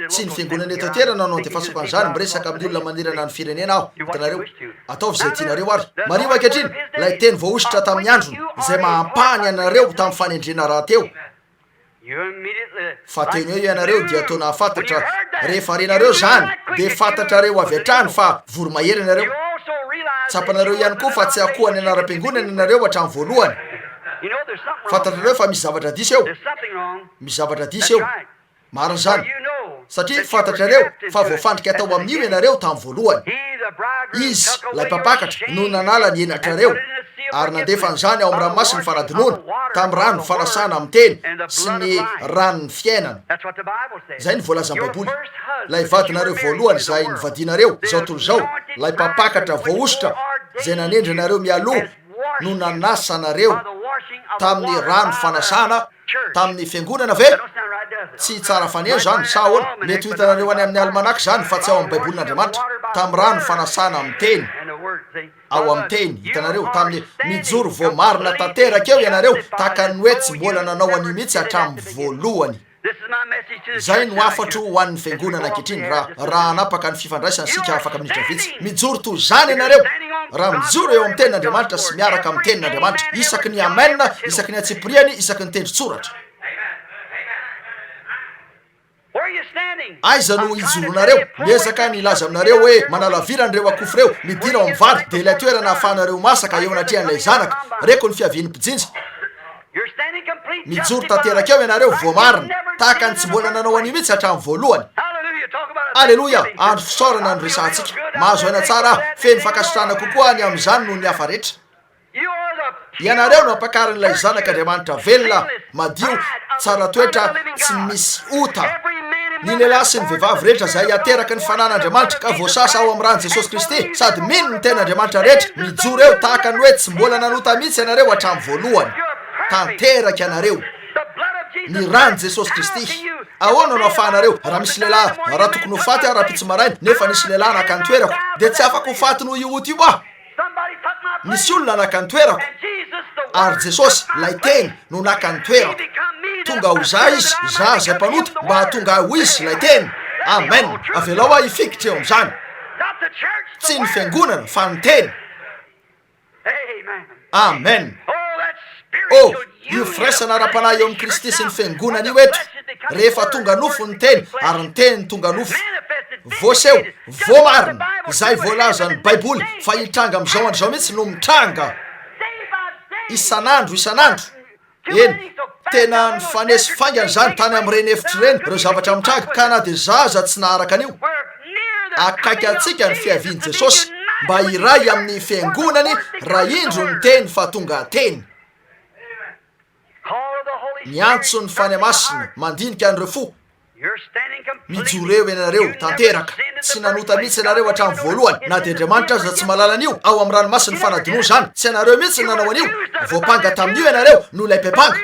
Tsy ny fiangonana eto an-toerana no andefasako an'izany, miresaka amin'ny olona manerana ny firenena aho, hitanareo. Ataovy izay tianareo ary. Mariho ankehitriny, ilay teny voahosotra tamin'ny androny, izay maha-ampahany anareo tamin'ny fanendrena rahateo. Fa teny eo ianareo dia toa nahafantatra, rehefa renareo izany, dia fantatrareo avy hatrany fa voromahery ianareo. Tsapanareo ihany koa fa tsy akohan'ny anaram-piangonana ianareo hatramin'ny voalohany. Fantatrareo fa misy zavatra diso eo. Misy zavatra diso eo. Marina izany. Satria fantatrareo fa voafandrika tao amin'io ianareo tamin'ny voalohany. Izy, ilay Mpampakatra, no nanala ny henatrareo, ary nandefa an'izany ao amin'ny ranomasin'ny fanadinoana, tamin'ny rano fanasana amin'ny teny, sy ny ranon'ny fiainana. Izay no voalazan'ny Baiboly. Ilay vadinareo voalohany izay nivadianareo, izao tontolo izao, ilay Mpampakatra voahosotra izay nanendry anareo mialoha, no nanasa anareo tamin'ny rano fanasana, Tamin'ny fiangonana ve? Tsy tsara faneno izany, sa ahoana? Mety ho hitanareo any amin'ny almanaka izany, fa tsy ao amin'ny Baibolin'Andriamanitra. Tamin'ny rano fanasana amin'ny Teny. Ao amin'ny Teny, hitanareo, tamin'ny, mijoro voamarina tanteraka eo ianareo, tahaka ny hoe tsy mbola nanao an'io mihitsy hatramin'ny voalohany. Izay no hafatro ho an'ny fiangonana ankehitriny, raha, raha hanapaka ny fifandraisana isika afaka minitra vitsy. Mijoro toy izany ianareo, raha mijoro eo amin'ny Tenin'Andriamanitra sy miaraka amin'ny Tenin'Andriamanitra, isaky ny amen, isaky ny antsipiriany, isaky ny tendron-tsoratra. Aiza no ijoroanareo? Miezaka ny hilaza aminareo hoe manalavira an'ireo akofo ireo, midira ao amin'ny vary, dia ilay toerana ahafahanareo masaka eo anatrehan'ilay Zanaka. Reko ny fiavian'ny mpijinja. Mijoro tanteraka eo ianareo, voamarina, tahaka ny tsy mbola nanao an'io mihitsy hatramin'ny voalohany. Aleloia! Andro fisaorana no resahantsika. Mahazo aina tsara aho, feno fankasitrahana kokoa aho ny amin'izany noho ny hafa rehetra. Ianareo no ampakarin'ilay Zanak'Andriamanitra velona, madio, tsara toetra, tsy misy ota. Ny lehilahy sy ny vehivavy rehetra izay ateraky ny Fanan'Andriamanitra ka voasasa ao amin'ny Ràn'i Jesosy Kristy sady mino ny Tenin'Andriamanitra rehetra, mijoro eo tahaka ny hoe tsy mbola nanota mihitsy ianareo hatramin'ny voalohany. Tanteraka ianareo. Ny Ràn'i Jesosy Kristy. Ahoana no ahafahanareo, raha misy lehilahy, raha tokony ho faty aho rahampitso maraina, nefa nisy lehilahy naka ny toerako, dia tsy afaka ho faty noho io ota io aho? Nisy olona naka ny toerako, ary Jesosy, ilay Teny, no naka ny toerako. Tonga ho za Izy, za izay mpanota, mba hahatonga ahy ho Izy, ilay Teny. Amen. Avelao aho hifikitra eo amin'izany. Tsy ny fiangonana, fa ny Teny. Amen. Oh, io firaisana ara-panahy eo amin'i Kristy sy ny Fiangonana io eto, rehefa tonga nofo ny Teny, ary ny Teny tonga nofo. Voaseho, voamarina, izay voalazan'ny Baiboly fa hitranga amin'izao andro izao mihitsy no mitranga. Isan'andro, isan'andro. Eny, tena nifanesy faingana izany tany amin'ireny efitra ireny, ireo zavatra mitranga, ka na dia izaho aza tsy naharaka an'io. Akaiky antsika ny fiavian'i Jesosy, mba hiray amin'ny Fiangonany raha indro ny Teny fa tonga Teny. Miantso ny Fanahy Masina, mandinika an'ireo fo. Mijoro eo ianareo, tanteraka. Tsy nanota mihitsy ianareo hatramin'ny voalohany, na dia Andriamanitra aza tsy mahalala an'io. Ao amin'ny ranomasin'ny fanadinoana izany. Tsy ianareo mihitsy no nanao an'io. Voampanga tamin'io ianareo, noho ilay mpiampanga.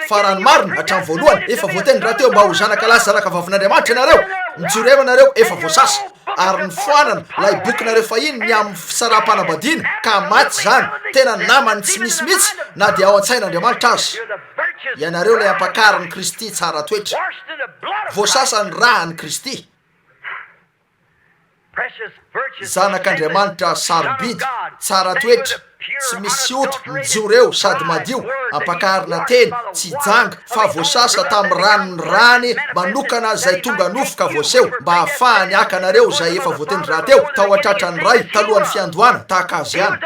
Fa raha ny marina, hatramin'ny voalohany, efa voatendry rahateo mba ho zanaka lahy sy zanaka vavin'Andriamanitra ianareo. Mijoro eo ianareo, efa voasasa. Ary nofoanana ilay bokinareo fahiny ny amin'ny fisaraham-panambadiana, ka maty izany. Tena naman'ny tsy misy mihitsy, na dia ao an-tsain'Andriamanitra aza. Ianareo ilay ampakarin'i Kristy tsara toetra. Voasasa ny ràn'i Kristy. Zanak'Andriamanitra sarobidy, tsara toetra, tsy misy ota, mijoro eo sady madio, ampakarina teny, tsy janga, fa voasasa tamin'ny ranon'ny rany manokana izay tonga nofo ka voaseho, mba hahafahany haka anareo izay efa voatendry rahateo tao an-tratran'ny Ray talohan'ny fiandohana, tahaka Azy ihany.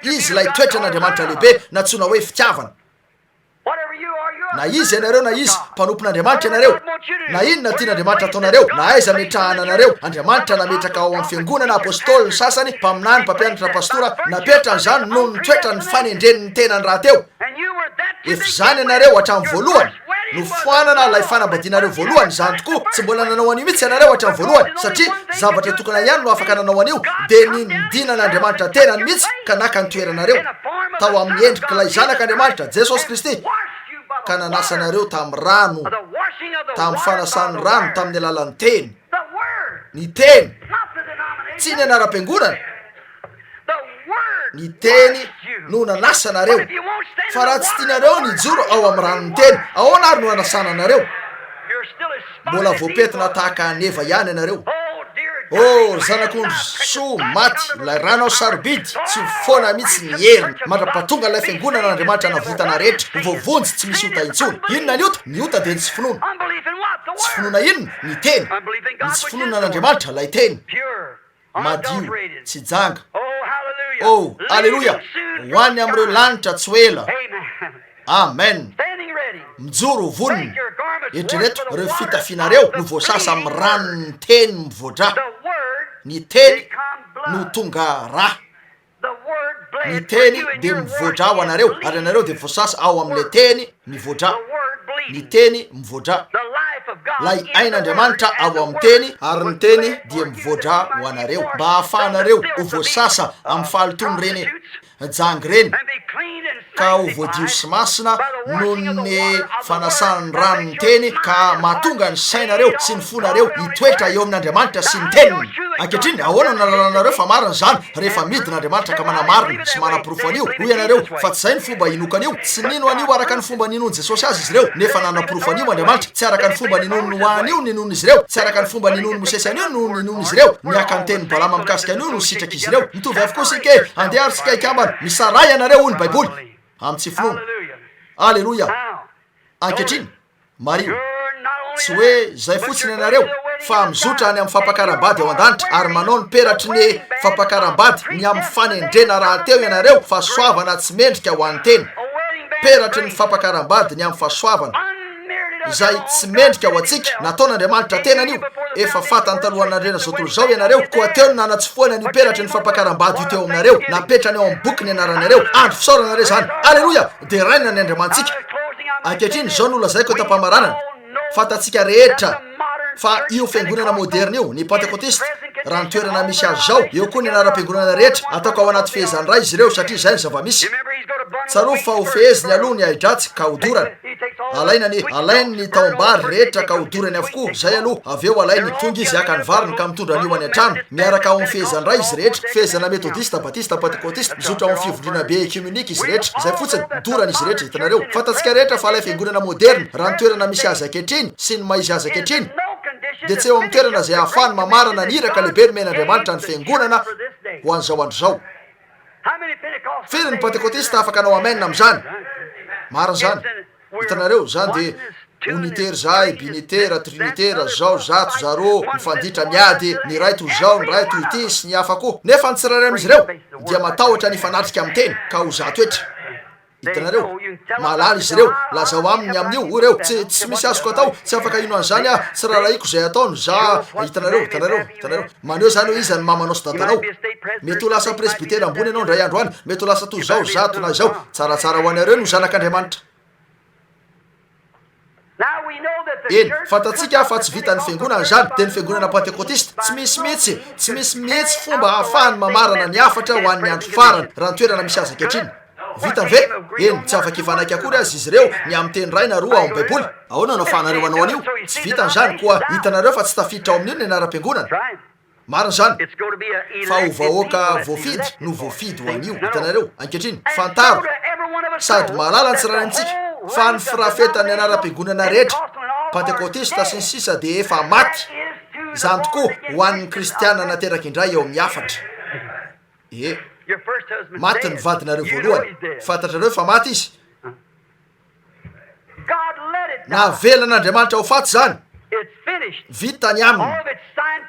Izy ilay toetran'Andriamanitra lehibe, nantsoina hoe fitiavana. Na iza ianareo na iza, mpanompon'Andriamanitra ianareo. Na inona tian'Andriamanitra ataonareo, na aiza ametrahana anareo, Andriamanitra nametraka ao amin'ny fiangonana apostoly ny sasany, mpaminany, mpampianatra, pastora, napetrany izany noho ny toetran'ny fanendreny ny tenany rahateo. Efa izany ianareo hatramin'ny voalohany. Nofoanana ilay fanambadianareo voalohany, izany tokoa, tsy mbola nanao an'io mihitsy ianareo hatramin'ny voalohany, satria zavatra tokana ihany no afaka nanao an'io, dia ny nidinan'Andriamanitra tenany mihitsy ka naka ny toeranareo, tao amin'ny endrik'ilay Zanak'Andriamanitra, Jesosy Kristy. Ka nanasa anareo tamin'ny rano, tamin'ny fanasan'ny rano tamin'ny alalan'ny Teny. Ny Teny! Tsy ny anaram-piangonana. Ny Teny no nanasa anareo. Fa raha tsy tianareo ny hijoro ao amin'ny ranon'ny Teny, ahoana ary no hanasana anareo? Mbola voapentina tahaka an'i Eva ihany ianareo. Oh, ry zanak'ondry soa maty, ilay ranao sarobidy, tsy ho foana mihitsy ny heriny, mandra-pahatonga ilay fiangonan'Andriamanitra navotana rehetra ho voavonjy tsy misy ota intsony. Inona ny ota? Ny ota dia ny tsy finoana. Tsy finoana inona? Ny Teny. Ny tsy finoana an'Andriamanitra, ilay Teny. Madio, tsy janga. Oh, aleloia! Ho any amin'ireo lanitra tsy ho ela. Amen! Mijoro ho vonona. Eritrereto, ireo fitafianareo no voasasa amin'ny ranon'ny Teny mivoa-drà. Ny Teny no tonga rà. Ny Teny dia mivoa-drà ho anareo, ary ianareo dia voasasa ao amin'ilay Teny mivoa-drà. Ny Teny mivoa-drà. Ilay ain'Andriamanitra ao amin'ny Teny, ary ny Teny dia mivoa-drà ho anareo, mba hahafahanareo ho voasasa amin'ny fahalotoan'ireny janga ireny, ka ho voadio sy masina noho ny fanasan'ny ranon'ny Teny, ka mahatonga ny sainareo sy ny fonareo hitoetra eo amin'Andriamanitra sy ny Teniny. Ankehitriny, ahoana no nahalalanareo fa marina izany? Rehefa midina Andriamanitra ka manamarina sy manaporofo an'io, hoy ianareo, fa tsy izay ny fomba hinoako an'io. Tsy nino an'io araka ny fomba ninoan'i Jesosy azy izy ireo, nefa nanaporofo an'io Andriamanitra. Tsy araka ny fomba ninoan'i Noa an'io no ninoan'izy ireo. Tsy araka ny fomba ninoan'i Mosesy an'io no ninoan'izy ireo. Ny haka ny tenin'i Balama mikasika an'io no sitrak'izy ireo. Mitovy avokoa isika e! Andeha ary isika hikambana. Misaraha ianareo, hoy ny Baiboly. Amin'ny tsy finoana. Aleloia! Ankehitriny, mariho, tsy hoe izay fotsiny ianareo, fa mizotra any amin'ny fampakaram-bady ao an-danitra ary manao ny peratry ny fampakaram-bady ny amin'ny fanendrena rahateo ianareo, fahasoavana tsy mendrika ho an'ny tena. Peratry ny fampakaram-bady ny amin'ny fahasoavana izay tsy mendrika ho antsika, nataon'Andriamanitra tenany io, efa fantany talohan'ny nandrena izao tontolo izao ianareo, koa teo no nanatsofohany an'io peratry ny fampakaram-bady io teo aminareo, napetrany ao amin'ny boky ny anaranareo. Andro fisaorana re izany! Aleloia! Deraina ny Andriamanitsika. Ankehitriny, izao no lazaiko eto am-pamaranana, fantatsika rehetra fa io fiangonana moderina io, ny Pentekotista, raha ny toerana misy azy izao, eo koa ny anaram-piangonana rehetra, ataoko ao anaty fehezan'ny Ray izy ireo, satria izay ny zava-misy. Tsarovy fa hofeheziny aloha ny ahi-dratsy ka hodorany. Alaina ny, alainy ny tahom-bary rehetra ka hodorany avokoa, izay aloha, avy eo alainy, tonga izy haka ny variny ka mitondra an'io any an-trano, miaraka ao amin'ny fehezan'ny Ray izy rehetra, fehezana Metodista, Batista, Pentekotista, mizotra ao amin'ny fivondronambe ekiomenika izy rehetra, izay fotsiny, dorana izy rehetra, hitanareo. Fantatsika rehetra fa ilay fiangonana moderina, raha ny toerana misy azy ankehitriny, sy ny maha-izy azy ankehitriny, dia tsy eo amin'ny toerana izay ahafahany mamarana ny iraka lehibe nomen'Andriamanitra ny fiangonana ho an'izao andro izao. Firy ny Pentekotista afaka hanao amen amin'izany? Marina izany. Hitanareo, izany dia unitera izahay, binitera, trinitera, zao, zato, zaro, mifanditra, miady, ny iray toy izao, ny iray toy ity, sy ny hafa koa. Nefa ny tsirairay amin'izy ireo dia matahotra ny hifanatrika amin'ny Teny, ka ho zato hetra. Hitanareo? Mahalala izy ireo. Lazao aminy ny amin'io, hoy ireo. Tsy, tsy misy azoko atao. Tsy afaka hino an'izany aho. Tsy raharahiako izay ataony. Za, hitanareo, hitanareo, hitanareo. Maneho izany hoe iza ny mamanao sy dadanao. Mety ho lasa presbytera ambony ianao indray andro any. Mety ho lasa toy izao, zato na izao. Tsaratsara ho anareo ny ho zanak'Andriamanitra. Eny, fantatsika fa tsy vitan'ny fiangonana izany, dia ny fiangonana Pentekotista. Tsy misy mihitsy, tsy misy mihitsy fomba ahafahany mamarana ny hafatra ho an'ny andro farany, raha ny toerana misy azy ankehitriny. Vitany ve? Eny, tsy afaka hifanaiky akory aza izy ireo ny amin'ny teny iray na roa ao amin'ny Baiboly. Ahoana no ahafahanareo hanao an'io? Tsy vitany izany, koa hitanareo fa tsy tafiditra ao amin'io ny anaram-piangonana. Marina izany, fa ho vahoaka voafidy no voafidy ho an'io. Hitanareo? Ankehitriny, fantaro, sady mahalala ny tsirairay amintsika, fa ny firafetan'ny anaram-piangonana rehetra, Pantekotista sy ny sisa dia efa maty. Izany tokoa ho an'ny Kristiana nateraka indray eo amin'ny hafatra. Ie. Maty ny vadinareo voalohany. Fantatrareo fa maty izy. Navelan'Andriamanitra ho faty izany. Vita ny aminy.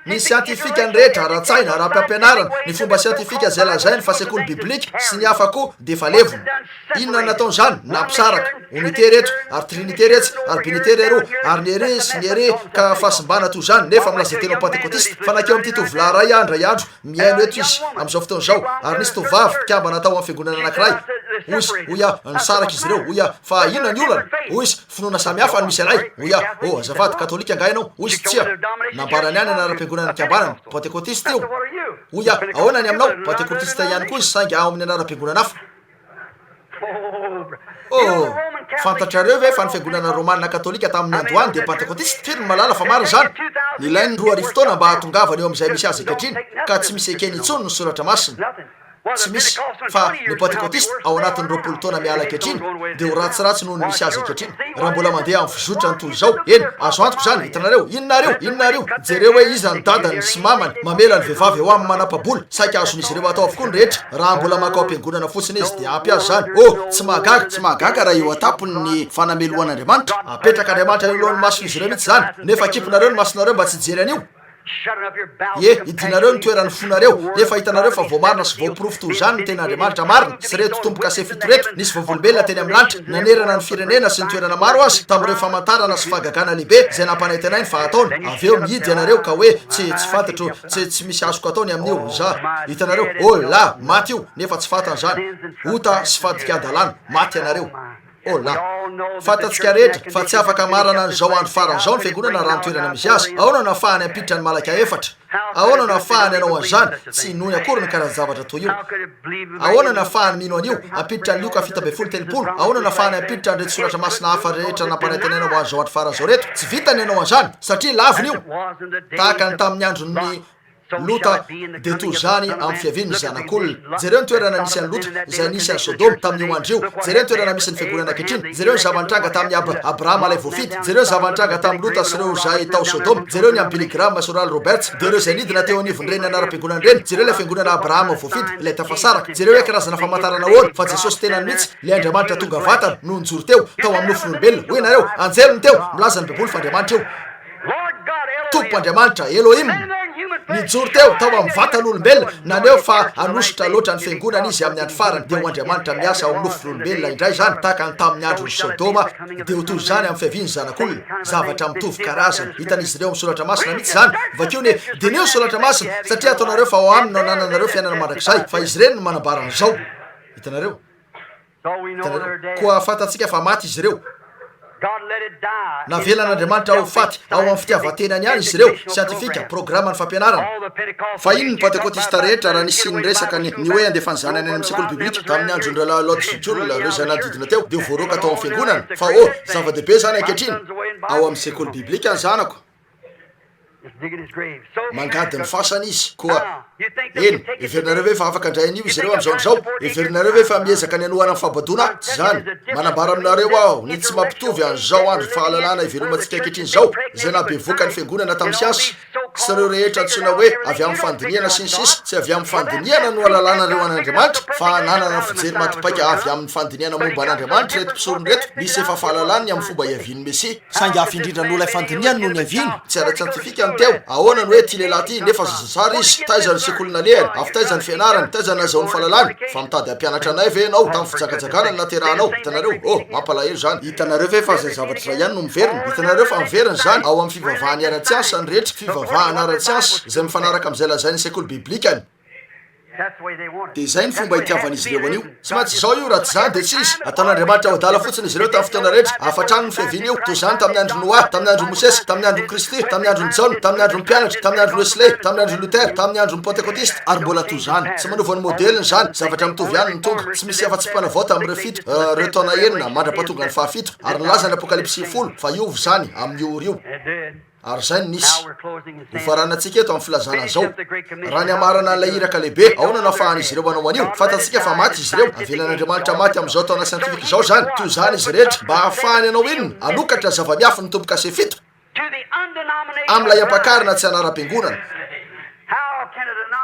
Ny siantifikany rehetra, ara-tsaina, ara-pampianarana, ny fomba siantifika izay lazainy fa sekoly biblika, sy ny hafa koa, dia efa levona. Inona no nataon'izany? Nampisaraka. Onite reto, ary trinite retsy, ary binite reroa, ary ny ery sy ny ery, ka fahasimbana toy izany, nefa milaza tena ho pantekotista. Fa nankeo amin'ity tovolahy iray aho indray andro, Mihaino eto izy amin'izao fotoana izao. Ary nisy tovovavy mpikambana tao amin'ny fiangonana anankiray. Hoy izy, hoy aho, nisaraka izy ireo. Hoy aho, fa inona ny olana? Hoy izy, finoana samy hafa no misy anay. Hoy aho, oh, azafady, katolika angaha ianao? Hoy izy, tsia. Nambarany ahy ny anaram-piangonana nikambanany. Pantekotista io. Hoy aho, ahoana ny aminao? Pantekotista ihany koa izy, saingy ao amin'ny anaram-piangonana hafa. Oh, fantatrareo ve fa ny fiangonana Romana Katolika tamin'ny niandohany dia Pantekotista? Firy no mahalala fa marina izany? Nilainy 2000 taona mba hahatongavana eo amin'izay misy azy ankehitriny, ka tsy misy ekeny intsony ny Soratra Masina. Tsy misy. Fa ny Pantekotista, ao anatin'ny 20 taona miala ankehitriny, dia ho ratsiratsy noho ny misy azy ankehitriny, raha mbola mandeha amin'ny fizotrany toy izao. Eny, azo antoka izany, hitanareo. Inona ary io? Inona ary io? Jereo hoe iza ny dadany sy mamany, mamela ny vehivavy eo aminy manapa-bola. Saika azon'izy ireo atao avokoa ny rehetra. Raha mbola mankao am-piangonana fotsiny izy, dia ampy azy izany. Oh, tsy mahagaga, tsy mahagaga raha eo an-tampony ny fanamelohan'Andriamanitra. Apetrak'Andriamanitra eo alohan'ny mason'izy ireo mihitsy izany, nefa akipinareo ny masonareo mba tsy hijery an'io. Ie, hidinareo ny toeran'ny fonareo, nefa hitanareo fa voamarina sy voaporofo toy izany ny Tenin'Andriamanitra marina, sy ireto tombo-kase fito ireto, nisy vavolombelona teny amin'ny lanitra, nanerana ny firenena sy ny toerana maro aza, tamin'ireo famantarana sy fahagagana lehibe izay nampanantenainy fa hataony. Avy eo mihidy ianareo ka hoe, Tsy, tsy fantatro, tsy, tsy misy azoko atao ny amin'io, za. Hitanareo? Oh la! Maty io, nefa tsy fantany izany. Ota sy fadikan-dalàna, maty ianareo. Oh la! Fantatsika rehetra fa tsy afaka hamarana an'izao andro farany izao ny Fiangonana raha ny toerana misy azy. Ahoana no ahafahany hampiditra an'i Malakia efatra? Ahoana no ahafahany hanao an'izany? Tsy inoany akory ny karazan-javatra toy io. Ahoana no ahafahany mino an'io? Hampiditra an'i Lioka 37, Ahoana no ahafahany hampiditra an'ireto soratra masina hafa rehetra nampanantenaina ho an'izao andro farany izao ireto? Tsy vitany ny hanao an'izany, satria laviny io. Tahaka ny tamin'ny andron'ny. Lota, dia toy izany amin'ny fiavian'ny Zanak'olona. Jereo ny toerana nisy an'i Lota, izay nisy an'i Sodoma, tamin'io andro io. Jereo ny toerana misy ny Fiangonana ankehitriny. Jereo ny zava-nitranga tamin'i Ab, Abrahama ilay voafidy. Jereo ny zava-nitranga tamin'i Lota sy ireo izay tao Sodoma. Jereo ny amin'i Billy Graham sy Oral Roberts, dia ireo izay nidina teo anivon'ireny anaram-piangonana ireny. Jereo ilay Fiangonana Abrahama voafidy, ilay tafasaraka. Jereo hoe karazana famantarana ahoana, fa Jesosy tenany mihitsy, ilay Andriamanitra tonga vatana, no nijoro teo, tao amin'ny nofon'olombelona. Hoy ianareo, Anjely no teo. Milaza ny Baiboly fa Andriamanitra io. Tompo Andriamanitra, Elohim, nijoro teo, tao amin'ny vatan'olombelona, naneho fa hanosotra loatra ny Fiangonana Izy amin'ny andro farany, dia ho Andriamanitra miasa ao amin'ny nofon'olombelona indray izany, tahaka ny tamin'ny andron'i Sodoma, dia ho toy izany amin'ny fiavian'ny Zanak'olona. Zavatra mitovy karazana. Hitan'izy ireo amin'ny Soratra Masina mihitsy izany. Vakio ny, diniho ny Soratra Masina, satria ataonareo fa ao Aminy no anananareo fiainana mandrakizay, fa izy ireny no manambara an'izao. Hitanareo? Hitanareo? Koa fantatsika fa maty izy ireo. Navelan'Andriamanitra ho faty ao amin'ny fitiavan-tenany ihany izy ireo, siantifika, programan'ny fampianarana. Fahiny ny Pantekotista rehetra, raha nisy niresaka ny, ny hoe handefa ny zanany any amin'ny sekoly biblika, tamin'ny andron'ny Rahalahy Lott Zotiol, ireo izay nanodidina teo, dia ho voaroaka tao amin'ny fiangonana. Fa, oh, zava-dehibe izany ankehitriny. Ao amin'ny sekoly biblika ny zanako. Mangady ny fasana izy. Koa, eny, heverinareo ve fa afaka handray an'io izy ireo amin'izao andro izao? Heverinareo ve fa miezaka ny hanohana ny fahabadoana aho? Tsy izany. Manambara aminareo aho ny tsy mampitovy an'izao andro fahalalana ivelomantsika ankehitriny izao, izay nahabevoka ny fiangonana tamin'ny siansa, sy ireo rehetra antsoina hoe avy amin'ny fandinihana sy ny sisa. Tsy avy amin'ny fandinihana no ahalalanareo an'Andriamanitra, fa hananana fijery maty paika avy amin'ny fandinihana momba an'Andriamanitra ireto mpisorona ireto, misy efa fahalalany ny amin'ny fomba hiavian'ny Mesia. Saingy hafa indrindra noho ilay fandinihany no niaviany. Tsy ara-tsiantifika ny teo. Ahoana no hoe ity lehilahy ity, nefa zazasary izy? Taiza ny sekoly nalehany? Avy taiza ny fianarany? Taiza no nahazahoany fahalalana? Fa mitady hampianatra anay ve ianao? Tamin'ny fijangajangana no naterahanao. Hitanareo? Oh, mampalahelo izany. Hitanareo ve fa izay zavatra izay ihany no miverina? Hitanareo fa miverina izany ao amin'ny fivavahany ara-tsiansa ny rehetra, fivavahana ara-tsiansa izay mifanaraka amin'izay lazain'ny sekoly biblikany. Dia izay ny fomba itiavan'izy ireo an'io. Tsy maintsy izao io, raha tsy izany dia tsy izy. Ataon'Andriamanitra ho adala fotsiny izy ireo tamin'ny fotoana rehetra. Hafa hatrany ny fiaviany io. Toy izany tamin'ny andron'i Noa, tamin'ny andron'i Mosesy, tamin'ny andron'i Kristy, tamin'ny andron'i Jaona, tamin'ny andron'ny mpianatra, tamin'ny andron'i Wesley, tamin'ny andron'i Luther, tamin'ny andron'ny Pentekotista, ary mbola toy izany. Tsy manova ny modeliny izany. Zavatra mitovy ihany no tonga. Tsy misy afa-tsy mpanavao tamin'ireo fito, ireo taona enina, mandra-pahatonga ny fahafito. Ary nilaza ny Apokalypsy folo fa hiova izany amin'io ora io. Ary izay no nisy. Hofaranantsika eto amin'ny filazana an'izao. Raha ny hamarana an'ilay iraka lehibe, ahoana no ahafahan'izy ireo hanao an'io? Fantatsika fa maty izy ireo. Avelan'Andriamanitra maty amin'izao taona siantifika izao izany. Toy izany izy rehetra. Mba hahafahany hanao inona? Hanokatra zava-miafin'ny Tombo-kase fito amin'ilay ampakarina tsy anaram-piangonana.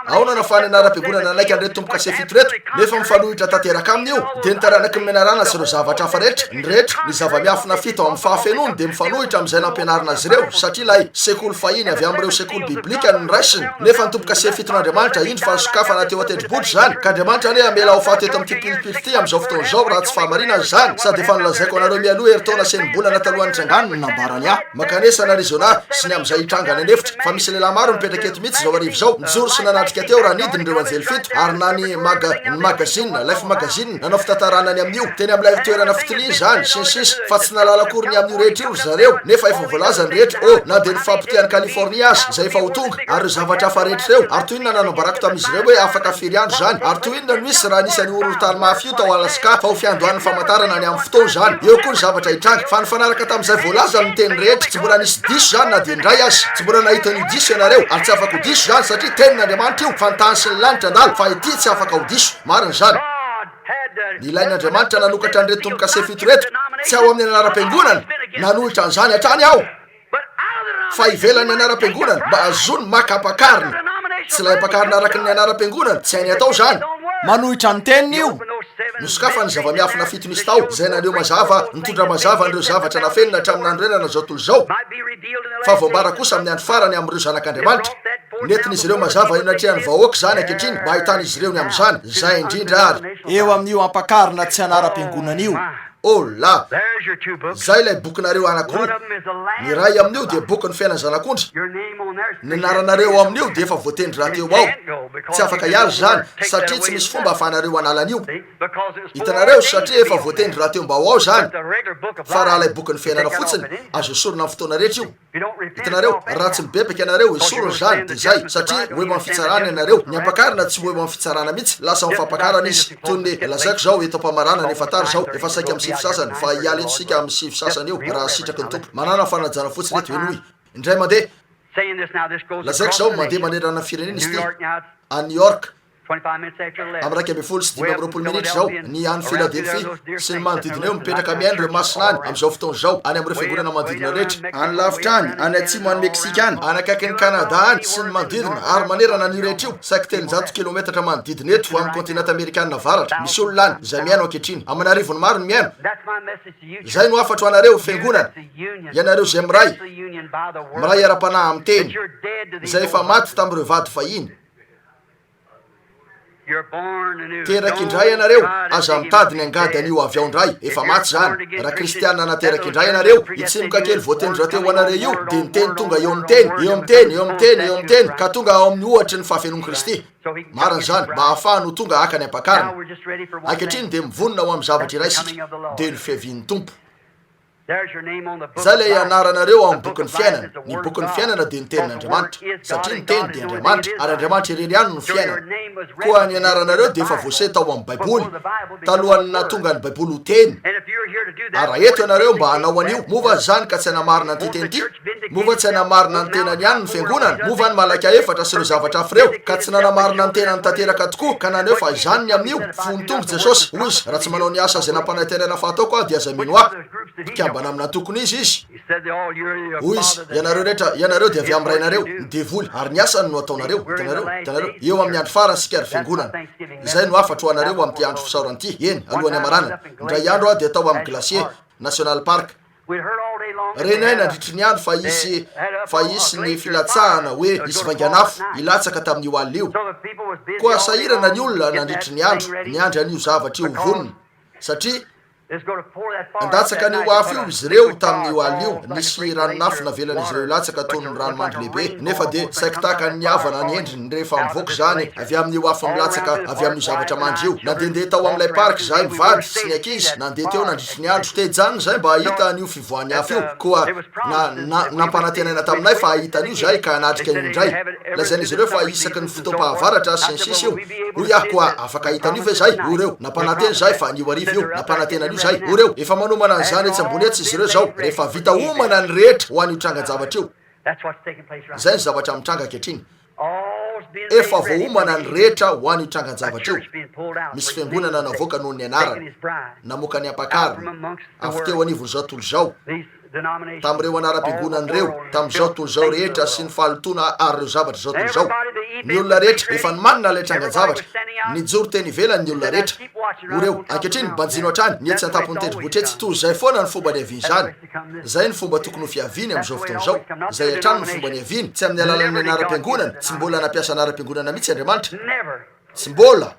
Ahoana no ahafahan'ny anaram-piangonana nanaiky an'ireto tombo-kase fito ireto, nefa mifanohitra tanteraka aminy io? Dia ny taranaky ny menarana sy ireo zavatra hafa rehetra, ny rehetra, ny zava-miafina fito amin'ny fahafenoany dia mifanohitra amin'izay nampianarina azy ireo, satria ilay sekoly fahiny avy amin'ireo sekoly biblika no noraisiny. Nefa ny tombo-kase fiton'Andriamanitra, indro fa nosokafana teo an-tendrombohitra izany, ka Andriamanitra anie hamela ho faty eto amin'ity pilipily ity amin'izao fotoana izao, raha tsy fahamarinana izany, sady efa nolazaiko anareo mialoha herintaona sy enim-bolana talohan'ny nitrangany ny nambarany ahy. Mankanesa any Arizona sy ny amin'izay hitranga any an'efitra, fa misy lehilahy maro mipetraka eto mihitsy izao hariva izao, nijoro sy nanatrika. nanatrika teo raha nidina ireo Anjely fito, ary na ny mag, ny magazine, Life Magazine, nanao fitantarana ny amin'io, teny amin'ilay toerana fitiliana izany, sy ny sisa, fa tsy nahalala akory ny amin'io rehetra io ry zareo, nefa efa voalaza ny rehetra, oh, na dia ny fahapotehan'i Californie aza, izay efa ho tonga, ary ireo zavatra hafa rehetra ireo, ary toy inona nanambarako tamin'izy ireo hoe afaka firy andro izany, ary toy inona no hisy raha nisy an'io horohorontany mafy io tao Alaska, fa ho fiandohan'ny famantarana ny amin'ny fotoana izany, eo koa ny zavatra hitranga, fa nifanaraka tamin'izay voalazany ny teny rehetra, tsy mbola nisy diso izany na dia indray aza, tsy mbola nahita an'io diso ianareo, ary tsy afaka ho diso izany, satria tenin'Andriamanitra io, fa ny tany sy ny lanitra handalo, fa ity tsy afaka ho diso, marina izany. Nilain'Andriamanitra nanokatra an'ireto tombo-kase fito ireto, tsy ao amin'ny anaram-piangonana, nanolotra an'izany hatrany aho. fa ivelan'ny anaram-piangonana mba hahazoany maka ampakarina. Tsy ilay ampakarina araka ny anaram-piangonana, tsy hainy atao izany. Manohitra ny teniny io. Nosokafany ny zava-miafina fito nisy tao, izay naneho mazava, nitondra mazava an'ireo zavatra nafenina hatramin'ny nanorenana izao tontolo izao, fa voambara kosa amin'ny andro farany amin'ireo zanak'Andriamanitra. Nentin'izy ireo mazava eo anatrehan'ny vahoaka izany ankehitriny mba hahitan'izy ireo ny amin'izany. Izay indrindra ary. Eo amin'io ampakarina tsy anaram-piangonana io. Oh la! Izay ilay bokinareo anankiroa. Ny iray amin'io dia bokin'ny fiainan'ny Zanak'ondry. Ny anaranareo ao amin'io dia efa voatendry rahateo ao. Tsy afaka hiala izany, satria tsy misy fomba ahafahanareo hanala an'io. Hitanareo, satria efa voatendry rahateo mba ho ao izany. Fa raha ilay bokin'ny fiainana fotsiny, azo esorina amin'ny fotoana rehetra io. Hitanareo, raha tsy mibebaka ianareo, esorina izany, dia izay, satria ho eo amin'ny fitsarana ianareo. Ny ampakarina tsy ho eo amin'ny fitsarana mihitsy, lasa ao amin'ny fampakarana izy. Toy ny lazaiko izao, eto am-pamaranana, efa tara izao, efa saika amin'ny sivy sasany, fa hiala eto isika amin'ny sivy sasany eo, raha sitraky ny Tompo. Manàna fanajana fotsiny eto, henoy. Indray mandeha, lazaiko izao, mandeha manerana ny firenena izy ity, any New York, Amin'ny 21:25 minitra izao, ny any Philadelphie sy ny manodidina eo, mipetraka mihaino ireo masina any amin'izao fotoana izao, any amin'ireo fiangonana manodidina rehetra, any lavitra any, any atsimo any Meksika any, any akaikin'i Canada any sy ny manodidina, ary manerana an'io rehetra io, saiky 300 kilometatra manodidina eto amin'ny kontinanta amerikana avaratra, misy olona any izay mihaino ankehitriny. Aman'arivony maro ny mihaino. Izay no hafatro anareo, fiangonana, ianareo izay miray, miray ara-panahy amin'ny Teny, izay efa maty tamin'ireo vady fahiny. Teraka indray ianareo, aza mitady ny angady anio avy ao indray, efa maty izany. Raha kristiana nateraka indray ianareo, io tsimoka kely voatendry rahateo ho anareo io dia ny teny tonga eo amin'ny teny, eo amin'ny teny, eo amin'ny teny, eo amin'ny teny, ka tonga ao amin'ny ohatry ny fahafenoan'i Kristy. Marina izany, mba hahafahany ho tonga haka ny ampakarina. Ankehitriny dia mivonona ho amin'ny zavatra iray isika, dia ny fiavian'ny Tompo. Izay ilay anaranareo ao amin'ny bokin'ny fiainana. Ny bokin'ny fiainana dia ny tenin'Andriamanitra, satria ny Teny dia Andriamanitra, ary Andriamanitra irery ihany no fiainana. Koa ny anaranareo dia efa voaseho tao amin'ny Baiboly, talohan'ny nahatonga ny Baiboly ho Teny. Ary raha eto ianareo mba hanao an'io, moa va izany ka tsy hanamarina an'ity Teny ity? Moa va tsy hanamarina ny tenany ihany ny Fiangonana? Moa va ny Malakia efatra sy ireo zavatra hafa ireo, ka tsy nanamarina ny tenany tanteraka tokoa, ka naneho fa izany ny amin'io? Fony tonga Jesosy, hoy Izy, Raha tsy manao ny asa izay nampanantenaina fa hataoko Aho, dia aza mino Ahy. Mpikambana amin'ny antokon'iza Izy? Hoy Izy, Ianareo rehetra, ianareo dia avy amin'ny rainareo, ny devoly, ary ny asany no ataonareo. Hitanareo? Hitanareo? Eo amin'ny andro farany isika, ry Fiangonana. Izay no hafatro ho anareo amin'ity andro fisaorana ity, eny, alohan'ny hamaranana. Indray andro aho dia tao amin'ny Glacier National Park. Renay nandritry ny andro fa hisy fa hisy ny filatsahana hoe hisy vaingan'afo hilatsaka tamin'io alina io. Koa sahirana ny olona nandritry ny andro niandry an'io zavatra io ho vonona, satria handatsaka an'io afo io izy ireo tamin'io alina io. Nisy ranon'afo navelan'izy ireo hilatsaka toy ny ranomandry lehibe, nefa dia saiky tahaka ny havana ny endriny rehefa mivoaka izany avy amin'io afo milatsaka avy amin'io zavatra mandry io. Nandehandeha tao amin'ilay parc izahay mivady sy ny ankizy, nandeha teo nandritry ny andro. Te hijanona izahay mba hahita an'io fivoahan'ny afo io. Koa na, na, nampanantenaina taminay fa hahita an'io izahay ka hanatrika an'io indray. Lazain'izy ireo fa isaky ny fotoam-pahavaratra sy ny sisa io. Hoy aho, Koa afaka hahita an'io ve izahay? Hoy ireo, Nampanantena izahay fa anio hariva io. Nampanantena an'io izahay. Hoy ireo, Efa manomana an'izany etsy ambony etsy izy ireo izao, rehefa vita omana ny rehetra ho an'io trangan-javatra io. Izay ny zavatra mitranga ankehitriny. Efa voaomana ny rehetra ho an'io trangan-javatra io. Misy fiangonana navoaka noho ny anarany, namoaka ny ampakariny, avy teo anivon'izao tontolo izao, tamin'ireo anaram-piangonana ireo, tamin'izao tontolo izao rehetra sy ny fahalotoana ary ireo zavatra izao tontolo izao. Ny olona rehetra, efa nomanina ilay trangan-javatra. Nijoro teny ivelany ny olona rehetra. Ho ireo, ankehitriny, banjino hatrany, ny etsy an-tampon'ny tendrombohitra etsy. Toy izay foana ny fomba niavian'izany. Izay no fomba tokony ho fiaviany amin'izao fotoana izao. Izay hatrany no fomba niaviany, tsy amin'ny alalan'ny anaram-piangonana, tsy mbola nampiasa anaram-piangonana mihitsy Andriamanitra. Tsy mbola!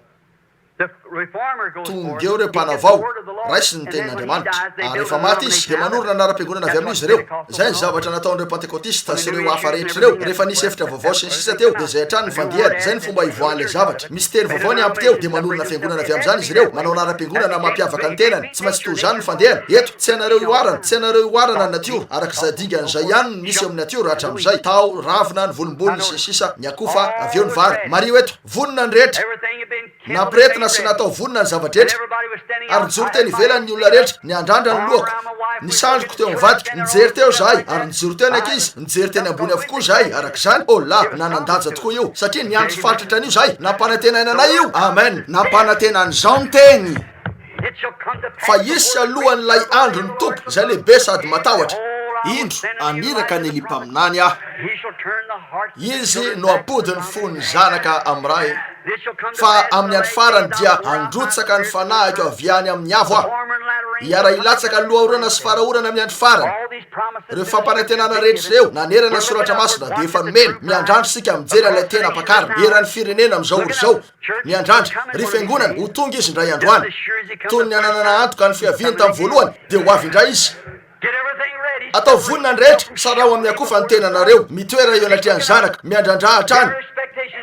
Tonga eo ireo mpanavao, raisiny ny Tenin'Andriamanitra. Ary rehefa maty izy, dia manorina anaram-piangonana avy amin'io izy ireo. Izay ny zavatra nataon'ireo Pantekotista sy ireo hafa rehetra ireo, rehefa nisy hevitra vaovao sy ny sisa teo, dia izay hatrany ny fandihany. Izay ny fomba ivoahan'ilay zavatra. Misy teny vaovao niampy teo, dia manorina fiangonana avy amin'izany izy ireo, manao anaram-piangonana mampiavaka ny tenany. Tsy maintsy toy izany ny fandehany. Eto, tsy hainareo ihoarana, tsy hainareo ihoarana ny natiora. Araka izay dingana izay ihany no misy eo amin'ny natiora hatramin'izay. Taho, ravina, ny volombolony, sy ny sisa, ny akofa, avy eo ny vary. Mariho eto, vonona ny rehetra. Nampiretina sy natao vonona ny zava-drehetra, ary nijoro teny ivelany ny olona rehetra, niandrandra ny lohako, ny sandriko teo amin'ny vadiko, nijery teo izahay, ary nijoro teo ny ankizy, nijery teny ambony avokoa izahay, araka izany, oh la, nanan-danja tokoa io, satria niandry fatratra an'io izahay, nampanantenaina anay io, amen, nampanantena an'izao ny Teny, fa hisy alohan'ilay andron'ny Tompo, izay lehibe sady matahotra, indro, haniraka an'i Elia mpaminany Aho. Izy no hampody ny fon'ny zanaka amin'ny ray, fa amin'ny andro farany dia handrotsaka ny fanahiko avy any amin'ny avo aho. Hiara-hilatsaka ny lohaorana sy faraorana amin'ny andro farany. Ireo fampanantenana rehetra ireo nanerana ny Soratra Masina dia efa nomena. Miandrandra isika mijery an'ilay tena Ampakarina eran'ny firenena amin'izao ora izao. Miandrandra, ry fiangonana, ho tonga Izy indray andro any. Toy ny nananana antoka ny fiaviany tamin'ny voalohany, dia ho avy indray Izy. Ataovy vonona ny rehetra, saraho amin'ny akofa ny tenanareo, mitoera eo anatrehan'ny Zanaka, miandrandrà hatrany,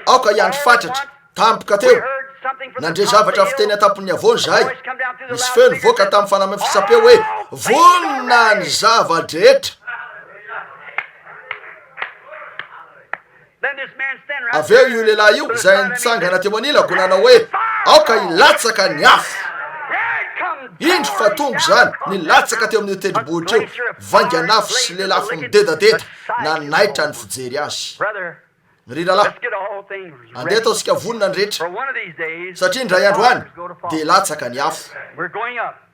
aoka hiandry fatratra. Tampoka teo, nandre zavatra avy teny an-tampon'ny havoana izahay. Nisy feo nivoaka tamin'ny fanamafisam-peo hoe, Vonona ny zava-drehetra! Avy eo io lehilahy io, izay nitsangana teo anilako, nanao hoe, Aoka hilatsaka ny afo! Indro fa tonga izany, nilatsaka teo amin'io tendrombohitra io, vaingan'afo sy lelafo midedadeda, nanaitra ny fijery azy. Ry rahalahy, andeha ataontsika vonona ny rehetra, satria indray andro any, dia hilatsaka ny afo.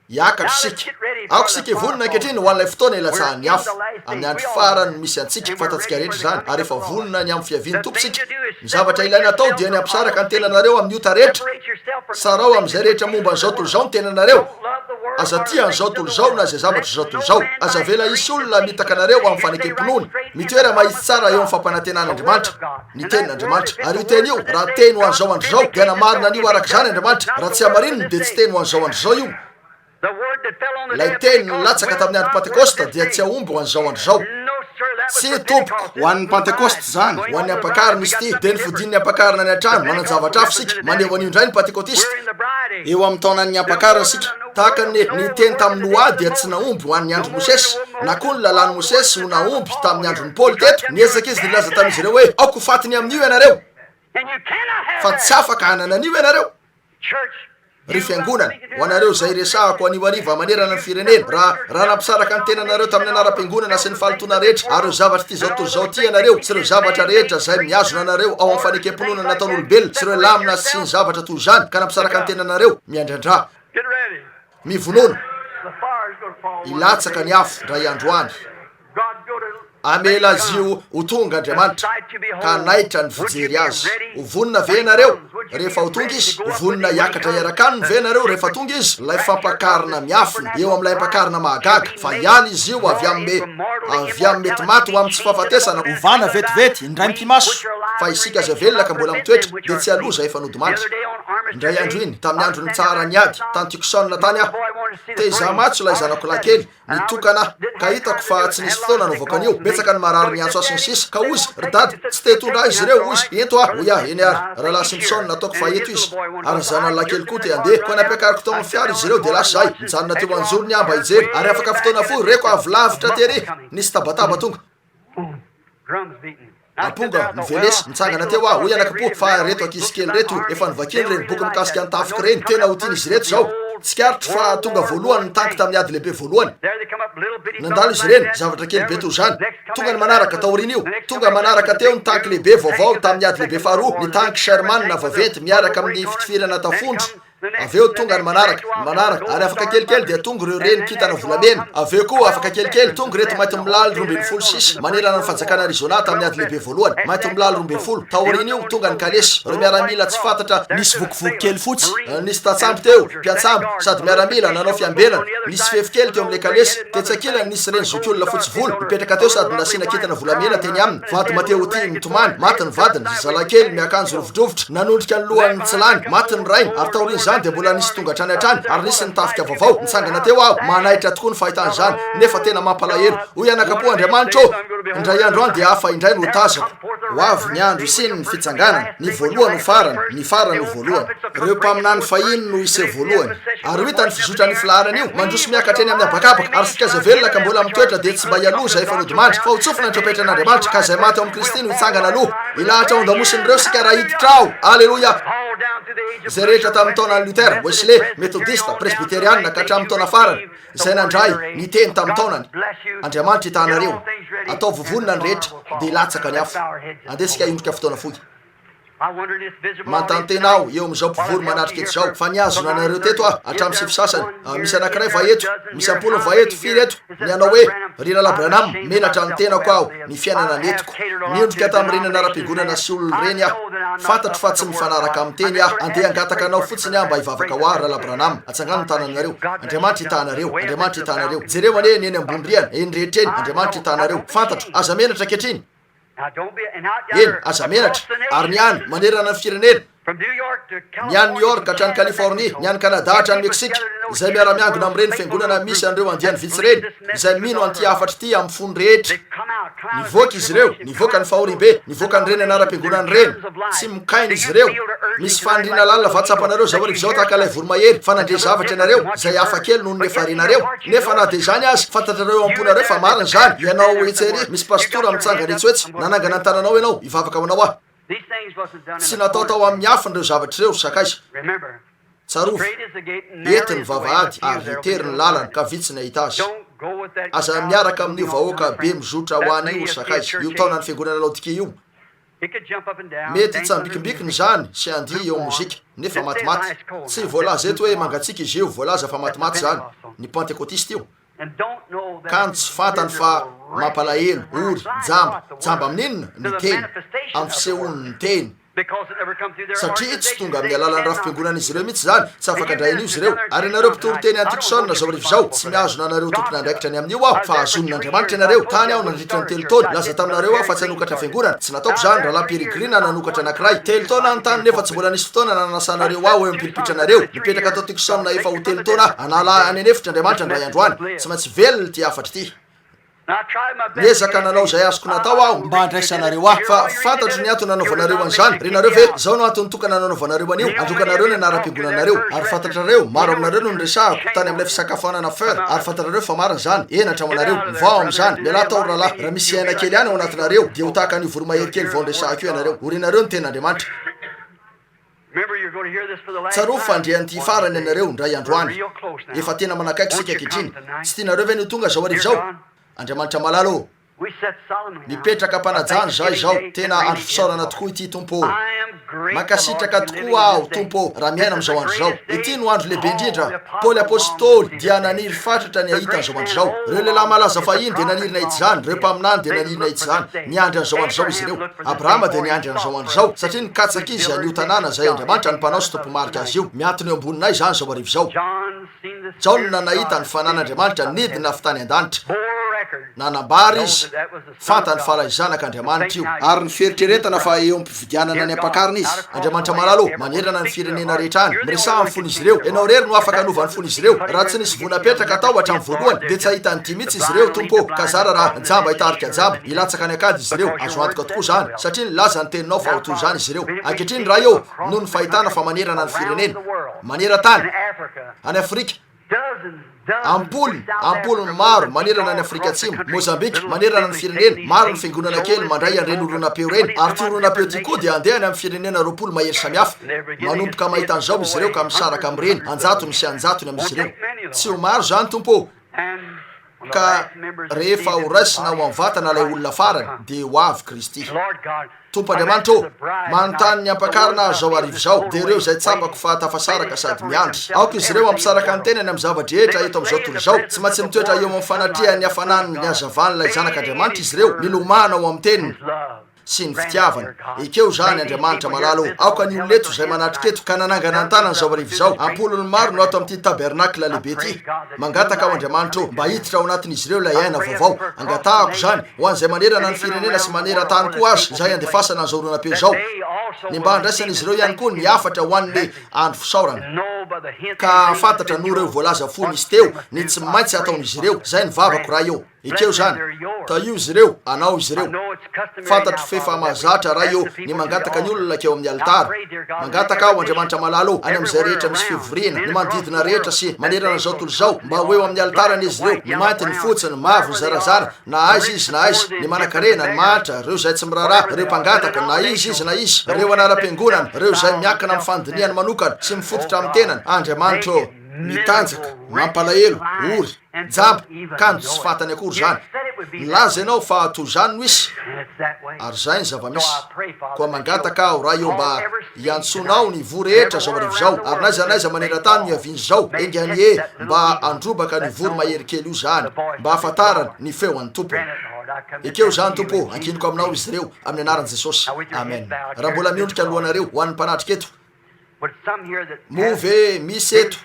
Hiakatra isika. Aoka isika hivonona ankehitriny ho an'ilay fotoana ilatsahan'ny afo. Amin'ny andro farany no misy antsika, fantatsika rehetra izany, ary efa vonona ny amin'ny fiavian'ny Tompo isika. Ny zavatra ilaina atao dia ny hampisaraka ny tenanareo amin'ny ota rehetra. Sarao amin'izay rehetra momba an'izao tontolo izao ny tenanareo. Aza tia an'izao tontolo izao na izay zavatr'izao tontolo izao. Aza avela hisy olona hamitaka anareo amin'ny fanekem-pinoana. Mitoera mahitsy tsara eo amin'ny fampanantenan'Andriamanitra. Ny Tenin'Andriamanitra. Ary io Teny io, raha Teny ho an'izao andro izao, dia hanamarina an'io araka izany Andriamanitra. Raha tsy hamarininy, dia tsy Teny ho an'izao andro izao io. Ilay Teny nilatsaka tamin'ny andro Pantekosta dia tsy hahomby ho an'izao andro izao. Tsia, tompoko. Ho an'ny Pantekosta izany. Ho an'ny Ampakarina izy ity. Dia ny fodian'ny Ampakarina any an-trano, manan-javatra hafa isika. Maneho an'io indray ny Pantekotista. Eo amin'ny taonan'ny Ampakarina isika. Tahaka ny niteny tamin'i Noa dia tsy nahomby ho an'ny andron'i Mosesy, na koa ny lalàn'i Mosesy ho nahomby tamin'ny andron'i Paoly teto. Niezaka izy nilaza tamin'izy ireo hoe, Aoka ho faty ny amin'io ianareo, fa tsy afaka hanana an'io ianareo. Ry fiangonana, ho anareo izay resahako anio hariva manerana ny firenena, raha, raha nampisaraka ny tenanareo tamin'ny anaram-piangonana sy ny fahalotoana rehetra ary ireo zavatr'ity izao tontolo izao ity ianareo, sy ireo zavatra rehetra izay mihazona anareo ao amin'ny fanekem-pinoana nataon'olombelona, sy ireo lamina sy ny zavatra toy izany, ka nampisaraka ny tenanareo, miandrandrà. Mivonona, hilatsaka ny afo indray andro any. Hamela azy io ho tonga Andriamanitra, ka hanaitra ny fijery azy. Ho vonona ve ianareo rehefa ho tonga Izy? Ho vonona hiakatra hiaraka Aminy ve ianareo rehefa tonga Izy? Ilay fampakarina miafina eo amin'ilay ampakarina mahagaga, fa hiala izy io avy amin'ny, avy amin'ny mety maty ho amin'ny tsy fahafatesana, hovana vetivety, indray mipi-maso, fa isika izay velona ka mbola mitoetra dia tsy haloa izay efa nodimandry. Indray andro iny, tamin'ny andro nitsaharan'ny ady, tany Tucson tany aho. Te hizaha matso ilay zanako lahy kely, nitokana aho, ka hitako fa tsy nisy fotoana nanaovako an'io. Betsaka ny marary niantso ahy sy ny sisa. Ka hozy, Ry dada, tsy te hitondra ahy izy ireo, hozy, ento aho, hoy aho, eny ary, Rahalahy Simpson, nataoko fa eto izy. Ary ny zanany lahy kely koa te handeha. Koa nampiakariko tao amin'ny fiara izy ireo, dia lasa izahay. Nijanona teo an-jorony aho mba hijery. Ary afaka fotoana fohy, reko avy lavitra tery, nisy tabataba tonga. Amponga, novelesy, nitsangana teo aho, hoy anakam-po, fa ireto ankizy kely ireto, efa novakiany ireny boky mikasika ny tafika ireny, tena ho tian'izy ireto izao. Tsikaritro fa tonga voalohany ny tanky tamin'ny ady lehibe voalohany. Nandalo izy ireny, zavatra kely be toy izany. Tonga ny manaraka, taorian'io. Tonga manaraka teo ny tanky lehibe vaovao tamin'ny ady lehibe faharoa, ny tanky Sherman vaventy miaraka amin'ny fitifirana tafondro. Avy eo tonga ny manaraka, ny manaraka, ary afaka kelikely dia tonga ireo reny kintana volamena. Avy eo koa, afaka kelikely, tonga ireto maintimolaly 12 sisa manerana ny fanjakana Arizona tamin'ny ady lehibe voalohany. Maintimolaly 12. Taorian'io, tonga ny kalesy. Ireo miaramila tsy fantatra, nisy vokovoko kely fotsy, nisy tantsambo teo, mpiantsambo, sady miaramila, nanao fiambenana. Nisy fefy kely teo amin'ilay kalesy. Tetsy ankilany nisy reny zokiolona fotsy volo, nipetraka teo sady nasiana kintana volamena teny aminy. Vady matehotia mitomany, maty ny vadiny, zazalahy kely miakanjo rovidrovitra, nanondrika ny lohany nitsilany, maty ny rainy, ary taorian'izay. izany dia mbola nisy tonga hatrany hatrany, ary nisy ny tafika vaovao. Nitsangana teo aho, manaitra tokoa ny fahitana izany, nefa tena mampalahelo. Hoy anakam-po, Andriamanitra ô, indray andro any dia hafa indray no ho tazako. Ho avy ny andro hisian'ny fitsanganana, ny voalohany ho farany, ny farany ho voalohany. Ireo mpaminany fahiny no hiseho voalohany. Ary ho hita ny fizotran'io filaharana io, mandroso miakatra eny amin'ny habakabaka, ary isika izay velona ka mbola mitoetra dia tsy mba hialoha izay efa nodimandry, fa ho tsofina ny trompetran'Andriamanitra, ka izay maty ao amin'i Kristy no hitsangana aloha. Hilahatra ao an-damosin'ireo isika raha hiditra ao. Aleloia! Izay rehetra tamin'ny taonan'i Luther, Wesley, Metodista, Presbyteriana, ka hatramin'ny taona farany, izay nandray ny Teny tamin'ny taonany. Andriamanitra hitaha anareo. Ataovy vonona ny rehetra, dia hilatsaka ny afo. Andeha isika hiondrika fotoana fohy. Manontany tena aho eo amin'izao mpivory manatrika eto izao, fa nihazona anareo teto aho hatramin'ny sivy sasany. Misy anankiray va eto? Misy am-polony va eto? Firy eto? Ny hanao hoe, Ry Rahalahy Branham, menatra ny tenako aho, ny fiainana nentiko. Niondrika tamin'ireny anaram-piangonana sy olona ireny aho. Fantatro fa tsy mifanaraka amin'ny Teny aho. Andeha hangataka anao fotsiny aho mba hivavaka ho ahy, Rahalahy Branham. Atsangano ny tananareo. Andriamanitra hitaha anareo. Andriamanitra hitaha anareo. Jereo anie ny eny ambony rihana, eny rehetra eny. Andriamanitra hitaha anareo. Fantatro. Aza menatra ankehitriny. Eny, aza menatra. Ary ny any, manerana ny firenena, ny any New York hatrany Californie, ny any Canada hatrany Mexique, izay miara-miangona amin'ireny fiangonana misy an'ireo andiany vitsy ireny, izay mino an'ity hafatra ity amin'ny fony rehetra. Nivoaka izy ireo, nivoaka ny fahoriambe, nivoaka an'ireny anaram-piangonana ireny. Tsy mokaina izy ireo. Misy faniriana lalina va tsapanareo izao hariva izao tahaka ilay voromahery fa nandre zavatra ianareo izay hafa kely noho ny efa renareo? Nefa na dia izany aza, fantatrareo ao am-ponareo fa marina izany. Ianao etsy ery, misy pastora mitsangana etsy ho etsy, nanangana ny tananao ianao, hivavaka ho anao aho. Tsy natao tao amin'ny afony ireo zavatra ireo, ry sakaiza. Tsarovy, ety ny vavahady ary tery ny lalana, ka vitsy ny hahita azy. Aza miaraka amin'io vahoaka be mizotra ho any io, ry sakaiza, io taonan'ny fiangonana Laodikia io. Mety hitsambikimbikina izany sy handihy eo amin'ny mozika, nefa matimaty. Tsy voalaza eto hoe mangatsiaka izy io, voalaza fa matimaty izany. Ny Pentekotista io. Kanjo tsy fantany fa mampalahelo, ory, jamba. Jamba amin'inona? Ny Teny. Amin'ny fisehoan'ny Teny. Satria tsy tonga amin'ny alalan'ny rafi-piangonan'izy ireo mihitsy izany, tsy afaka handray an'io izy ireo. Ary ianareo mpitory teny any Tucson izao hariva izao, tsy mihazona anareo ho tompon'andraikitra ny amin'io aho, fa hazonin'Andriamanitra ianareo. Tany aho nandritra ny telo taona. Nilaza taminareo aho fa tsy hanokatra fiangonana. Tsy nataoko izany, Rahalahy Peregrine nanokatra anankiray. Telo taona aho tany, nefa tsy mbola nisy fotoana nanasanareo ahy ho eo am-pilipitranareo. Nipetraka tao Tucson efa ho telo taona aho. Hanala ahy any an'efitra Andriamanitra indray andro any. Tsy maintsy velona ity hafatra ity. Niezaka nanao izay azoko natao aho mba handraisanareo ahy. Fa fantatro ny antony nanaovanareo an'izany. Renareo ve? Izao no antony tokana nanaovanareo an'io, handrokanareo ny anaram-piangonanareo. Ary fantatrareo, maro aminareo no niresahako, tany amin'ilay fisakafoanana Fur, ary fantatrareo fa marina izany. Henatra ho anareo. Mivoaha amin'izany. Mialà tao, ry rahalahy. Raha misy aina kely ihany ao anatinareo, dia ho tahaka an'io voromahery kely vao niresahako io ianareo. Ho renareo ny tenin'Andriamanitra. Tsarovy fa handre an'ity farany ianareo indray andro any. Efa tena manakaiky isika ankehitriny. Tsy tianareo ve ny ho tonga izao hariva izao? Andriamanitra malala ô! Mipetraka am-panajana izaho izao. Tena andro fisaorana tokoa ity, Tompo ô! Mankasitraka tokoa aho, Tompo ô, raha miaina amin'izao andro izao. Ity no andro lehibe indrindra. Paoly Apostoly dia naniry fatratra ny hahita an'izao andro izao. Ireo lehilahy malaza fahiny dia naniry nahita izany, ireo mpaminany dia naniry nahita izany. Niandry an'izao andro izao izy ireo. Abrahama dia niandry an'izao andro izao, satria nikatsaka izy an'io tanàna izay Andriamanitra no mpanao sy tompo-marika azy io. Mihantona eo amboninay izany izao hariva izao. Jaona nahita ny fanan'Andriamanitra nidina avy tany an-danitra. Nanambara izy. Fantany fa ilay Zanak' Andriamanitra io. Ary ny fieritreretana fa eo am-pividianana ny ampakarina izy. Andriamanitra malala ô, manerana ny firenena rehetra any, miresaha amin'ny fon'izy ireo. Ianao irery no afaka hanova ny fon'izy ireo. Raha tsy nisy voa napetraka tao hatramin'ny voalohany, dia tsy hahita an'ity mihitsy izy ireo, Tompo ô. Ka zara raha jamba hitarika jamba, hilatsaka any an-kady izy ireo. Azo antoka tokoa izany, satria nilaza ny Teninao fa ho toy izany izy ireo. Ankehitriny, Ray ô, noho ny fahitana fa manerana ny firenena, maneran-tany, any Afrika, Am-polony, am-polony maro manerana an'i Afrika Atsimo, Mozambika, manerana ny firenena, maro ny fiangonana kely mandray an'ireny horonam-peo ireny, ary ity horonam-peo ity koa dia handeha any amin'ny firenena 20 mahery samihafa. Manomboka mahita an'izao izy ireo ka misaraka amin'ireny, an-jatony sy an-jatony amin'izy ireo. Tsy ho maro izany, Tompo ô. Ka rehefa ho raisina ao amin'ny vatana ilay olona farany, dia ho avy Kristy. Tompo Andriamanitra ô, manontany ny Ampakarina aho izao hariva izao, dia ireo izay tsapako fa tafasaraka sady miandry. Aoka izy ireo hampisaraka ny tenany amin'ny zava-drehetra eto amin'izao tontolo izao. Tsy maintsy mitoetra eo amin'ny fanatrehan'ny hafanan'ny hazavan'ilay Zanak'Andriamanitra izy ireo, milomano ao amin'ny Teniny. sy ny fitiavany. Ekeo izany, Andriamanitra malala ô. Aoka ny olona eto izay manatrika eto ka nanangana ny tanany izao hariva izao, am-polony maro no ato amin'ity tabernakla lehibe ity. Mangataka aho, Andriamanitra ô, mba hiditra ao anatin'izy ireo ilay aina vaovao. Angatahako izany, ho an'izay manerana ny firenena sy maneran-tany koa aza, izay andefasana an'izao horonam-peo izao, ny mba handraisan'izy ireo ihany koa ny hafatra ho an'ny andro fisaorana. Ka hahafantatra noho ireo voalaza fony izy teo ny tsy maintsy hataon'izy ireo. Izay ny vavako, Ray ô. Ekeo izany. Tahio izy ireo, Anao izy ireo. Fantatro f'efa mahazatra, Ray ô, ny mangataka ny olona keo amin'ny alitara. Mangataka aho, Andriamanitra malala ô, any amin'izay rehetra misy fivoriana, ny manodidina rehetra sy manerana an'izao tontolo izao, mba ho eo amin'ny alitara anie izy ireo, ny mainty, ny fotsy, ny mavo, ny zarazara, na aiza izy na aiza, ny manankarena, ny mahantra, ireo izay tsy miraharaha, ireo mpangataka, na iza izy na iza, ireo anaram-piangonana, ireo izay miankina amin'ny fandinihany manokana sy mifototra amin'ny tenany, Andriamanitra ô, mitanjaka, mampalahelo, ory, jamba, kanjo tsy fantany akory izany. Nilaza Ianao fa toy izany no hisy, ary izay ny zava-misy. Koa mangataka aho, Ray ô, mba hiantsoanao ny voa rehetra izao hariva izao, ary n'aiza n'aiza maneran-tany no hiavian'izy izao, enga anie mba handrobaka an'io voromahery kely io izany, mba hahafantarany ny feo an'ny Tompony. Ekeo izany, Tompo ô, ankiniko Aminao izy ireo, amin'ny Anaran'i Jesosy. Amen. Raha mbola miondrika ny lohanareo, ho an'ny mpanatrika eto, Moa ve misy eto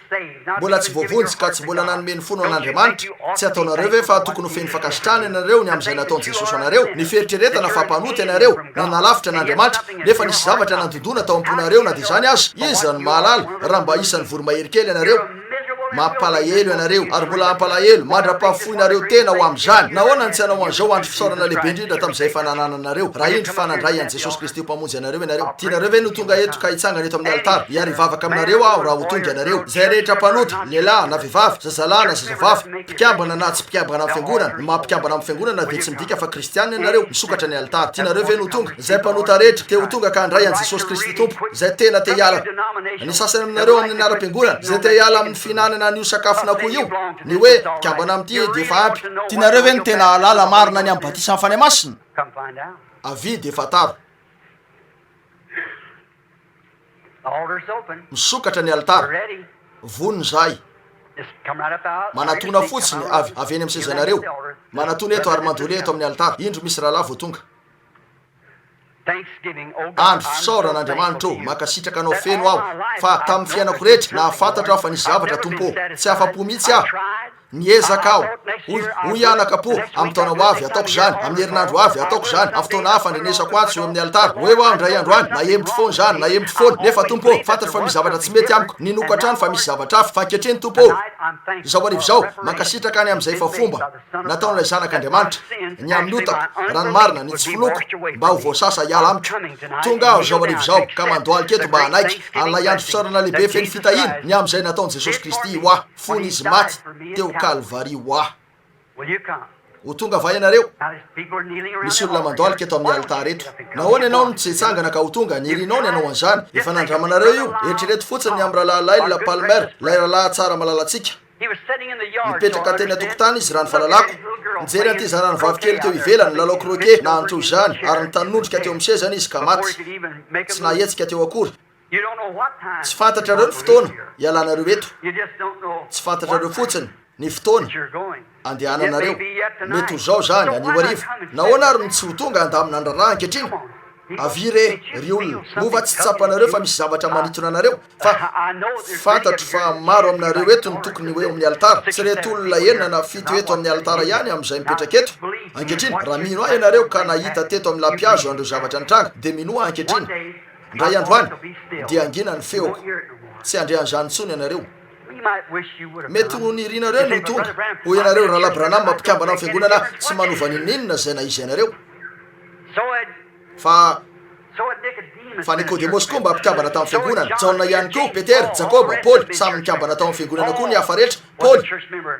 mbola tsy voavonjy ka tsy mbola nanome ny fony ho an'Andriamanitra? Tsy ataonareo ve fa tokony ho feno fankasitrahana ianareo ny amin'izay nataon'i Jesosy ho anareo? Ny fieritreretana fa mpanota ianareo, nanalavitra an'Andriamanitra, nefa nisy zavatra nandondona tao am-ponareo na dia izany aza? Iza no mahalala raha mba isan'ny voromahery kely ianareo? Mampalahelo ianareo, ary mbola hampalahelo, mandra-pahafoinareo tena ho amin'izany. Nahoana no tsy hanao an'izao andro fisaorana lehibe indrindra tamin'izay efa nanananareo, raha indro fa nandray an'i Jesosy Kristy ho Mpamonjy anareo ianareo? Tianareo ve ny ho tonga eto ka hitsangana eto amin'ny alitara? Hiary hivavaka aminareo aho raha ho tonga ianareo. Izay rehetra mpanota, lehilahy na vehivavy, zazalahy na zazavavy, mpikambana na tsy mpikambana amin'ny fiangonana, ny maha-mpikambana amin'ny fiangonana dia tsy midika fa kristiana ianareo, misokatra ny alitara. Tianareo ve ny ho tonga? Izay mpanota rehetra te ho tonga ka handray an'i Jesosy Kristy Tompo, izay tena te hiala. Ny sasany aminareo amin'ny anaram-piangonana, izay te hiala amin'ny fihinanana an'io sakafon'akoho io, ny hoe mpikambana amin'ity dia efa ampy. Tianareo ve ny tena hahalala marina ny amin'ny batisan'ny Fanahy Masina? Avia dia fantaro. Misokatra ny alitara. Vonona izahay. Manatòna fotsiny avy avy eny amin'ny sezanareo. Manatòna eto ary mandolia eto amin'ny alitara. Indro misy rahalahy vao tonga. Andro fisaorana Andriamanitra ô, mankasitraka anao feno aho fa tamin'ny fiainako rehetra nahafantatra aho fa nisy zavatra Tompo ô, tsy afa-po mihitsy aho, niezaka aho, hoy hoy aho anakapo, amin'ny taona ho avy hataoko izany, amin'ny herinandro ho avy hataoko izany, amin'ny fotoana hafa andrenesako antso eo amin'ny alitara, ho eo aho indray andro any, nahemotro foana izany, nahemotro foana, nefa Tompo ô, fantatro fa misy zavatra tsy mety amiko, ninoako hatrany fa misy zavatra hafa, fa ankehitriny Tompo ô, izao hariva izao, mankasitraka any amin'izay efa fomba. nataon'ilay Zanak'Andriamanitra, ny amin'ny otako, raha ny marina, ny tsy finoako, mba ho voasasa hiala amiko. Tonga aho izao hariva izao, ka mandohalika eto mba hanaiky an'ilay andro fisaorana lehibe feno fitahiana, ny amin'izay nataon'i Jesosy Kristy ho ahy, fony Izy maty teo Kalvary ho ahy. Ho tonga va ianareo? Misy olona mandohalika eto amin'ny alitara eto. Nahoana ianao no tsy hitsangana ka ho tonga? Nirinao ny hanao an'izany. Efa nandramanareo io. Eritrereto fotsiny ny amin'ny Rahalahy Lyle Palmer, ilay rahalahy tsara malalantsika. Nipetraka teny an-tokotany izy raha ny fahalalako. Nijery an'ity zanany vavy kely teo ivelany nilalao croquet na ny toy izany, ary nitanondrika teo amin'ny sezany izy ka maty. Tsy nahetsika teo akory. Tsy fantatrareo ny fotoana hialanareo eto. Tsy fantatrareo fotsiny ny fotoana andehananareo. Mety ho izao izany, anio hariva. Nahoana ary no tsy ho tonga handamina ny raharaha ankehitriny? Avia re, ry olona. Moa va tsy tsapanareo fa misy zavatra manintona anareo? Fa, fantatro fa maro aminareo eto no tokony ho eo amin'ny alitara. Tsy ireto olona enina na fito eto amin'ny alitara ihany amin'izay mipetraka eto. Ankehitriny, raha mino ahy ianareo ka nahita teto amin'ny lampihazo an'ireo zavatra nitranga, dia minoa ahy ankehitriny. Indray andro any, dia hangina ny feoko. Tsy handre an'izany intsony ianareo. Mety ho nirinareo ny ho tonga. Hoy ianareo, Rahalahy Branham, mpikambana amin'ny fiangonana, tsy manova n'inon'inona izay na iza ianareo. Fa, fa Nikodemosy koa mba mpikambana tamin'ny fiangonana, Jaona ihany koa, Petera, Jakoba, Paoly, samy nikambana tao amin'ny fiangonana koa ny hafa rehetra. Paoly,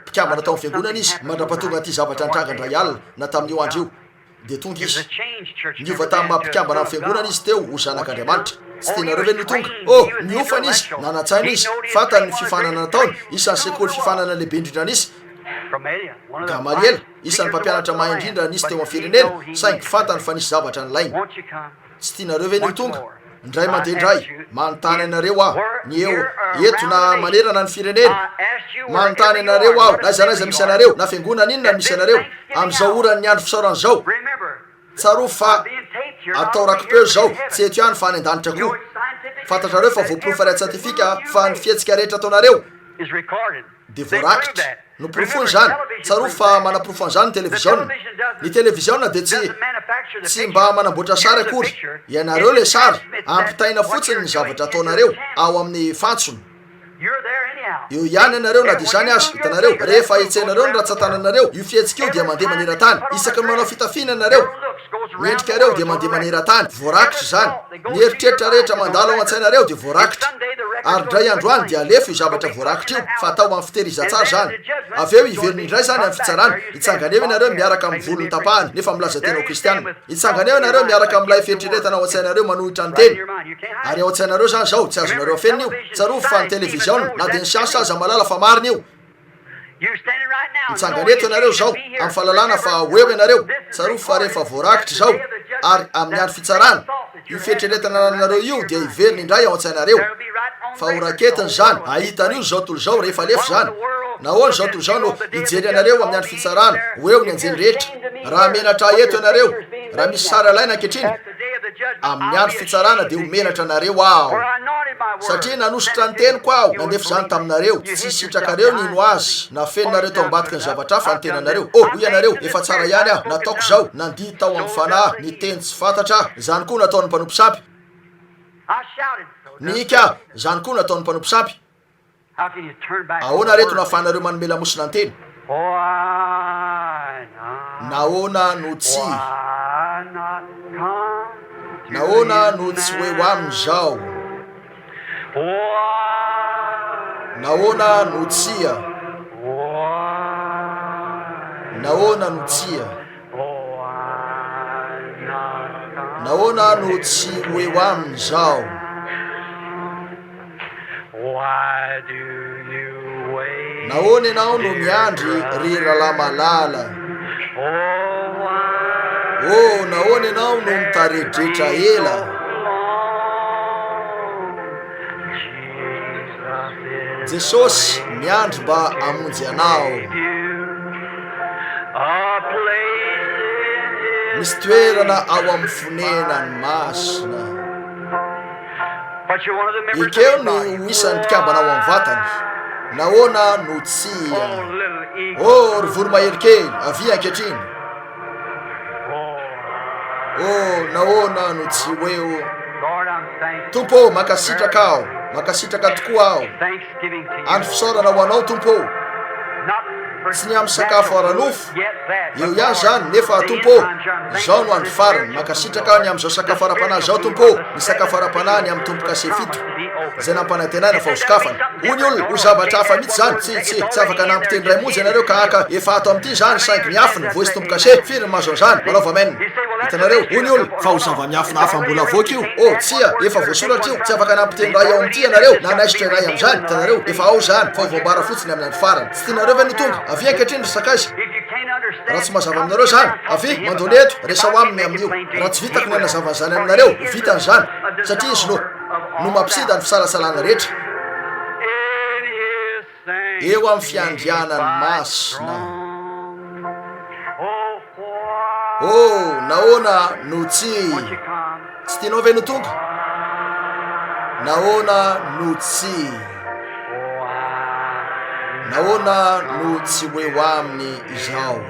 mpikambana tao amin'ny fiangonana izy, mandra-pahatonga an'ity zavatra nitranga indray alina, na tamin'io andro io, dia tonga izy. Niova tamin'ny maha mpikambana amin'ny fiangonana izy teo ho zanak'Andriamanitra. Tsy tianareo ve ny ho tonga? Oh, niofana izy, nanan-tsaina izy, fantany ny fifaninana nataony, isan'ny sekoly fifaninana lehibe indrindra nisy, Gamaliela. Isan'ny mpampianatra mahay indrindra nisy teo amin'ny firenena, saingy fantany fa nisy zavatra nilainy. Tsy tianareo ve ny ho tonga? Indray mandeha indray, manontany anareo aho, ny eo, eto na manerana ny firenena, manontany anareo aho, na aiza na aiza misy anareo, na fiangonana inona no misy anareo, amin'izao oran'ny andro fisaorana izao, tsarovy fa atao raki-peo izao, tsy eto ihany fa any an-danitra koa. Fantatrareo fa voaporofo ara-tsiantifika fa ny fihetsika rehetra ataonareo, dia voarakitra. Noporofoiny izany. Tsarovy fa manaporofo an'izany ny televiziona. Ny televiziona dia tsy, tsy mba manamboatra sary akory. Ianareo ilay sary. Ampitaina fotsiny ny zavatra ataonareo ao amin'ny fantsona. Eo ihany ianareo na dia izany aza. Hitanareo? Rehefa hetsehinareo ny rantsantananareo, io fihetsika io dia mandeha maneran-tany. Isaky ny manao fitafiana ianareo, ny endrikareo dia mandeha maneran-tany. Voarakitra izany. Ny eritreritra rehetra mandalo ao an-tsainareo dia voarakitra. Ary indray andro any dia alefa io zavatra voarakitra io, fa atao amin'ny fitehirizan-tsary izany. Avy eo hiverina indray izany amin'ny fitsarana. Hitsangana eo ianareo miaraka amin'ny volony tapahana, nefa milaza tena ho Kristiana. Hitsangana eo ianareo miaraka amin'ilay fieritreretana ao an-tsainareo manohitra ny Teny. Ary ao an-tsainareo izany izao, tsy azonareo afenina io. Tsarovy fa ny televiziona, na dia ny siansa aza mahalala fa marina io. Mitsangana eto ianareo izao, amin'ny fahalalana fa ho eo ianareo. Tsarovy fa rehefa voarakitra izao, ary amin'ny andro fitsarana, io fieritreretana anananareo io dia hiverina indray ao an-tsainareo. Fa ho raketina izany, hahita an'io izao tontolo izao rehefa alefa izany. Nahoana izao tontolo izao no hijery anareo amin'ny andro fitsarana, ho eo ny anjely rehetra? Raha menatra ahy eto ianareo, raha misy sary alaina ankehitriny, Amin'ny andro fitsarana dia ho menatra anareo Aho, satria nanosotra ny teniko Aho, nandefa izany taminareo, tsy sitrakareo ny hino azy, nafeninareo tao ambadiky ny zavatra hafa ny tenanareo. Oh, hoy ianareo, efa tsara ihany aho, nataoko izao, nandihy tao amin'ny fanahy, niteny tsy fantatra aho, izany koa nataon'ny mpanompo sampy. Nihika aho, izany koa nataon'ny mpanompo sampy. Ahoana reto no afahanareo manome lamosina ny teny? Nahoana no tsy? Nahoana no tsy ho eo aminy izao? Nahoana no tsia? Nahoana no tsia? Nahoana no tsy ho eo aminy izao? Nahoana ianao no miandry ry rahalahy malala? Oh, nahoana ianao no mitaredretra ela? Jesosy miandry mba hamonjy anao. Misy toerana ao amin'ny fonenany masina. Ekeo ny ho isan'ny mpikambana ao amin'ny vatany. Nahoana no tsia? Oh, ry voromahery kely, avia ankehitriny. Oh, nahoana no tsy ho eo? Tompo ô, mankasitraka aho, mankasitraka tokoa aho. Andro fisaorana ho Anao, Tompo ô. Tsy ny amin'ny sakafo ara-nofo, Eo ihany izany, nefa, Tompo ô, izao no andro farany. Mankasitraka aho ny amin'izao sakafo ara-panahy izao, Tompo ô, ny sakafo ara-panahy ny amin'ny Tombokase fito, izay nampanantenaina fa hosokafana. Hoy ny olona, Ho zavatra hafa mihitsy izany. Tsia, tsia, tsy afaka nampiteny iray monja ianareo ka haka, efa ato amin'ity izany, saingy miafina, voice Tombokase. Firy ny mahazo an'izany? Manaova amen. Hitanareo? Hoy ny olona, Fa ho zava-miafina hafa mbola avoaka io. Oh, tsia, efa voasoratra io. Tsy afaka nampiteny iray ao amin'ity ianareo, na hanaisotra iray amin'izany. Hitanareo? Efa ao izany, fa ho voambara fotsiny amin'ny andro farany. Tsy tianareo ve no tonga? Avia ankehitriny ry sakaiza. Raha tsy mazava aminareo izany, avia, mandone eto, resaho aminy amin'io. Raha tsy vitako ny hanazava an'izany aminareo, ho vitany izany, satria izy no, no mampisida ny fisalasalana rehetra. Eo amin'ny fiandrianany masina. Oh, nahoana no tsy, tsy tianao ve no tonga? Nahoana no tsy, nahoana no tsy ho eo aminy izao?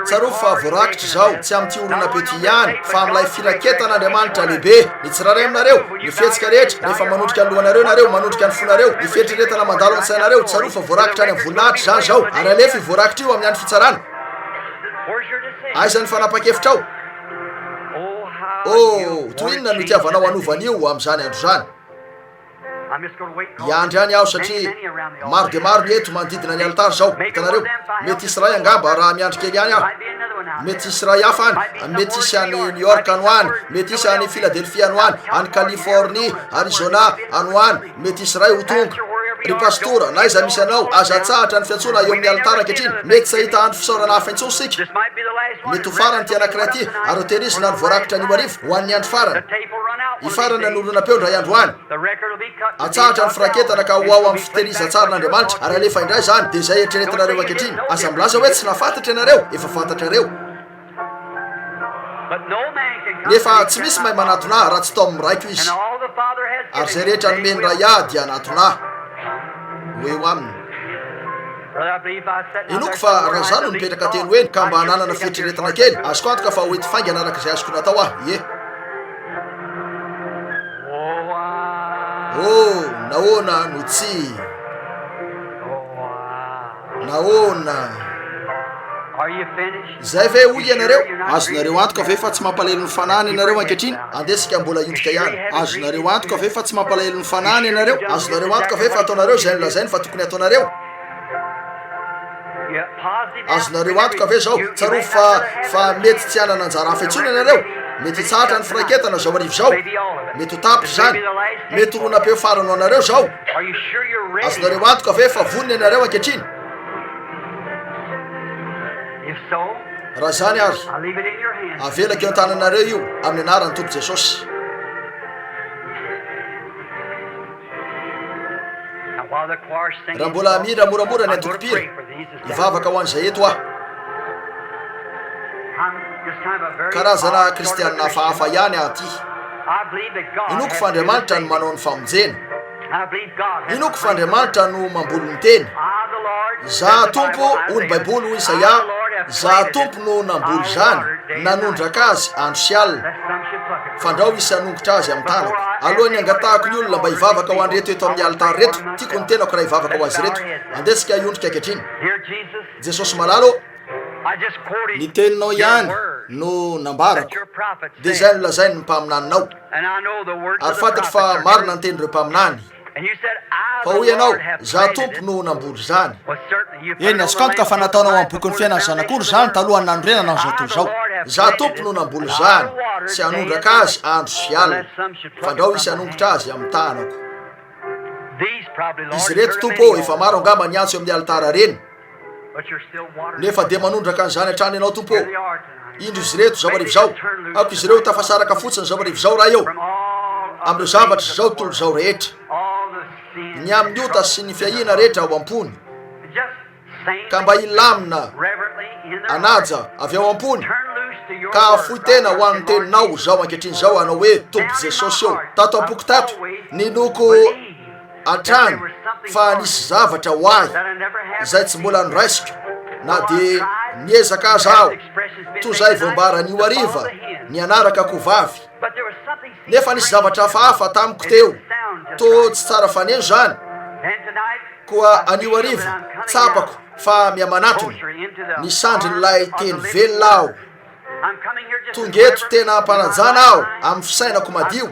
Tsarovy fa voarakitra izao, tsy amin'ity horonam-peo ity ihany, fa amin'ilay firaketan'Andriamanitra lehibe. Ny tsirairay aminareo, ny fihetsika rehetra, rehefa manondrika ny lohanareo ianareo, manondrika ny fonareo, ny fieritreretana mandalo an-tsainareo, tsarovy fa voarakitra any amin'ny voninahitra izany izao, ary alefa io voarakitra io amin'ny andro fitsarana. Aiza ny fanapahan-kevitrao? Oh, toy inona no itiavanao hanova an'io amin'izany andro izany? Hiandry any aho satria maro dia maro ny eto manodidina ny alitara izao. Hitanareo? Mety hisy iray angamba raha miandry kely ihany aho. Mety hisy iray hafa any. Mety hisy any New York any ho any. Mety hisy any Philadelphia any ho any. Any Californie, Arizona, any ho any. Mety hisy iray ho tonga. Ry pastora, na aiza misy anao, aza atsahatra ny fiantsoana eo amin'ny alitara ankehitriny. Mety tsy hahita andro fisaorana hafa intsony isika. Mety ho farany ity anankiray ity, ary hotehirizina ny voarakitra anio hariva ho an'ny andro farany. Hifarana ny horonam-peo indray andro any. Atsahatra ny firaketana ka ho ao amin'ny fitehirizan-tsarin'Andriamanitra, ary alefa indray izany, dia izay eritreretinareo ankehitriny. Aza milaza hoe tsy nahafantatra ianareo, efa fantatrareo. Nefa tsy misy mahay manatona Ahy raha tsy tao amin'ny Raiko izy. Ary izay rehetra nomen'ny Ray Ahy dia hanatona Ahy. Ho eo Aminy. Inoako fa raha izaho no nipetraka teny ho eny ka mba nanana fieritreretana kely, azoko antoka fa ho ety faingana araka izay azoko natao aho. Ie. Oh, nahoana? Nahoana no tsy? Nahoana? Izay ve hoy ianareo? Azonareo antoka ve fa tsy mampalahelo ny fanahiny ianareo ankehitriny? Andeha isika mbola hiondrika ihany. Azonareo antoka ve fa tsy mampalahelo ny fanahiny ianareo? Azonareo antoka ve fa ataonareo izay nolazainy fa tokony hataonareo? Azonareo antoka ve izao? Tsarovy fa, fa mety tsy hanana anjara hafa intsony ianareo. Mety hitsahatra ny firaiketana izao hariva izao. Mety ho tapitra izany. Mety ho ronam-peo farany ho anareo izao. Azonareo antoka ve fa vonona ianareo ankehitriny? Raha izany ary, avelako eo an-tananareo io amin'ny anaran'ny Tompo Jesosy. Raha mbola mihira moramora ny antoko-mpihira, hivavaka ho an'izay eto aho. Karazana kristianina hafahafa ihany aho aty. Inoako fa Andriamanitra no manao ny famonjena. Inoako fa Andriamanitra no mamboly ny Teny. Izaho Tompo, hoy ny Baiboly, hoy Isaia, Izaho Tompo no namboly izany, nanondraka azy andro sy alina. Fandrao hisy hanongotra azy amin'ny tanako. Alohan'ny hangatahako ny olona mba hivavaka ho an'ireto eto amin'ny alitara ireto, tiako ny tenako raha hivavaka ho azy ireto. Andeha isika hiondrika ankehitriny. Jesosy malala ô, ny Teninao ihany no nambarako, dia izay nolazain'ny mpaminaninao. Ary fantatro fa marina ny tenin'ireo mpaminany. Fa hoy ianao, Izaho Tompo no namboly izany. Eny, azoko antoka fa nataonao ao amin'ny bokin'ny fiainan'ny Zanak'ondry izany talohan'ny nanorenana an'izao tontolo izao. Izaho Tompo no namboly izany, sy hanondraka azy andro sy alina, fandrao hisy hanongotra azy amin'ny tanako. Izy ireto, Tompo ô, efa maro angamba niantso eo amin'ny alitara ireny. Nefa dia manondraka an'izany hatrany Ianao, Tompo ô. Indro izy ireto, izao hariva izao. Aoka izy ireo ho tafasaraka fotsiny izao hariva izao, Ray ô, amin'ireo zavatra izao tontolo izao rehetra, ny amin'ny ota sy ny fiahiana rehetra ao am-pony, ka mba hilamina hanaja avy ao am-pony, ka hahafoy tena ho an'ny Teninao izao ankehitriny izao, hanao hoe, Tompo Jesosy ô, tato am-poko tato, ninoako hatrany fa nisy zavatra ho ahy izay tsy mbola noraisiko na dia niezaka aza aho, toy izay voambara anio hariva ny hanaraka akohovavy. Nefa nisy zavatra hafahafa tamiko teo, toa tsy tsara faneno izany. Koa anio hariva, tsapako fa mihamanatona ny sandrin'ilay Teny velona aho. Tonga eto tena am-panajana aho, amin'ny fisainako madio.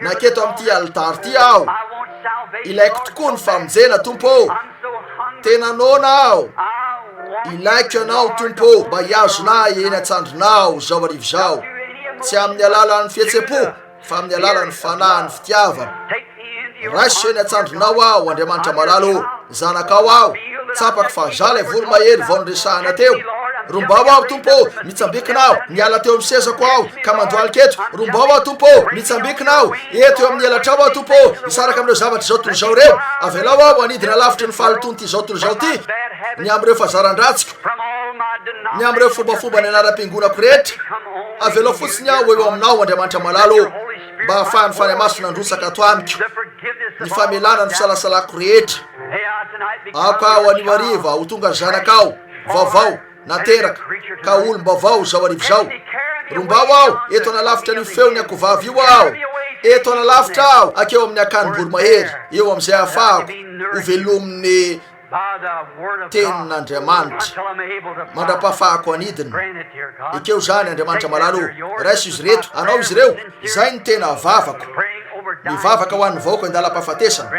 Nanketo amin'ity alitara ity aho. Ilaiko tokoa ny famonjena, Tompo ô. Tena noana aho. Ilaiko Ianao, Tompo ô, mba hihazona ahy eny an-tsandrinao izao hariva izao. Tsy amin'ny alalan'ny fihetsem-po. fa amin'ny alalan'ny fanahin'ny fitiavana. Raiso eny an-tsandrinao aho, Andriamanitra malala ô, zanakao aho, tsapako fa za ilay voromahery vao niresahana teo. Rombao aho, Tompo ô, mitsambikina aho, niala teo amin'ny sezako aho ka mandohalika eto. Rombao aho, Tompo ô, mitsambikina aho, eto eo amin'ny elatrao aho, Tompo ô, hisaraka amin'ireo zavatra izao tontolo izao ireo. Avelao aho hanidina lavitry ny fahalotoan'ity izao tontolo izao ity, ny amin'ireo fahazaran-dratsiko, ny amin'ireo fombafomba nianaram-piangonako rehetra. Avelao fotsiny aho ho eo aminao, Andriamanitra malala ô, mba hahafahan'ny Fanahy Masina handrotsaka ato amiko ny famelana ny fisalasalako rehetra. Aoka aho anio hariva ho tonga zanakao vaovao nateraka ka ho olom-baovao izao hariva izao. Rombao aho eto analavitra an'io feon'ny akohovavy io aho. Eto analavitra aho hankeo amin'ny akanim-boromahery, eo amin'izay ahafahako ho velomin'ny Tenin'Andriamanitra, mandra-pahafahako hanidina. Ekeo izany, Andriamanitra malala ô. Raiso izy ireto. Anao izy ireo. Izay no tena vavako. Mivavaka ho an'ny vahoaka an-dalam-pahafatesana.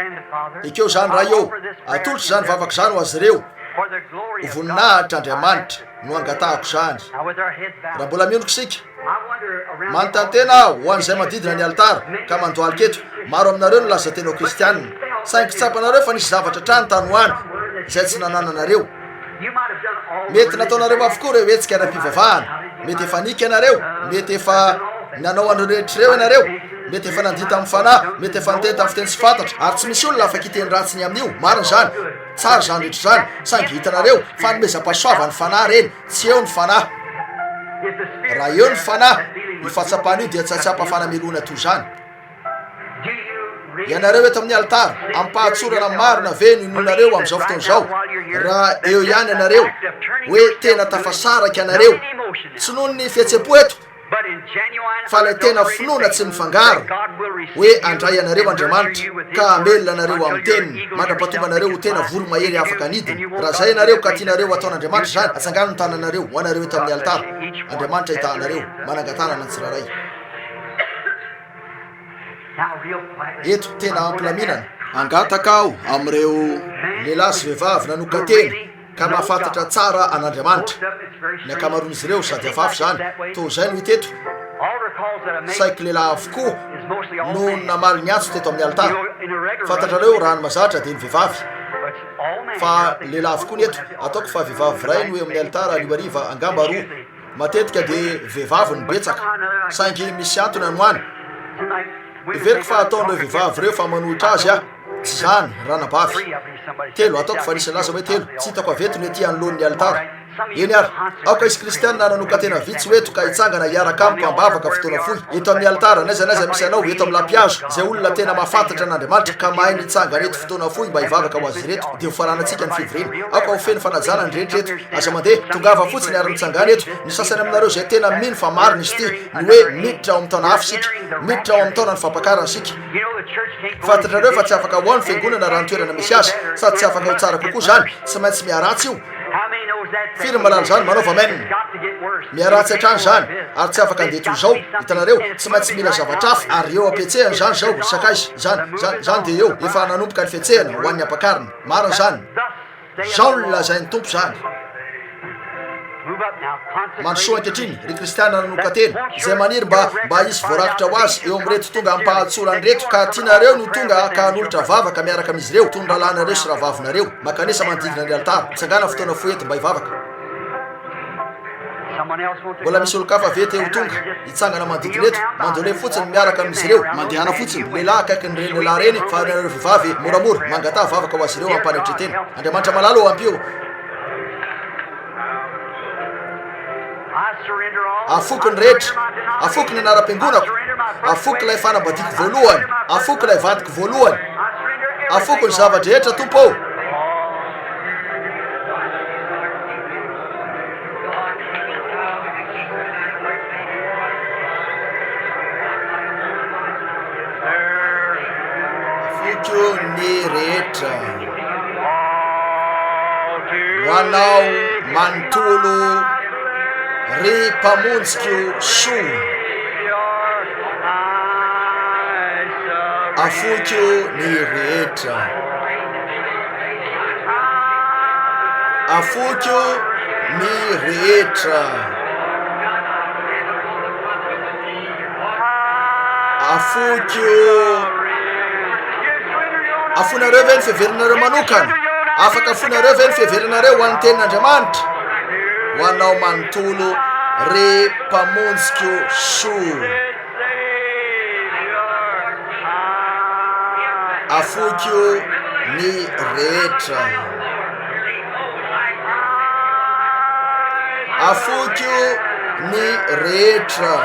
Ekeo izany, Ray ô. Atolotro izany vavaka izany ho azy ireo. Ho voninahitr'Andriamanitra no angatahako izany. Raha mbola miondrika isika. Manontany tena aho ho an'izay manodidina ny alitara ka mandohalika eto. Maro aminareo no laza tena ho kristianina. Saingy tsapanareo fa nisy zavatra hatrany tany ho any izay tsy nanananareo. Mety nataonareo avokoa ireo hetsika ara-pivavahana. Mety efa niaka ianareo. Mety efa nanao an'ireo rehetra ireo ianareo. Mety efa nandihy tamin'ny fanahy. Mety efa niteny tamin'ny fiteny tsy fantatra. Ary tsy misy olona afaka hiteny ratsy ny amin'io. Marina izany. Tsara izany rehetra izany. Saingy hitanareo, fanomezam-pahasoavan'ny fanahy ireny. Tsy eo ny Fanahy. Raha eo ny Fanahy, io fahatsapana io dia tsy hahatsapa fanamelohana toy izany. Ianareo eto amin'ny alitara, amim-pahatsorana marina ve no inoanareo amin'izao fotoana izao, raha eo ihany ianareo, hoe tena tafasaraka ianareo, tsy noho ny fihetsem-po eto? Fa ilay tena finoana tsy mifangaro, hoe handray anareo Andriamanitra, ka hamelona anareo amin'ny Teniny, mandra-pahatonga anareo ho tena voromahery afaka anidina. Raha izay ianareo, ka tianareo hataon'Andriamanitra izany, atsangano ny tananareo, ho anareo eto amin'ny alitara. Andriamanitra hitaha anareo. Manangan-tanana ny tsirairay. Eto, tena ampilaminana. Hangataka aho amin'ireo lehilahy sy vehivavy nanokan-tena ka mahafantatra tsara an'Andriamanitra. Ny ankamaroan'izy ireo, sady hafahafa izany, toa izay no hita eto. Saiky lehilahy avokoa no namaly ny antso teto amin'ny alitara. Fantatrareo, raha ny mazatra dia ny vehivavy. Fa lehilahy avokoa ny eto. Ataoko fa vehivavy iray no eo amin'ny alitara anio hariva, angamba roa. Matetika dia vehivavy no betsaka, saingy misy antony any ho any. Heveriko fa ataon'ireo vehivavy ireo fa manohitra azy aho. Tsy izany, ranabavy. Telo, ataoko fa nisy nilaza hoe telo. Tsy hitako avy eto ny ety anoloan'ny alitara. Eny ary. Aoka hisy kristiana nanokan-tena vitsy ho eto ka hitsangana hiaraka amiko am-bavaka fotoana fohy. Eto amin'ny alitara, n'aiza n'aiza misy anao, eto amin'ny lampihazo, izay olona tena mahafantatra an'Andriamanitra ka mahay ny hitsangana eto fotoana fohy mba hivavaka ho azy ireto, dia hofaranantsika ny fivoriana. Aoka ho feno fanajana ny rehetra eto. Aza mandeha, tongava fotsiny ary mitsangàna eto. Ny sasany aminareo izay tena mino fa marina izy ity, ny hoe miditra ao amin'ny taona hafa isika, miditra ao amin'ny taonan'ny fampakarana isika. Fantatrareo fa tsy afaka ho ao ny fiangonana raha ny toerana misy azy, sady tsy afaka ho tsara kokoa izany, tsy maintsy miharatsy io. Firy ny mahalala izany? Manaova amen. Miharatsy hatrany izany, ary tsy afaka handeha toy izao. Hitanareo, tsy maintsy mila zavatra hafa, ary eo am-pihetsehana izany izao, ry sakaiza. Izany, izany, izany dia eo, efa nanomboka ny fihetsehana ho an'ny ampakarina. Marina izany. Izao no lazain'ny Tompo izany. Mandrosoa ankehitriny, ry Kristiana nanokan-tena, izay maniry mba, mba hisy voarakitra ho azy eo amin'ireto tonga amim-pahatsorana ireto, ka tianareo ny ho tonga ka hanolotra vavaka miaraka amin'izy ireo, toy ny rahalahinareo sy rahavavinareo. Mankanesa manodidina ny alitara. Mitsangàna fotoana fohy eto mba hivavaka. Mbola misy olon-kafa ve te ho tonga, hitsangana manodidina eto? Mandole fotsiny miaraka amin'izy ireo. Mandehana fotsiny, lehilahy akaikin'ireny lehilahy ireny, fa ianareo vehivavy, moramora, mangataha vavaka ho azy ireo am-panetren-tena. Andriamanitra malala ô, ampio. Afoiko ny rehetra. Afoiko ny anaram-piangonako. Afoiko ilay fanambadiako voalohany. Afoiko ilay vadiko voalohany. Afoiko ny zava-drehetra, Tompo ô. Afoiko ny rehetra. Ho anao manontolo, ry Mpamonjiko soa. Afoiko ny rehetra. Afoiko ny rehetra. Afoiko. Afoinareo ve ny fiheveranareo manokana? Afaka afoinareo ve ny fiheveranareo ho an'ny tenin'Andriamanitra? Ho anao manontolo, ry Mpamonjiko soa. Afoiko ny rehetra. Afoiko ny rehetra.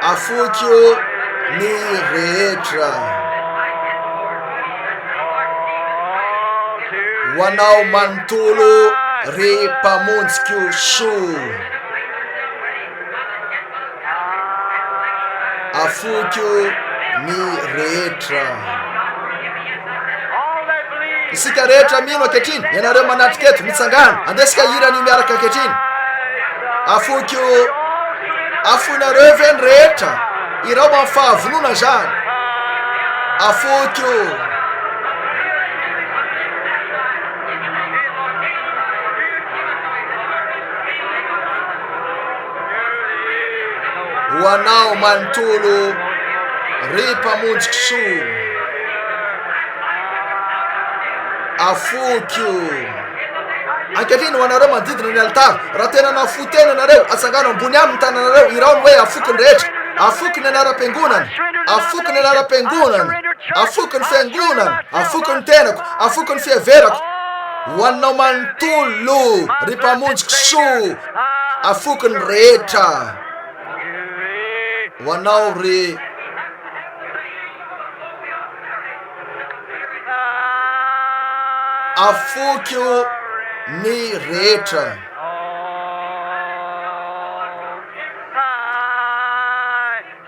Afoiko ny rehetra. Ho anao manontolo ry Mpamonjiko soa. Afoiko ny rehetra. Isika rehetra mino ankehitriny, ianareo manatrika eto, mitsangàna, andeha isika hihira an'io miaraka ankehitriny. Afoiko, afoinareo ve ny rehetra? Hirao amin'ny fahavonona izany. Afoiko. Ho anao manontolo, ry Mpamonjiko soa. Afoiko. Ankehitriny, ho anareo manodidina ny alitara, raha tena nahafoy tena ianareo, atsangano ambony aminy ny tananareo, hirao ny hoe afoiko ny rehetra. Afoiko ny anaram-piangonana. Afoiko ny anaram-piangonana. Afoiko ny fiangonana. Afoiko ny tenako. Afoiko ny fiheverako. Ho anao manontolo, ry Mpamonjiko soa. Afoiko ny rehetra. Ho anao, ry. Afoiko ny rehetra.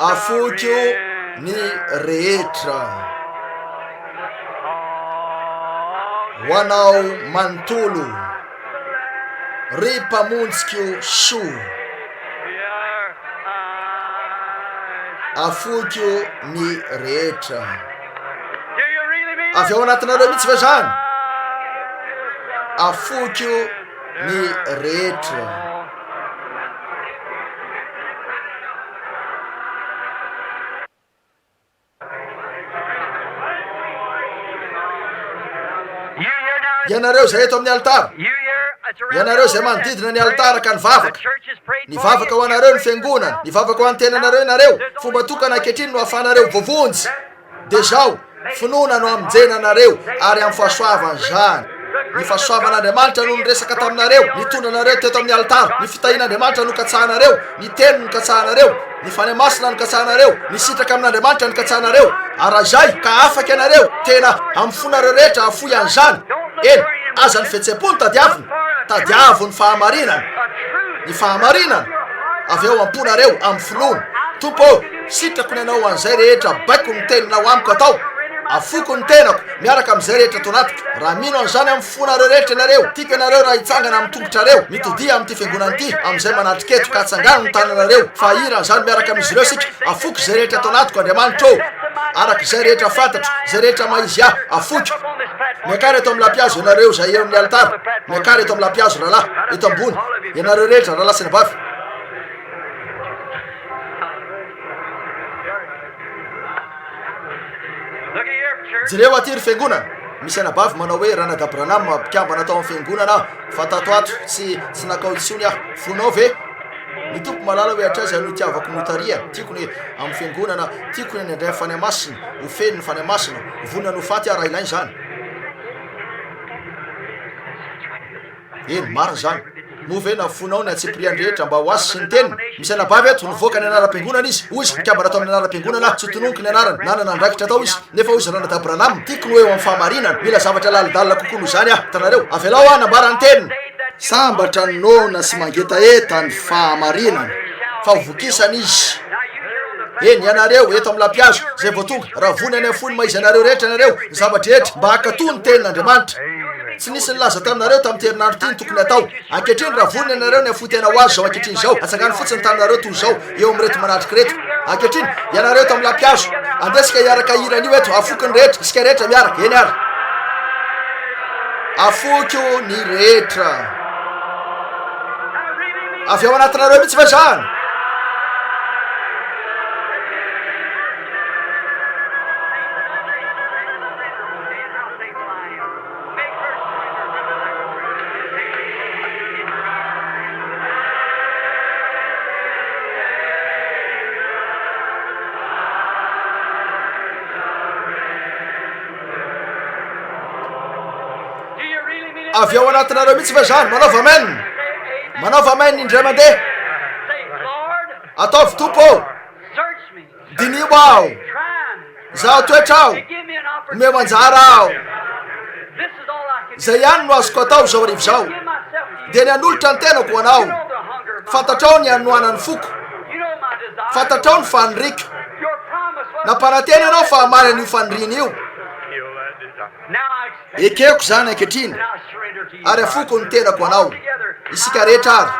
Afoiko ny rehetra. Ho anao manontolo, ry Mpamonjiko soa. Afoiko ny rehetra. Avy ao anatinareo mihitsy ve zany? Afoiko ny rehetra. Ianareo izay eto amin'ny alitara, ianareo izay manodidina ny alitara ka nivavaka, nivavaka ho anareo ny fiangonana, nivavaka ho an'ny tenanareo ianareo, fomba tokana ankehitriny no ahafahanareo voavonjy. Dia izao, finoana no hamonjena anareo, ary amin'ny fahasoavana izany. Ny fahasoavan'Andriamanitra no niresaka taminareo, nitondra anareo teto amin'ny alitara. Ny fitahian'Andriamanitra no katsahanareo, ny Teniny no katsahanareo, ny Fanahy Masina no katsahanareo, ny sitraka amin'Andriamanitra no katsahanareo. Ary raha izay, ka afaka ianareo, tena amin'ny fonareo rehetra hahafoy an'izany. Eny, aza ny fihetseham-po no tadiavina, tadiavo ny fahamarinana. Ny fahamarinana, avy ao am-ponareo, amin'ny finoana. Tompo ô, sitrako ny hanao an'izay rehetra baiko ny Teninao amiko atao. Afoiko ny tenako, miaraka amin'izay rehetra ato anatiko. Raha mino an'izany amin'ny fonareo rehetra ianareo, tiako ianareo raha hitsangana amin'ny tongotrareo. Mitodiha amin'ity fiangonana ity, amin'izay manatrika eto, ka atsangano ny tananareo, fa hihira an'izany miaraka amin'izy ireo isika. Afoiko izay rehetra ato anatiko, Andriamanitra ô. Araka izay rehetra fantatro, izay rehetra maha-izy ahy, afoiko. Miakara eto amin'ny lampihazo ianareo izay eo amin'ny alitara. Miakara eto amin'ny lampihazo, rahalahy, eto ambony. Ianareo rehetra, rahalahy sy anabavy. Jereo aty ry fiangonana, misy anabavy manao hoe Ranadahy Branham, mpikambana tao amin'ny fiangonana aho, fa tato ato tsy, tsy nakao intsony aho. Fonao ve? Ny Tompo mahalala hoe hatraiza no itiavako ny hotarihany. Tiako ny amin'ny fiangonana, tiako ny handray ny Fanahy Masina, ho feno ny Fanahy Masina, ho vonona ny ho faty aho raha ilaina izany. Eny, marina izany. Moa ve nafoinao ny antsipiriany rehetra mba ho azy sy ny teniny? Misy anabavy eto, nivoaka ny anaram-piangonana izy. Hoy izy, mpikambana tao amin'ny anaram-piangonana aho, tsy tononiko ny anarany. Nanana andraikitra tao izy. Nefa hoy izy, Ranadahy Branham, tiako ny ho eo amin'ny fahamarinana. Mila zavatra lalindalina kokoa noho izany aho. Hitanareo? Avelao aho hanambara ny teniny. Sambatra ny noana sy mangetaheta ny fahamarinana, fa ho vokisana izy. Eny, ianareo, eto amin'ny lampihazo, izay vao tonga, raha vonona ny hahafoy ny maha-izy anareo rehetra ianareo, ny zava-drehetra, mba hankatò ny tenin'Andriamanitra. Tsy nisy nilaza taminareo tamin'ity herinandro ity ny tokony hatao. Ankehitriny, raha vonona ianareo ny hafoy tena ho azy izao ankehitriny izao, atsangano fotsiny ny tananareo toy izao, eo amin'ireto manatrika ireto. Ankehitriny, ianareo eto amin'ny lampihazo, andeha isika hiaraka hihira an'io eto, afoiko ny rehetra, isika rehetra miaraka. Eny ary. Afoiko ny rehetra. Avy ao anatinareo mihitsy va izany? Avy ao anatinareo mihitsy va izany? Manaova amen. Manaova amen indray mandeha. Ataovy Tompo ô. Diniho aho. Zaho toetra aho. Omeo anjara aho. Izay ihany no azoko atao izao hariva izao. Dia ny hanolotra ny tenako ho anao. Fantatrao ny hanoanan'ny foko. Fantatrao ny faniriako. Nampanantena ianao fa hamaly an'io faniriana io. Ekeko izany ankehitriny, ary afoiko ny tenako anao. Isika rehetra ary.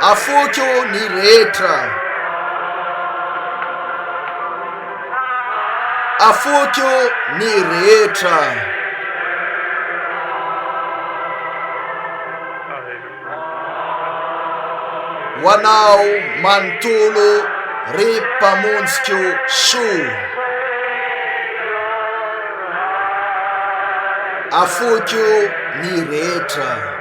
Afoiko ny rehetra. Afoiko ny rehetra. Ho anao manontolo ry Mpamonjiko soa. Afoiko ny rehetra.